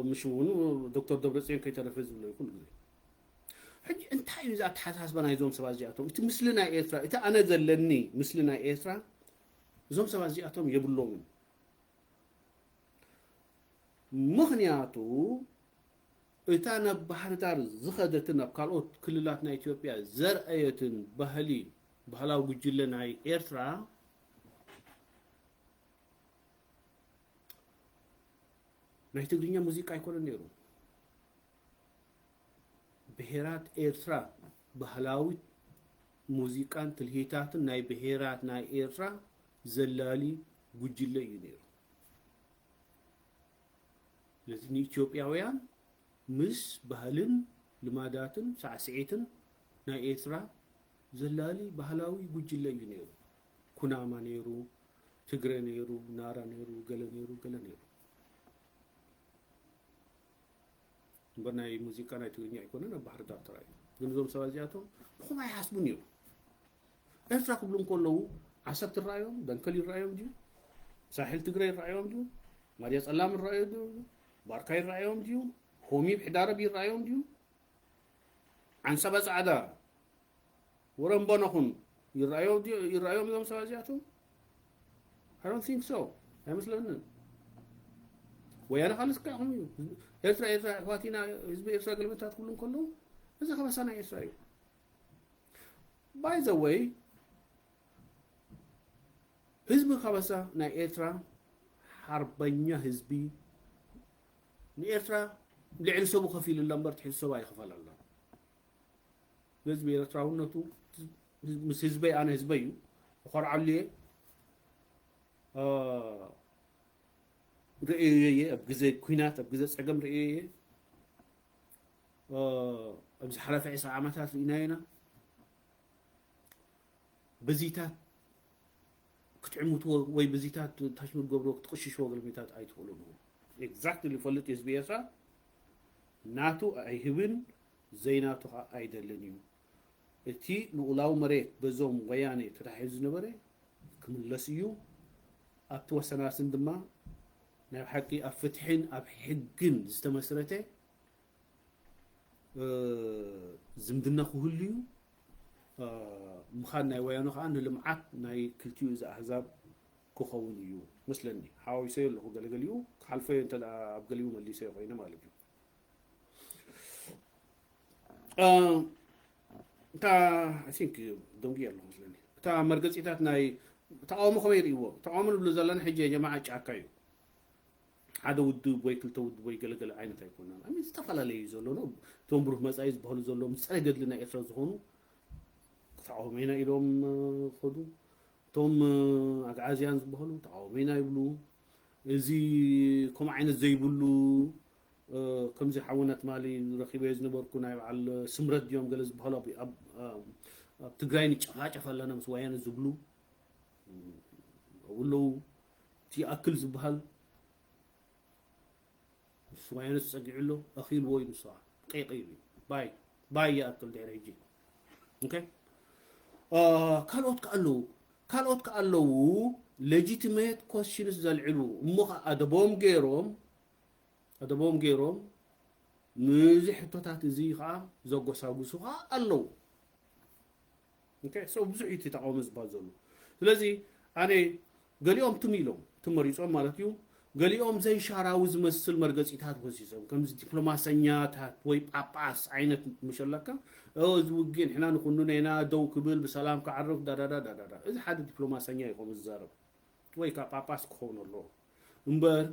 ምሽ እውን ዶክተር ደብረፅዮን ከይተረፈ ዝብሎ እዩ ኩሉ ግዜ። ሕጂ እንታይ እዩ እዚ ኣተሓሳስባ ናይዞም ሰባት እዚኣቶም? እቲ ምስሊ ናይ ኤርትራ፣ እቲ ኣነ ዘለኒ ምስሊ ናይ ኤርትራ እዞም ሰባት እዚኣቶም የብሎምን። ምኽንያቱ እታ ናብ ባህር ዳር ዝኸደትን ኣብ ካልኦት ክልላት ናይ ኢትዮጵያ ዘርኣየትን ባህሊ ባህላዊ ጉጅለ ናይ ኤርትራ ናይ ትግርኛ ሙዚቃ ኣይኮነን ነይሩ። ብሄራት ኤርትራ ባህላዊ ሙዚቃን ትልሂታትን ናይ ብሄራት ናይ ኤርትራ ዘላሊ ጉጅለ እዩ ነይሩ። ስለዚ ንኢትዮጵያውያን ምስ ባህልን ልማዳትን ሳዕስዒትን ናይ ኤርትራ ዘላሊ ባህላዊ ጉጅለ እዩ ነይሩ። ኩናማ ነይሩ፣ ትግረ ነይሩ፣ ናራ ነይሩ፣ ገለ ነይሩ፣ ገለ ነይሩ። እምበር ናይ ሙዚቃ ናይ ትግርኛ ኣይኮነን ኣብ ባህር ዳር ጥራይ። ግን እዞም ሰባት እዚኣቶም ብኹም ኣይሓስቡን እዮም። ኤርትራ ክብሉ እንከለዉ ዓሰብ ትረኣዮም፣ ደንከል ይረኣዮም ድዩ? ሳሕል ትግረ ይረኣዮም ድዩ? ማድያ ጸላም ይረኣዮም ድዩ? ባርካ ይረኣዮም ድዩ? ሆሚብ ሕዳረብ ይረኣዮም ድዩ? ዓንሰባ ጻዕዳ ወረምቦ ነኹን ይረኣዮም ድዩ- ይረኣዮም እዞም ሰባት እዚኣቶም? I don't think so። ኣይመስለንን። ወያነ ካልስ ከኣ ከምኡ እዩ። ኤርትራ ኤርትራ ኣሕዋቲና ህዝቢ ኤርትራ ገለመታት ክብሉ እንከለዉ እዚ ከበሳ ናይ ኤርትራ እዩ። By the way ህዝቢ ከበሳ ናይ ኤርትራ ሓርበኛ ህዝቢ ንኤርትራ ልዕሊ ሰቡ ከፊሉላ እምበር ትሕቲ ሰቡ ኣይኸፈለላን። ህዝቢ ኤርትራውነቱ ምስ ህዝበይ ኣነ ህዝበይ እዩ እኾርዓሉ እየ። ርእየዮ እየ ኣብ ግዜ ኲናት ኣብ ግዜ ጸገም ርእየዮ እየ። ኣብ ዝሓለፈ ዕስራ ዓመታት ርኢናዮ ኢና። በዚታት ክትዕምትዎ ወይ በዚታት ታሽሙ ትገብርዎ ክትቕሽሽዎ ግልሚታት ኣይትኽእሉን ኢኹም። exactly ይፈልጥ እዩ ህዝቢ ኤርትራ። ናቱ ኣይህብን፣ ዘይናቱ ከዓ ኣይደልን እዩ። እቲ ልኡላዊ መሬት በዞም ወያኔ ተታሒዙ ዝነበረ ክምለስ እዩ። ኣብቲ ወሰናስን ድማ ናይ ሓቂ ኣብ ፍትሕን ኣብ ሕግን ዝተመስረተ ዝምድና ክህሉ እዩ። ምኻድ ናይ ወያነ ከዓ ንልምዓት ናይ ክልቲኡ እዚ ኣህዛብ ክኸውን እዩ መስለኒ። ሓዋዊሰዮ ኣለኹ፣ ገለገሊኡ ክሓልፈዮ እንተ ኣብ ገሊኡ መሊሰዮ ኮይነ ማለት እዩ። እታ I think ደንጉየ ኣለኹ መስለኒ። እታ መርገፂታት ናይ ተቃውሞ ከመይ ይርእይዎ? ተቃውሞ ንብሎ ዘለና ሕጂ የጀማዓ ጫካ እዩ። ሓደ ውድብ ወይ ክልተ ውድብ ወይ ገለገለ ዓይነት ኣይኮነን። ኣይ፣ ዝተፈላለዩ እዩ ዘሎ ነው። እቶም ብሩህ መጻኢ ዝበሃሉ ዘለዉ ምስ ጸረ ገድሊ ናይ ኤርትራ ዝኾኑ ተቃውሞ ኢና ኢሎም ኸዱ። እቶም ኣግዓዝያን ዝበሃሉ ተቃውሞ ኢና ይብሉ። እዚ ከምኡ ዓይነት ዘይብሉ ከምዚ ሓውና ትማሊ ረኺበዮ ዝነበርኩ ናይ በዓል ስምረት ድዮም ገለ ዝበሃሉ ኣብ ትግራይ ንጨፋጨፍ ኣለና ምስ ወያነ ዝብሉ ኣለዉ። እቲ ይኣክል ዝበሃል ምስ ወያነ ተጸጊዑ ኣሎ፣ ኣኺልዎ እዩ ንሱ ከዓ። ቀይቀይ እዩ። ባይ፣ ባይ ይኣክል ድሕሪ ሕጂ። ኦኬ? ካልኦት ከ ኣለዉ፣ ካልኦት ከ ኣለዉ፣ legitimate questions ዘልዕሉ፣ እሞ ኸዓ ኣደቦም ገይሮም፣ ኣደቦም ገይሮም፣ ንዚ ሕቶታት እዚ ኸዓ ዘጎሳጉሱ ኸዓ ኣለዉ። ኦኬ፣ so ብዙሕ እዩ እቲ ተቃውሞ ዝበሃል ዘሎ። ስለዚ ኣነ ገሊኦም ትም ኢሎም፣ ትም መሪጾም ማለት እዩ። ገሊኦም ዘይሻራዊ ዝመስል መርገጺታት ወሲሶም፣ ከምዚ ዲፕሎማሰኛታት ወይ ጳጳስ ዓይነት ምሸለካ፣ "ኦ፣ እዚ ውግእ ንሕና ንኹንኖ ኢና፣ ደው ክብል፣ ብሰላም ክዓርፍ፣ ዳዳዳ፣ ዳዳዳ." እዚ ሓደ ዲፕሎማሰኛ እዩ ከምኡ ዝዛረብ። ወይ ከዓ ጳጳስ ክኸውን ኣለዎ። እምበር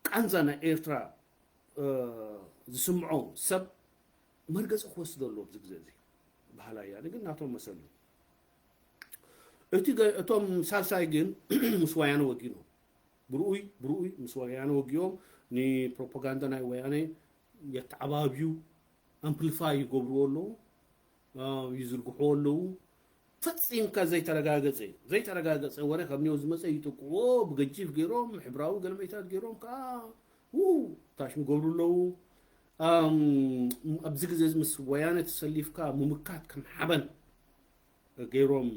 ቃንዛ ናይ ኤርትራ ዝስምዖ ሰብ መርገፂ ክወስድ ኣለዎ ኣብዚ ግዜ እዚ። ባህላ እያ ግን ናቶም መሰሉ። እቲ እቶም ሳልሳይ ግን ምስ ወያነ ወጊኖም ብርኡይ ብርኡይ ምስ ወያነ ወጊኦም ንፕሮፓጋንዳ ናይ ወያነ የተዓባብዩ ኣምፕሊፋይ ይገብርዎ ኣለዉ፣ ይዝርግሕዎ ኣለዉ። ፈፂምካ ዘይተረጋገፀ ዘይተረጋገፀ ወረ ካብ ኒው ዝመፀ ይጥቅዎ ብገጂፍ ገይሮም ሕብራዊ ገለመይታት ገይሮም ከዓ ው ታሽም ገብሩ ኣለዉ። ኣብዚ ግዜ ምስ ወያነ ተሰሊፍካ ምምካት ከም ሓበን ገይሮም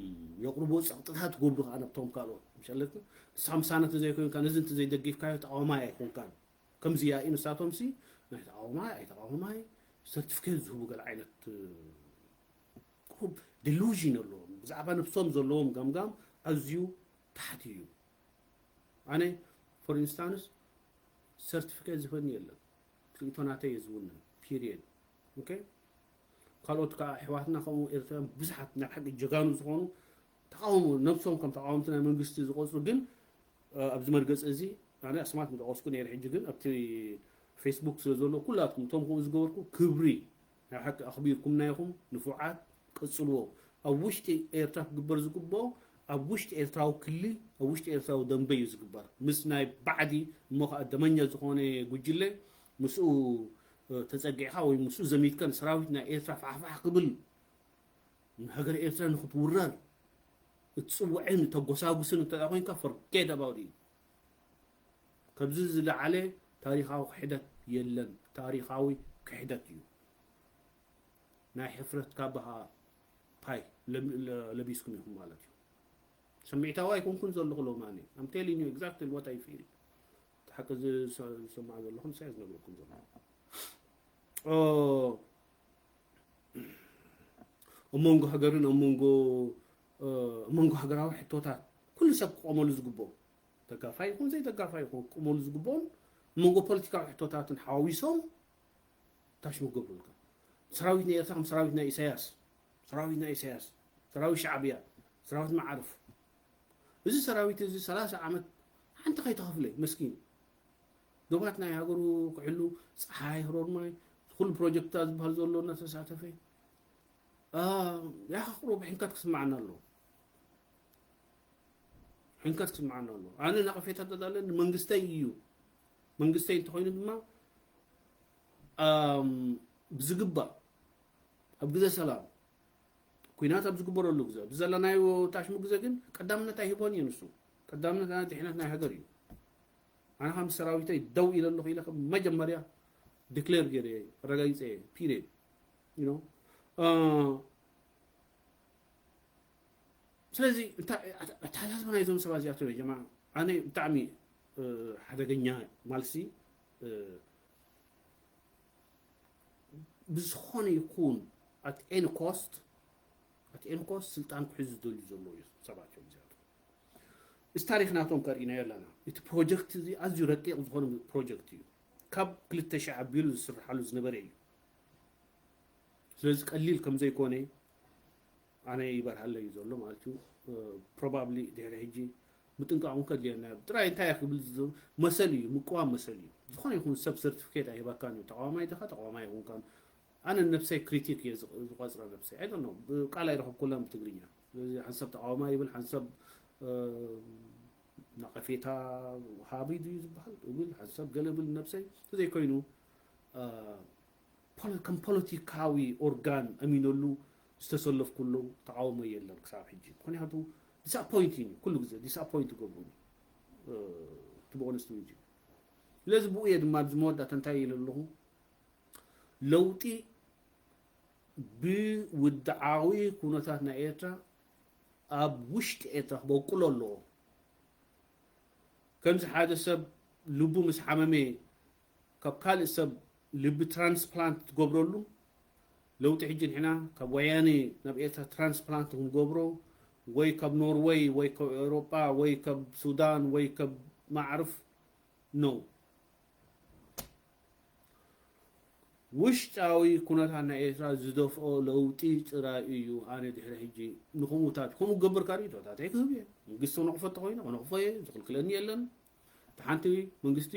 የቕርቦ ፀቕጥታት ገብሩ ከዓ ነብቶም ካልኦት ምሸለትካ ንስኻ ምሳና ተዘይኮይንካ ነዚ እንተዘይደጊፍካዮ ተቃዋማይ ኣይኮንካን። ከምዚ ያኢ ንሳቶም ሲ ናይ ተቃዋማይ ኣይተቃዋማይ ሰርቲፊኬት ዝህቡ ገለ ዓይነት ቁሩብ ዲሉዥን ኣለዎም። ብዛዕባ ነብሶም ዘለዎም ገምጋም ኣዝዩ ታሕቲ እዩ። ኣነ for instance ሰርቲፊኬት ዝፈኒ የለን። ርእይቶ ናተይ እየ ዝውንን። ፒሪየድ። ኦኬ። ካልኦት ከዓ ኣሕዋትና ከምኡ ኤርትራውያን ብዙሓት ናይ ሓቂ ጀጋኑ ዝኾኑ ተቃውሞ ነብሶም ከም ተቃወምቲ ናይ መንግስቲ ዝቆፅሩ ግን ኣብዚ መርገፂ እዚ ኣነ ኣስማት ምጠቀስኩ ነይረ። ሕጂ ግን ኣብቲ ፌስቡክ ስለ ዘሎ ኩላትኩም እቶም ከምኡ ዝገበርኩ ክብሪ ናይ ሓቂ ኣኽቢርኩምና ኢኹም። ንፉዓት ቀፅልዎ። ኣብ ውሽጢ ኤርትራ ክግበር ዝግብኦ ኣብ ውሽጢ ኤርትራዊ ክልል ኣብ ውሽጢ ኤርትራዊ ደንበ እዩ ዝግበር ምስ ናይ ባዕዲ እሞ ከዓ ደመኛ ዝኾነ ጉጅለ ምስኡ ተፀጊዕካ ወይ ምስኡ ዘሚትካ ንሰራዊት ናይ ኤርትራ ፋሕፋሕ ክብል ንሃገር ኤርትራ ንክትውረር እትፅውዕን እተጎሳጉስን እንተ ኮይንካ forget about it። ከብዚ ዝለዓለ ታሪኻዊ ክሕደት የለን። ታሪኻዊ ክሕደት እዩ። ናይ ሕፍረት ካባኻ ፓይ ለቢስኩም ኢኹም ማለት እዩ። ስምዒታዊ ኣይኮንኩን ዘለኹ ሎማኒ። I'm telling you exactly what I feel። ሓቂ ዝሰማዕ ዘለኹ ንሳይ ዝነግረኩም ዘለኹ ኣብ መንጎ ሃገርን ኣብ መንጎ ኣብ መንጎ ሃገራዊ ሕቶታት ኩሉ ሰብ ክቆመሉ ዝግብኦ ተጋፋይ ይኹን ዘይተጋፋይ ይኹን ክቆመሉ ዝግብኦን ኣብ መንጎ ፖለቲካዊ ሕቶታትን ሓዋዊሶም ታሽሙ ገብሩልካ። ሰራዊት ናይ ኤርትራ ከም ሰራዊት ናይ ኢሳያስ፣ ሰራዊት ናይ ኢሳያስ፣ ሰራዊት ሻዕብያ፣ ሰራዊት መዓርፍ። እዚ ሰራዊት እዚ ሰላሳ ዓመት ሓንቲ ከይተኸፍለ መስኪን ዶባት ናይ ሃገሩ ክሕሉ ፀሓይ ህሮር ማይ ኩሉ ፕሮጀክትታት ዝበሃል ዘሎ እናተሳተፈ ያኸ ቁሩብ ሕንከት ክስማዓና ኣለዎ። ሕንከት ክስማዓና ኣለዎ። ኣነ ነቐፌታ ተዳለ ንመንግስተይ እዩ። መንግስተይ እንተኮይኑ ድማ ብዝግባእ ኣብ ግዜ ሰላም ኩናት ኣብ ዝግበረሉ ግዜ ኣብዚ ዘለናዮ ታሽሙ ግዜ ግን ቀዳምነት ኣይህቦን እዩ። ንሱ ቀዳምነት ናይ ድሕነት ናይ ሃገር እዩ። ኣነ ከም ሰራዊተይ ደው ኢለ ኣለኹ ኢለ ከም መጀመርያ ዲክሌር ገይረ እየ፣ ኣረጋጊፀ እየ። ፒሪየድ። You know? እ፣ ስለዚ እንታይ ኣተሓሳስባ ናይዞም ሰባት እዚኣቶም? ጀማ፣ ኣነ ብጣዕሚ፣ እ፣ ሓደገኛ ማልሲ፣ እ፣ ብዝኾነ ይኹን፣ at any cost, at any cost ስልጣን ክሕዙ ዝደልዩ ዘለዉ እዮም ሰባት እዮም እዚኣቶም። እዚ ታሪኽ ናቶም ከርእይናዮ ኣለና። እቲ ፕሮጀክት እዚ ኣዝዩ ረቂቕ ዝኾነ ፕሮጀክት እዩ። ካብ ክልተ ሺሕ ኣቢሉ ዝስርሓሉ ዝነበረ እዩ። ስለዚ ቀሊል ከም ዘይኮነ ኣነ ይበርሃለይ እዩ ዘሎ ማለት እዩ። ፕሮባብሊ ድሕሪ ሕጂ ምጥንቃቕ እውን ከድልየና እዩ። ጥራይ እንታይ ክብል ዝ-፣ መሰል እዩ፣ ምቅዋም መሰል እዩ። ዝኾነ ይኹን ሰብ ሰርቲፊኬት ኣይህበካን እዩ። ተቃዋማይ ዲኻ፣ ተቃዋማይ ኣይኮንካን። ኣነ ነብሰይ ክሪቲክ እየ ዝቕ-፣ ዝቆጽራ ነብሰይ። I don't know፣ ብቃል ኣይረኸብኩላን ብትግርኛ። ስለዚ ሓንሳብ ተቃዋማይ ይብል፣ ሓንሳብ፣ እ፣ ነቐፌታ ወሃቢ ድዩ ዝበሃል? እብል፣ ሓንሳብ ገለ እብል ነብሰይ። እንተዘይኮይኑ፣ እ፣ ፖለ-፣ ከም ፖለቲካዊ ኦርጋን ኣሚነሉ ዝተሰለፍኩሉ ተቃውሞ የለን ክሳብ ሕጂ። ምኽንያቱ ዲስኣፖይንቲንግ እዩ፣ ኩሉ ግዜ ዲስኣፖይንት ይገብሩኒ፣ እ፣ to be honest with you። ስለዚ ብኡ እየ ድማ ኣብዚ መወዳእታ እንታይ ኢለ ኣለኹ፣ ለውጢ ብውድዓዊ ኩነታት ናይ ኤርትራ ኣብ ውሽጢ ኤርትራ ክበቁሎ ኣለዎ። ከምዚ ሓደ ሰብ ልቡ ምስ ሓመመ ካብ ካልእ ሰብ ልቢ ትራንስፕላንት ትገብረሉ ለውጢ፣ ሕጂ ንሕና ካብ ወያኔ ናብ ኤርትራ ትራንስፕላንት ክንገብሮ፣ ወይ ካብ ኖርወይ ወይ ካብ ኤውሮጳ ወይ ካብ ሱዳን ወይ ካብ ማዕርፍ፣ ኖ። ውሽጣዊ ኩነታት ናይ ኤርትራ ዝደፍኦ ለውጢ ጥራይ እዩ። ኣነ ድሕሪ ሕጂ ንኸምኡታት፣ ከምኡ ክገብር ካርኢቶታተይ ክህብ እየ። መንግስቲ ክነቕፎ እንተኾይነ ክነቕፎ እየ፣ ዝኽልክለኒ የለን። እቲ ሓንቲ መንግስቲ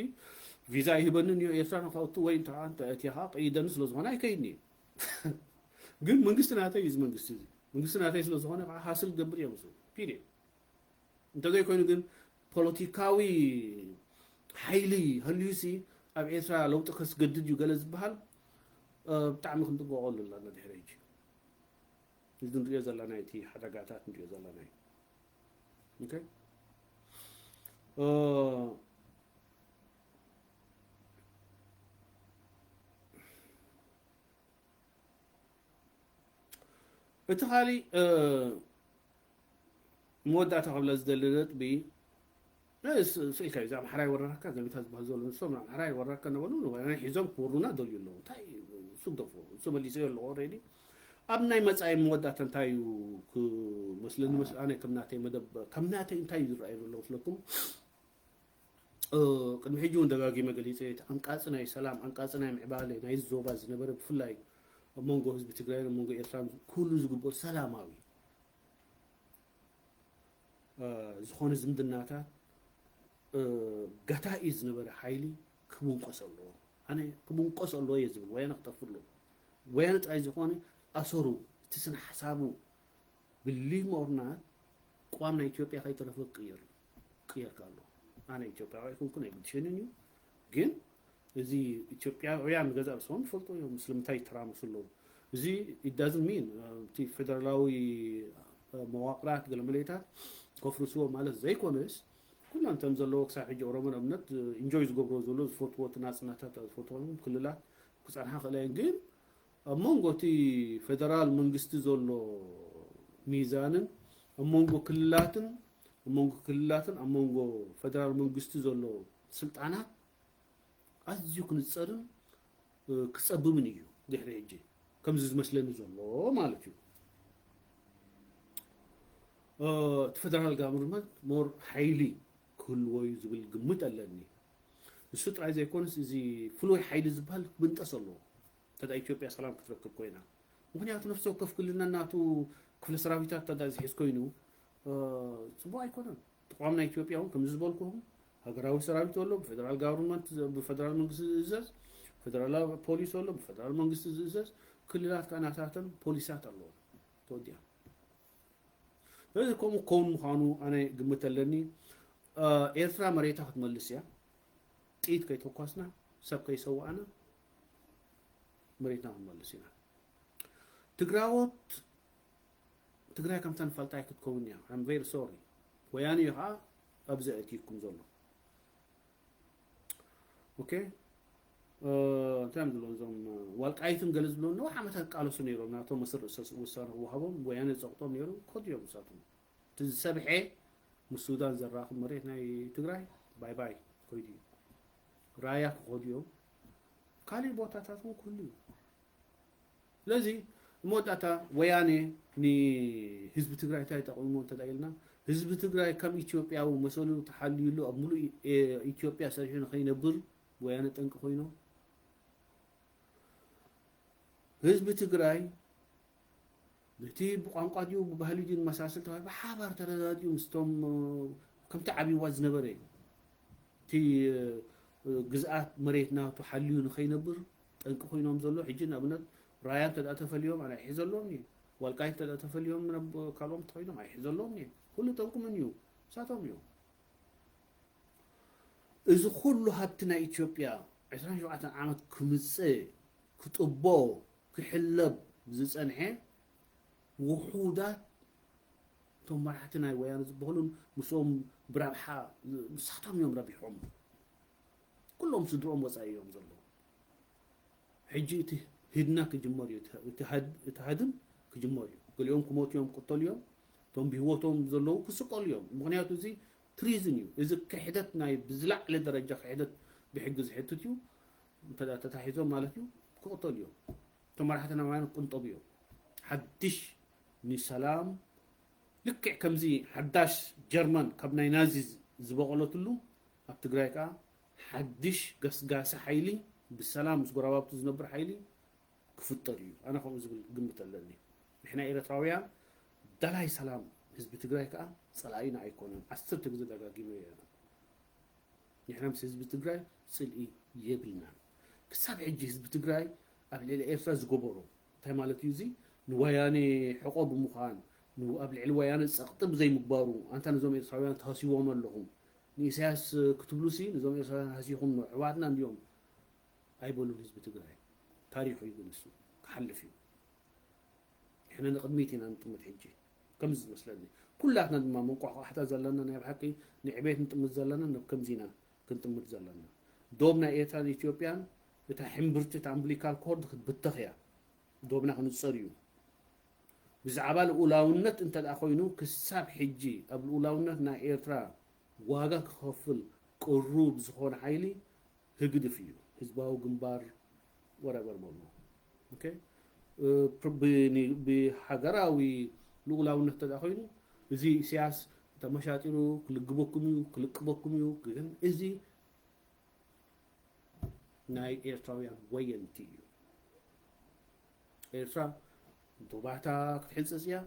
ቪዛ ይህበንን እዩ ኤርትራ ንኸእቱ፣ ወይ እንተ፣ እንተ ኣእትያ ከዓ ቀይደኒ ስለ ዝኾነ ኣይከይድን እየ። ግን መንግስቲ ናተይ እዩ፣ እዚ መንግስቲ እዚ መንግስቲ ናተይ ስለ ዝኾነ ከዓ ሃስል ክገብር እየ ምስኡ። ፒሪየድ። እንተዘይኮይኑ ግን ፖለቲካዊ ሓይሊ ሃልዩሲ ኣብ ኤርትራ ለውጢ ከስገድድ እዩ ገለ ዝበሃል፣ እ፣ ብጣዕሚ ክንጥንቀቐሉ ኣለና ድሕሪ ሕጂ። እዚ ንሪኦ ዘለና እቲ ሓደጋታት ንሪኦ ዘለና እዩ። ኦኬ? እ፣ እቲ ካሊእ፣ እ፣ መወዳእታ ክብለ ዝደሊ ነጥቢ፣ እ፣ ስ-፣ ስኢልካ እዩ። እዚ ኣምሓራይ ወረራካ ዘሚታ ዝበሃል ዘሎ ንሶም ኣምሓራይ ወረራካ ነበሉ፣ ንወያነ ሒዞም ክወሩና ደልዩ ኣለዉ። እንታይ እዩ? እሱ ግደፎ። እሱ መሊሰዮ ኣለዎ ኦልሬዲ። ኣብ ናይ መጻኢ መወዳእታ እንታይ እዩ ክመስለኒ መስ-፣ ኣነ ከም ናተይ መደብ፣ ከም ናተይ እንታይ እዩ ዝረኣዩ ዘሎ ክፍለኩም? እ፣ ቅድሚ ሕጂ እውን ደጋጊመ ገሊጸ፣ እቲ ዓንቃጺ ናይ ሰላም፣ ዓንቃጺ ናይ ምዕባለ ናይዚ ዞባ ዝነበረ፣ ብፍላይ ኣብ መንጎ ህዝቢ ትግራይን ኣብ መንጎ ኤርትራን ክህሉ ዝግብኦ ሰላማዊ፣ እ፣ ዝኾነ ዝምድናታት፣ እ፣ ገታኢ ዝነበረ ሓይሊ ክብንቆስ ኣለዎ። ኣነ ክብንቆስ ኣለዎ እየ ዝብል፣ ወያነ ክጠፍእ ኣለዎ። ወያነ ጥራይ ዝኾነ ኣሰሩ፣ እቲ ስነ ሓሳቡ፣ ብሊቭ ሚ ኦር ናት፣ ቅዋም ናይ ኢትዮጵያ ከይተረፈ ክቅየር፣ ክቅየር ኣሎ። ኣነ ኢትዮጵያዊ ኣይኮንኩን፣ ኣይግድሸንን እዩ። ግን እዚ ኢትዮጵያውያን ገዛእ ርእሶም ይፈልጡ እዮም ስለምንታይ ይተራምሱ ኣለዉ። እዚ it doesn't mean፣ እ፣ እቲ ፌደራላዊ፣ እ፣ መዋቕራት ገለመለታት ከፍርስዎ ማለት ዘይኮነስ፣ ኩሎም እቶም ዘለዉ ክሳብ ሕጂ ኦሮሞ ንኣብነት፣ እ፣ ኢንጆይ ዝገብርዎ ዘሎ፣ ዝፈትዎ፣ እቲ ናጽነታት ዝፈትዎ ክልላት ክጸንሓ ክእላ እየን። ግን ኣብ መንጎ እቲ ፌደራል መንግስቲ ዘሎ ሚዛንን ኣብ መንጎ ክልላትን፣ ኣብ መንጎ ክልላትን ኣብ መንጎ ፌደራል መንግስቲ ዘሎ ስልጣናት ኣዝዩ ክንጸርን፣ እ፣ ክጸብብን እዩ ድሕሪ ሕጂ፣ ከምዚ ዝመስለኒ ዘሎ ማለት እዩ። እ፣ እቲ ፌደራል ጋቨርንመንት ሞር ሓይሊ ክህልዎ እዩ ዝብል ግምት ኣለኒ። ንሱ ጥራይ ዘይኮነስ፣ እዚ ፍሉይ ሓይሊ ዝበሃል ክብንጠስ ኣለዎ። እንተ ደኣ ኢትዮጵያ ሰላም ክትረክብ ኮይና። ምኽንያቱ፣ ነፍሲ ወከፍ ክልልና ናቱ ክፍለ ሰራዊታት እንተ ደኣ ዝሕዝ ኮይኑ፣ እ፣ ጽቡቕ ኣይኮነን። ተቋም ናይ ኢትዮጵያ እውን፣ ከምዚ ዝበልኩኹም፣ ሃገራዊ ሰራዊት ኣሎ፣ ብፌደራል ጋቨርንመንት፣ ብፌደራል መንግስቲ ዝእዘዝ፣ ፌደራላዊ ፖሊስ ኣሎ፣ ብፌደራል መንግስቲ ዝእዘዝ፣ ክልላት ከኣ ናታተን ፖሊሳት ኣለዎ። ተወዲኣ። ስለዚ ከምኡ ክኸውን ምዃኑ ኣነ ግምት ኣለኒ። እ፣ ኤርትራ መሬታ ክትመልስ እያ። ጥይት ከይተኳስና፣ ሰብ ከይሰዋእና መሬትና ክንመልስ ኢና። ትግራዎት፣ ትግራይ ከምታ ንፈልጣ ኣይክትከውን እያ። I'm very sorry። ወያነ እዩ ከዓ ኣብዚ ኣእትዩኩም ዘሎ። ኦኬ። እ፣ እንታይ እዮም ዝብሉ እዞም፣ እ፣ ዋልቃይትን ገለ ዝብሉ ነዊሕ ዓመታት ቃለሱ ነይሮም። ናቶም መሰል ርእሰ ውሳነ ክወሃቦም ወያነ ዝጸቕጦም ነይሩ። ከዱ እዮም ንሳቶም። እቲ ዝሰብሐ ምስ ሱዳን ዘራኽብ መሬት ናይ ትግራይ ባይ ባይ ከይዱ እዩ። ራያ ክኸዱ እዮም። ካልእ ቦታታት እውን ክህሉ እዩ። ስለዚ መወዳእታ ወያነ ንህዝቢ ትግራይ እንታይ ጠቒሙ እንተ ኢልና፣ ህዝቢ ትግራይ ከም ኢትዮጵያዊ መሰሉ ተሓልዩሉ ኣብ ሙሉእ ኢ-፣ ኢትዮጵያ ሰሪሑ ንኸይነብር ወያነ ጠንቂ ኮይኖም። ህዝቢ ትግራይ ነቲ ብቋንቋ ድዩ ብባህሊ ድዩ ንመሳሰል ተባሂሉ ብሓባር ተረዳዲኡ ምስቶም፣ እ፣ ከምቲ ዓብይዋ ዝነበረ እዩ። እቲ፣ እ፣ ግዝኣት መሬት ናቱ ሓልዩ ንኸይነብር ጠንቂ ኮይኖም ዘሎ። ሕጂ ንኣብነት ራያ እንተ ደኣ ተፈልዮም ኣነ ኣይሕዘሎም እየ። ዋልቃይት እንተ ደኣ ተፈልዮም ናብ ካልኦም ተኾይኖም ኣይሕዘሎም እየ። ኩሉ ጠንቁ መን እዩ? ንሳቶም እዮም። እዚ ኩሉ ሃብቲ ናይ ኢትዮጵያ ዕስራን ሸውዓተን ዓመት ክምጽእ፣ ክጥቦ፣ ክሕለብ ዝጸንሐ ውሑዳት እቶም መራሕቲ ናይ ወያነ ዝበሃሉን ምስኦም ብረብሓ ንሳቶም እዮም ረቢሖም። ኩሎም ስድሮኦም ወጻኢ እዮም ዘለዉ። ሕጂ እቲ ህድና ክጅመር እዩ። እቲ ሃድ-፣ እቲ ሃድም ክጅመር እዩ። ገሊኦም ክሞቱ እዮም፣ ክቅተሉ እዮም። እቶም ብህይወቶም ዘለዉ ክስቀሉ እዮም። ምኽንያቱ እዚ ትሪዝን እዩ። እዚ ክሕደት ናይ ብዝላዕለ ደረጃ ክሕደት ብሕጊ ዝሕትት እዩ። እንተ ደኣ ተታሒዞም ማለት እዩ፣ ክቕተሉ እዮም። እቶም መራሕቲ ናይ ወያነ ክቕንጠቡ እዮም። ሓድሽ ንሰላም ልክዕ ከምዚ ሓዳሽ ጀርመን ካብ ናይ ናዚ ዝበቐለትሉ ኣብ ትግራይ ከኣ ሓድሽ ገስጋሲ ሓይሊ ብሰላም ምስ ጎረባብቱ ዝነብር ሓይሊ ክፍጠር እዩ። ኣነ ከምኡ ዝብል ግምት ኣለኒ። ንሕና ኤርትራውያን ደላይ ሰላም ህዝቢ ትግራይ ከኣ ጸላኢና ኣይኮነን። ዓሰርተ ግዜ ደጋጊመ እየ። ንሕና ምስ ህዝቢ ትግራይ ጽልኢ የብልናን። ክሳብ ሕጂ ህዝቢ ትግራይ ኣብ ልዕሊ ኤርትራ ዝገበሮ እንታይ ማለት እዩ? እዚ ንወያኔ ሕቆ ብምዃን፣ ን-፣ ኣብ ልዕሊ ወያነ ጸቕጢ ብዘይምግባሩ፣ ኣንታ ነዞም ኤርትራውያን ትሃስይዎም ኣለኹም፣ ንኢሳያስ ክትብሉሲ ነዞም ኤርትራውያን ሃሲኹም ነው፣ ኣሕዋትና እንድዮም ኣይበሉን ህዝቢ ትግራይ። ታሪኹ እዩ ግን እሱ፣ ክሓልፍ እዩ። ንሕና ንቕድሚት ኢና ንጥምት ሕጂ፣ ከምዚ ዝመስለኒ። ኩላትና ድማ መንቋሕቋሕታ ዘለና ናይ ብሓቂ ንዕቤት ንጥምት ዘለና ናብ ከምዚ ኢና ክንጥምት ዘለና። ዶብ ናይ ኤርትራን ኢትዮጵያን እታ ሕምብርቲ፣ እታ ኣምብሊካል ኮርድ ክትብተኽ እያ። ዶብና ክንጸር እዩ። ብዛዕባ ልኡላውነት እንተ ደኣ ኮይኑ፣ ክሳብ ሕጂ ኣብ ልኡላውነት ናይ ኤርትራ ዋጋ ክኸፍል ቅሩብ ዝኾነ ሓይሊ ህግድፍ እዩ። ህዝባዊ ግንባር፣ ወረበር በሉ። ኦኬ? እ፣ ፕ-፣ ብ-፣ ኒ-፣ ብሃገራዊ ልኡላውነት እንተ ደኣ ኮይኑ፣ እዚ ኢሳያስ ተመሻጢሩ ክልግበኩም እዩ፣ ክልቅበኩም እዩ። ግን እዚ ናይ ኤርትራውያን ወየንቲ እዩ። ኤርትራ ዶባታ ክትሕንጽጽ እያ።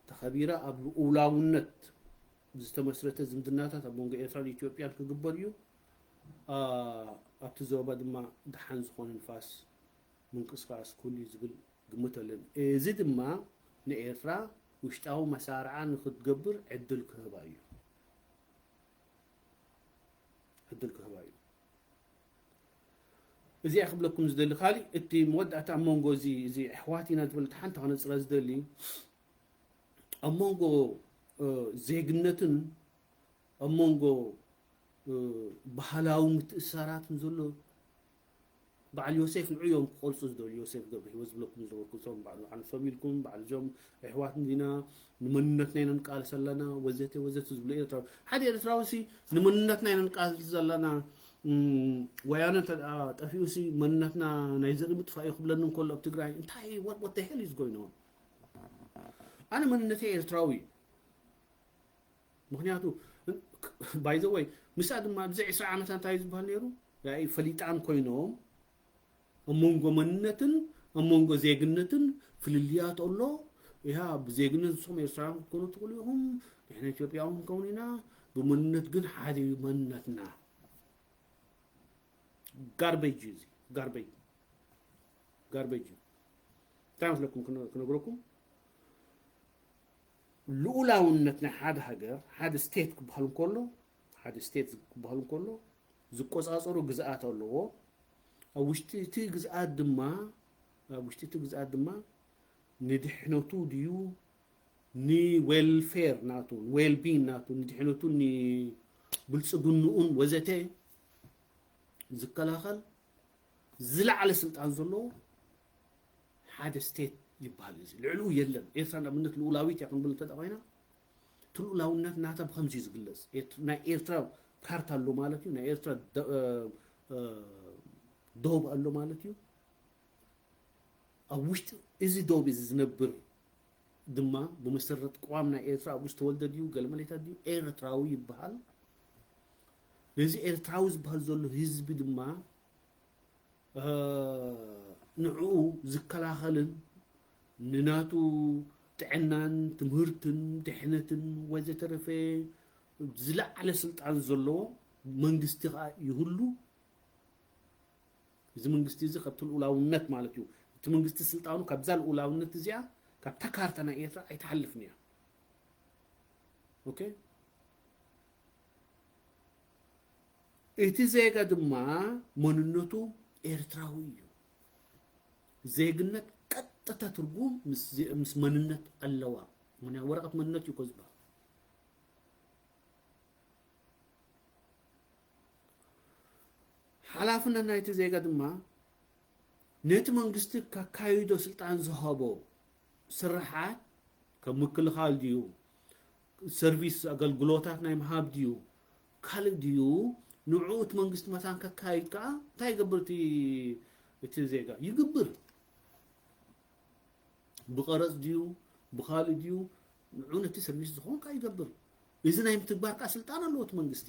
ተኸቢራ ኣብ ልኡላውነት ዝተመስረተ ዝምድናታት ኣብ መንጎ ኤርትራን ኢትዮጵያን ክግበር እዩ። ኣ-፣ ኣብቲ ዞባ ድማ ደሓን ዝኾነ ንፋስ ምንቅስቃስ ክህሉ እዩ ዝብል ግምት ኣለኒ። እዚ ድማ ንኤርትራ ውሽጣዊ መሳርዓ ንክትገብር ዕድል ክህባ እዩ። ዕድል ክህባ እዩ። እዚኣ ክብለኩም ዝደሊ ካሊእ፣ እቲ መወዳእታ ኣብ መንጎ እዚ፣ እዚ ኣሕዋት ኢና ዝበል ሓንቲ ከነጽራ ዝደሊ፣ ኣብ መንጎ፣ እ፣ ዜግነትን ኣብ መንጎ፣ እ፣ ባህላዊ ምትእስሳራትን ዘሎ በዓል ዮሴፍ ንዑ እዮም ክቆልጹ ዝደልዩ። ዮሴፍ ገብረ ህይወት ዝብለኩም ዝነበርኩ፣ እቶም በዓል ኣንሶም ኢልኩም፣ በዓል እዞም ኣሕዋት እንዲና፣ ንመንነትና ኢና ንቃለስ ኣለና፣ ወዘተ ወዘተ ዝብሉ ኤርትራዊ። ሓደ ኤርትራዊ ሲ ንመንነትና ኢና ንቃለስ ዘለና፣ እም፣ ወያነ እንተ ደኣ ጠፊኡ ሲ መንነትና ናይ ዘርኢ ምጥፋእ እዩ ክብለኒ እንከሎ ኣብ ትግራይ፣ እንታይ፣ what፣ what the hell is going on? ኣነ መንነተይ ኤርትራዊ እዩ። ምኽንያቱ፣ by the way፣ ምስኣ ድማ ኣብዚ ዕስራ ዓመታ እንታይ እዩ ዝበሃል ነይሩ? ያኢ ፈሊጣን ኮይኖም ኣብ መንጎ መንነትን ኣብ መንጎ ዜግነትን ፍልልያት ኣሎ። እያ ብዜግነት ንስኹም ኤርትራውያን ክትኮኑ ትኽእሉ ኢኹም፣ ንሕና ኢትዮጵያውያን ክንከውን ኢና፣ ብመንነት ግን ሓደ እዩ መንነትና። ጋርቤጅ እዩ እዚ፣ ጋርቤጅ፣ ጋርቤጅ እዩ። እንታይ መስለኩም ክነ-፣ ክነግረኩም? ልኡላውነት ናይ ሓደ ሃገር፣ ሓደ ስቴት ክበሃል እንከሎ፣ ሓደ ስቴት ክበሃል እንከሎ፣ ዝቆጻጸሩ ግዝኣት ኣለዎ። ኣብ ውሽጢ እቲ ግዝኣት ድማ፣ ኣብ ውሽጢ እቲ ግዝኣት ድማ ንድሕነቱ ድዩ፣ ንዌልፌር ናቱ፣ ንዌልቢን ናቱ፣ ንድሕነቱ፣ ንብልጽግንኡን ወዘተ ዝከላኸል ዝለዓለ ስልጣን ዘለዎ ሓደ ስቴት ይበሃል። እዚ ልዕሊኡ የለን። ኤርትራ ንኣብነት ልኡላዊት እያ ክንብል እንተ ኮይና፣ እቲ ልኡላውነት ናታ ብኸምዚ እዩ ዝግለጽ። ኤርት-፣ ናይ ኤርትራ ካርታ ኣሎ ማለት እዩ። ናይ ኤርትራ ደ-፣ እ፣ እ፣ ዶብ ኣሎ ማለት እዩ። ኣብ ውሽጢ እዚ ዶብ እዚ ዝነብር ድማ ብመሰረት ቅዋም ናይ ኤርትራ ኣብኡ ዝተወልደ ድዩ፣ ገለመሌታት ድዩ፣ ኤርትራዊ ይበሃል። ነዚ ኤርትራዊ ዝበሃል ዘሎ ህዝቢ ድማ፣ እ፣ ንዕኡ ዝከላኸልን ንናቱ ጥዕናን ትምህርትን ድሕነትን ወዘተረፈ ዝለዓለ ስልጣን ዘለዎ መንግስቲ ኸኣ ይህሉ። እዚ መንግስቲ እዚ ካብቲ ልኡላውነት ማለት እዩ። እቲ መንግስቲ ስልጣኑ ካብዛ ልኡላውነት እዚኣ፣ ካብታ ካርታ ናይ ኤርትራ ኣይትሓልፍን እያ። ኦኬ? እቲ ዜጋ ድማ መንነቱ ኤርትራዊ እዩ። ዜግነት ቀጥታ ትርጉም ምስ ዜ-፣ ምስ መንነት ኣለዋ። ምኽንያቱ ወረቐት መንነት እዩ እኮ ዝበሃል። ሓላፍነት ናይቲ ዜጋ ድማ ነቲ መንግስቲ ከካይዶ ስልጣን ዝሃቦ ስርሓት፣ ከም ምክልኻል ድዩ፣ ሰርቪስ ኣገልግሎታት ናይ ምሃብ ድዩ፣ ካልእ ድዩ፣ ንዕኡ እቲ መንግስቲ መታን ከካይድ ከኣ እንታይ ይገብር እቲ፣ እቲ ዜጋ? ይግብር። ብቐረጽ ድዩ፣ ብኻልእ ድዩ፣ ንዑ ነቲ ሰርቪስ ዝኾን ከኣ ይገብር። እዚ ናይ ምትግባር ከኣ ስልጣን ኣለዎ እቲ መንግስቲ።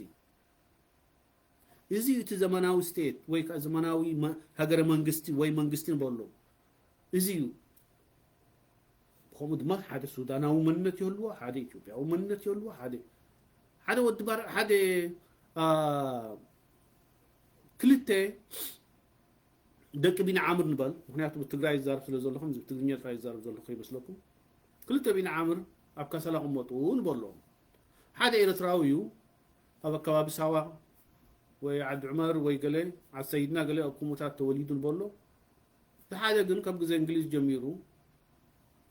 እዚ እዩ እቲ ዘመናዊ ስቴት ወይ ከኣ ዘመናዊ መ-፣ ሃገረ መንግስቲ ወይ መንግስቲ ንበሎ። እዚ እዩ። ከምኡ ድማ ሓደ ሱዳናዊ መንነት ይህልዎ፣ ሓደ ኢትዮጵያዊ መንነት ይህልዎ፣ ሓደ፣ ሓደ ወዲ ባር-፣ ሓደ፣ አ፣ ክልተ ደቂ ቢንዓምር ንበል፣ ምኽንያቱ ብትግራይ ይዛረብ ስለ ዘለኹም፣ እዚ ብትግርኛ ጥራይ ይዛረብ ዘለኹ ይመስለኩም። ክልተ ቢንዓምር ኣብ ካሰላ ክመጡ ንበሎም። ሓደ ኤርትራዊ እዩ፣ ኣብ ኣከባቢ ሳዋ ወይ ዓዲ ዑመር ወይ ገለ፣ ዓዲ ሰይድና ገለ ኣብ ኩሙታት ተወሊዱ ንበሎ። እቲ ሓደ ግን ካብ ግዜ እንግሊዝ ጀሚሩ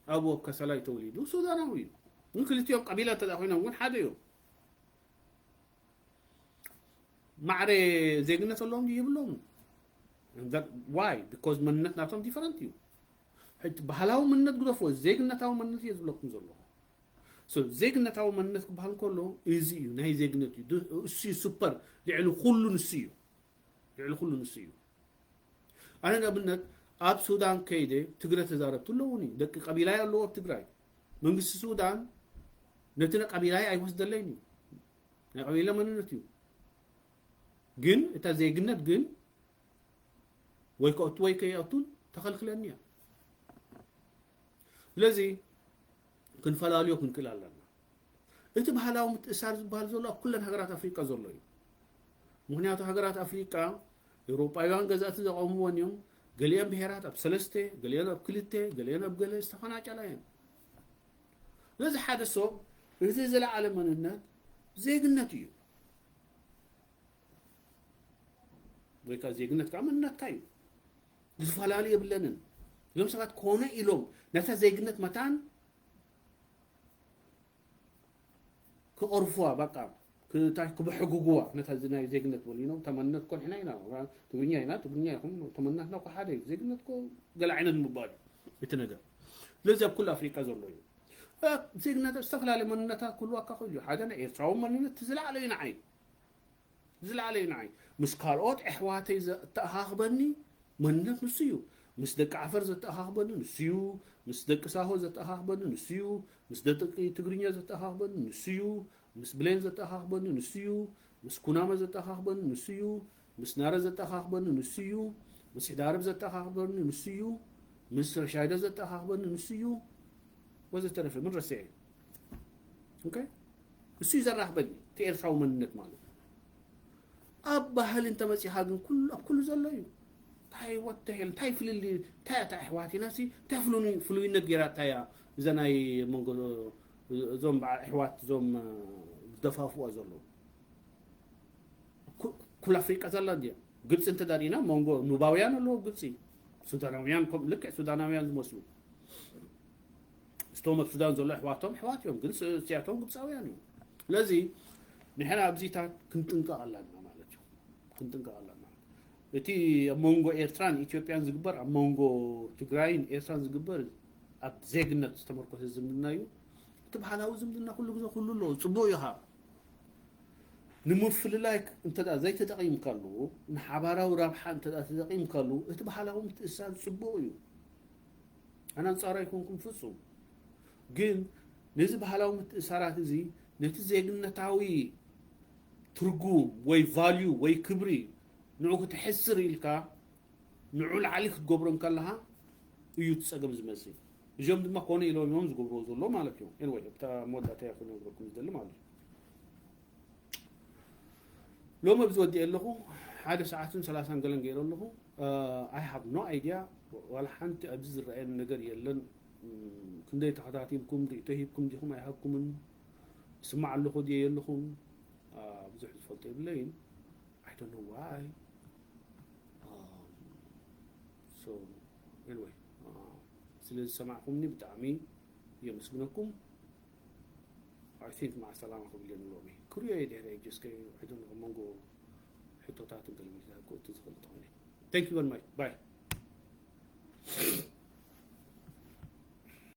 ኣብኡ ኣብ ካሰላ እዩ ተወሊዱ፣ ሱዳናዊ እዩ። ግን ክልቲኦም ቀቢላ እንተ ደኣ ኮይኖም ግን ሓደ እዮም። ማዕረ ዜግነት ኣለዎም ድዩ? የብሎምን። And that, why? Because መንነት ናቶም ዲፈረንት እዩ። ሕጂ ባህላዊ መንነት ግደፎ፣ ዜግነታዊ መንነት እየ ዝብለኩም ዘለኹ። So፣ ዜግነታዊ መንነት ክበሃል ከሎ እዚ እዩ፣ ናይ ዜግነት እዩ። ድ-፣ እሱ እዩ ሱፐር፣ ልዕሊ ኩሉ ንሱ እዩ። ልዕሊ ኩሉ ንሱ እዩ። ኣነ ንኣብነት ኣብ ሱዳን ከይደ ትግረ ተዛረብቲ ኣለዉኒ። ደቂ ቀቢላይ ኣለዉ ኣብ ትግራይ። መንግስቲ ሱዳን ነቲ ናይ ቀቢላይ ኣይወስደለይን እዩ። ናይ ቀቢላ መንነት እዩ። ግን እታ ዜግነት ግን ወይ ከእቱ ወይ ከይኣቱን ተኸልክለኒ እያ። ስለዚ ክንፈላልዮ ክንክእል ኣለና። እቲ ባህላዊ ምትእሳር ዝበሃል ዘሎ ኣብ ኩለን ሃገራት ኣፍሪቃ ዘሎ እዩ። ምኽንያቱ ሃገራት ኣፍሪቃ ኤውሮጳውያን ገዛእቲ ዘቐምወን እዮም። ገሊአን ብሄራት ኣብ ሰለስተ፣ ገሊአን ኣብ ክልተ፣ ገሊአን ኣብ ገለ ዝተፈናጨላ እየን። ስለዚ ሓደ ሰብ እቲ ዝለዓለ መንነት ዜግነት እዩ። ወይ ከዓ ዜግነት ከዓ መንነትካ እዩ። ዝፈላለዩ የብለንን። እዞም ሰባት ኮነ ኢሎም ነታ ዜግነት መታን ክቐርፉዋ፣ በቃ፣ ክታይ ክብሕግጉዋ፣ ነታ እዚ ናይ ዜግነት በሉ፣ you know፣ ተመነት እኮ ንሕና ኢና፣ ትግርኛ ኢና፣ ትግርኛ ይኹን፣ ተመናትና እኮ ሓደ እዩ። ዜግነት እኮ ገለ ዓይነት ምባል እዩ እቲ ነገር። ስለዚ ኣብ ኩሉ ኣፍሪቃ ዘሎ እዩ። እ፣ ዜግነት፣ ዝተፈላለዩ መንነታት ክህልዋካ ክእል እዩ። ሓደ ናይ ኤርትራዊ መንነት እቲ ዝለዓለ እዩ ንዓይ። ዝለዓለ እዩ ንዓይ። ምስ ካልኦት ኣሕዋተይ ዘተኣኻኽበኒ መንነት ንሱ እዩ። ምስ ደቂ ዓፈር ዘተኣኻኽበኒ ንሱ እዩ። ምስ ደቂ ሳሆ ዘተኣኻኽበኒ ንሱ እዩ። ምስ ደቂ ትግርኛ ዘተኣኻኽበኒ ንሱ እዩ። ምስ ብሌን ዘተኣኻኽበኒ ንሱ እዩ። ምስ ኩናማ ዘተኣኻኽበኒ ንሱ እዩ። ምስ ናረ ዘተኣኻኽበኒ ንሱ እዩ። ምስ ሕዳርብ ዘተኣኻኽበኒ ንሱ እዩ። ምስ ረሻይዳ ዘተኣኻኽበኒ ንሱ እዩ። ወዘተረፈ ምን ረሲዐ። ኦኬ? እሱ እዩ ዘራኽበኒ፣ እቲ ኤርትራዊ መንነት ማለት። ኣብ ባህሊ እንተመጺኻ ግን ኩሉ፣ ኣብ ኩሉ ዘሎ እዩ። እንታይ ወተሄል፣ እንታይ ፍልልይ፣ እንታይ እታ ኣሕዋት ኢና ሲ፣ እንታይ ፍሉይ-፣ ፍሉይነት ገይራ እታ እያ፣ እዛ ናይ መንጎ፣ እዞም በዓ-፣ ኣሕዋት እዞም፣ ዝደፋፍኦ ዘለዉ። ኩ-፣ ኩል ኣፍሪቃ ዘላ እንድያ። ግብጺ እንተ ዳሪና መንጎ ኑባውያን ኣለዉ ግብጺ። ሱዳናውያን፣ ከም ልክዕ ሱዳናውያን ዝመስሉ። እቶም ኣብ ሱዳን ዘሎ ኣሕዋቶም ኣሕዋት እዮም፣ ግን ስ-፣ እዚኣቶም ግብጻውያን እዮም። ስለዚ ንሕና ኣብዚታት ክንጥንቀቕ ኣለና ማለት እዩ። ክንጥንቀቕ ኣለና። እቲ ኣብ መንጎ ኤርትራን ኢትዮጵያን ዝግበር፣ ኣብ መንጎ ትግራይን ኤርትራን ዝግበር ኣብ ዜግነት ዝተመርኮሰ ዝምድና እዩ። እቲ ባህላዊ ዝምድና ኩሉ ግዜ ኩሉ ኣሎ፣ ጽቡቕ እዩ። ኸዓ ንምፍልላይ እንተ ዘይተጠቒምካሉ፣ ንሓባራዊ ረብሓ እንተ ተጠቒምካሉ፣ እቲ ባህላዊ ምትእስሳር ጽቡቕ እዩ። ኣነ ኣንጻሩ ኣይኮንኩም ፍጹም። ግን ነዚ ባህላዊ ምትእሳራት እዚ ነቲ ዜግነታዊ ትርጉም ወይ ቫልዩ ወይ ክብሪ ንዑ ክትሕስር ኢልካ ንዑ ላዕሊ ክትገብሮም ከለኻ እዩ እቲ ጸገም ዝመጽእ። እዚኦም ድማ ኮነ ኢሎም እዮም ዝገብርዎ ዘሎ ማለት እዮም። ኤንወይ ኣብታ መወዳእታ ክነግረኩም ዝደሊ ማለት እዩ። ሎሚ ኣብዚ ወዲኤ ኣለኹ። ሓደ ሰዓትን ሰላሳን ገለን ገይረ ኣለኹ። I have no idea። ዋላ ሓንቲ ኣብዚ ዝረኣየኒ ነገር የለን። ክንደይ ተኸታቲልኩም ርእቶ ሂብኩም ዲኹም ኣይሃብኩምን? ስማዕ ኣለኹ ድየ የለኹም? ብዙሕ ዝፈልጦ የብለይን። I don't know why. So, anyway, ስለ ዝሰማዕኩምኒ ብጣዕሚ የመስግነኩም። I think መዓ ሰላማ ክብል እየ ንሎሚ። ክሪኦ እየ ድሕሪ ሕጂ እስከ፣ I don't know፣ መንጎ ሕቶታትን ገለ መለሳት ክእቱ ዝኽእል እንተኾይነ። Thank you very much. Bye.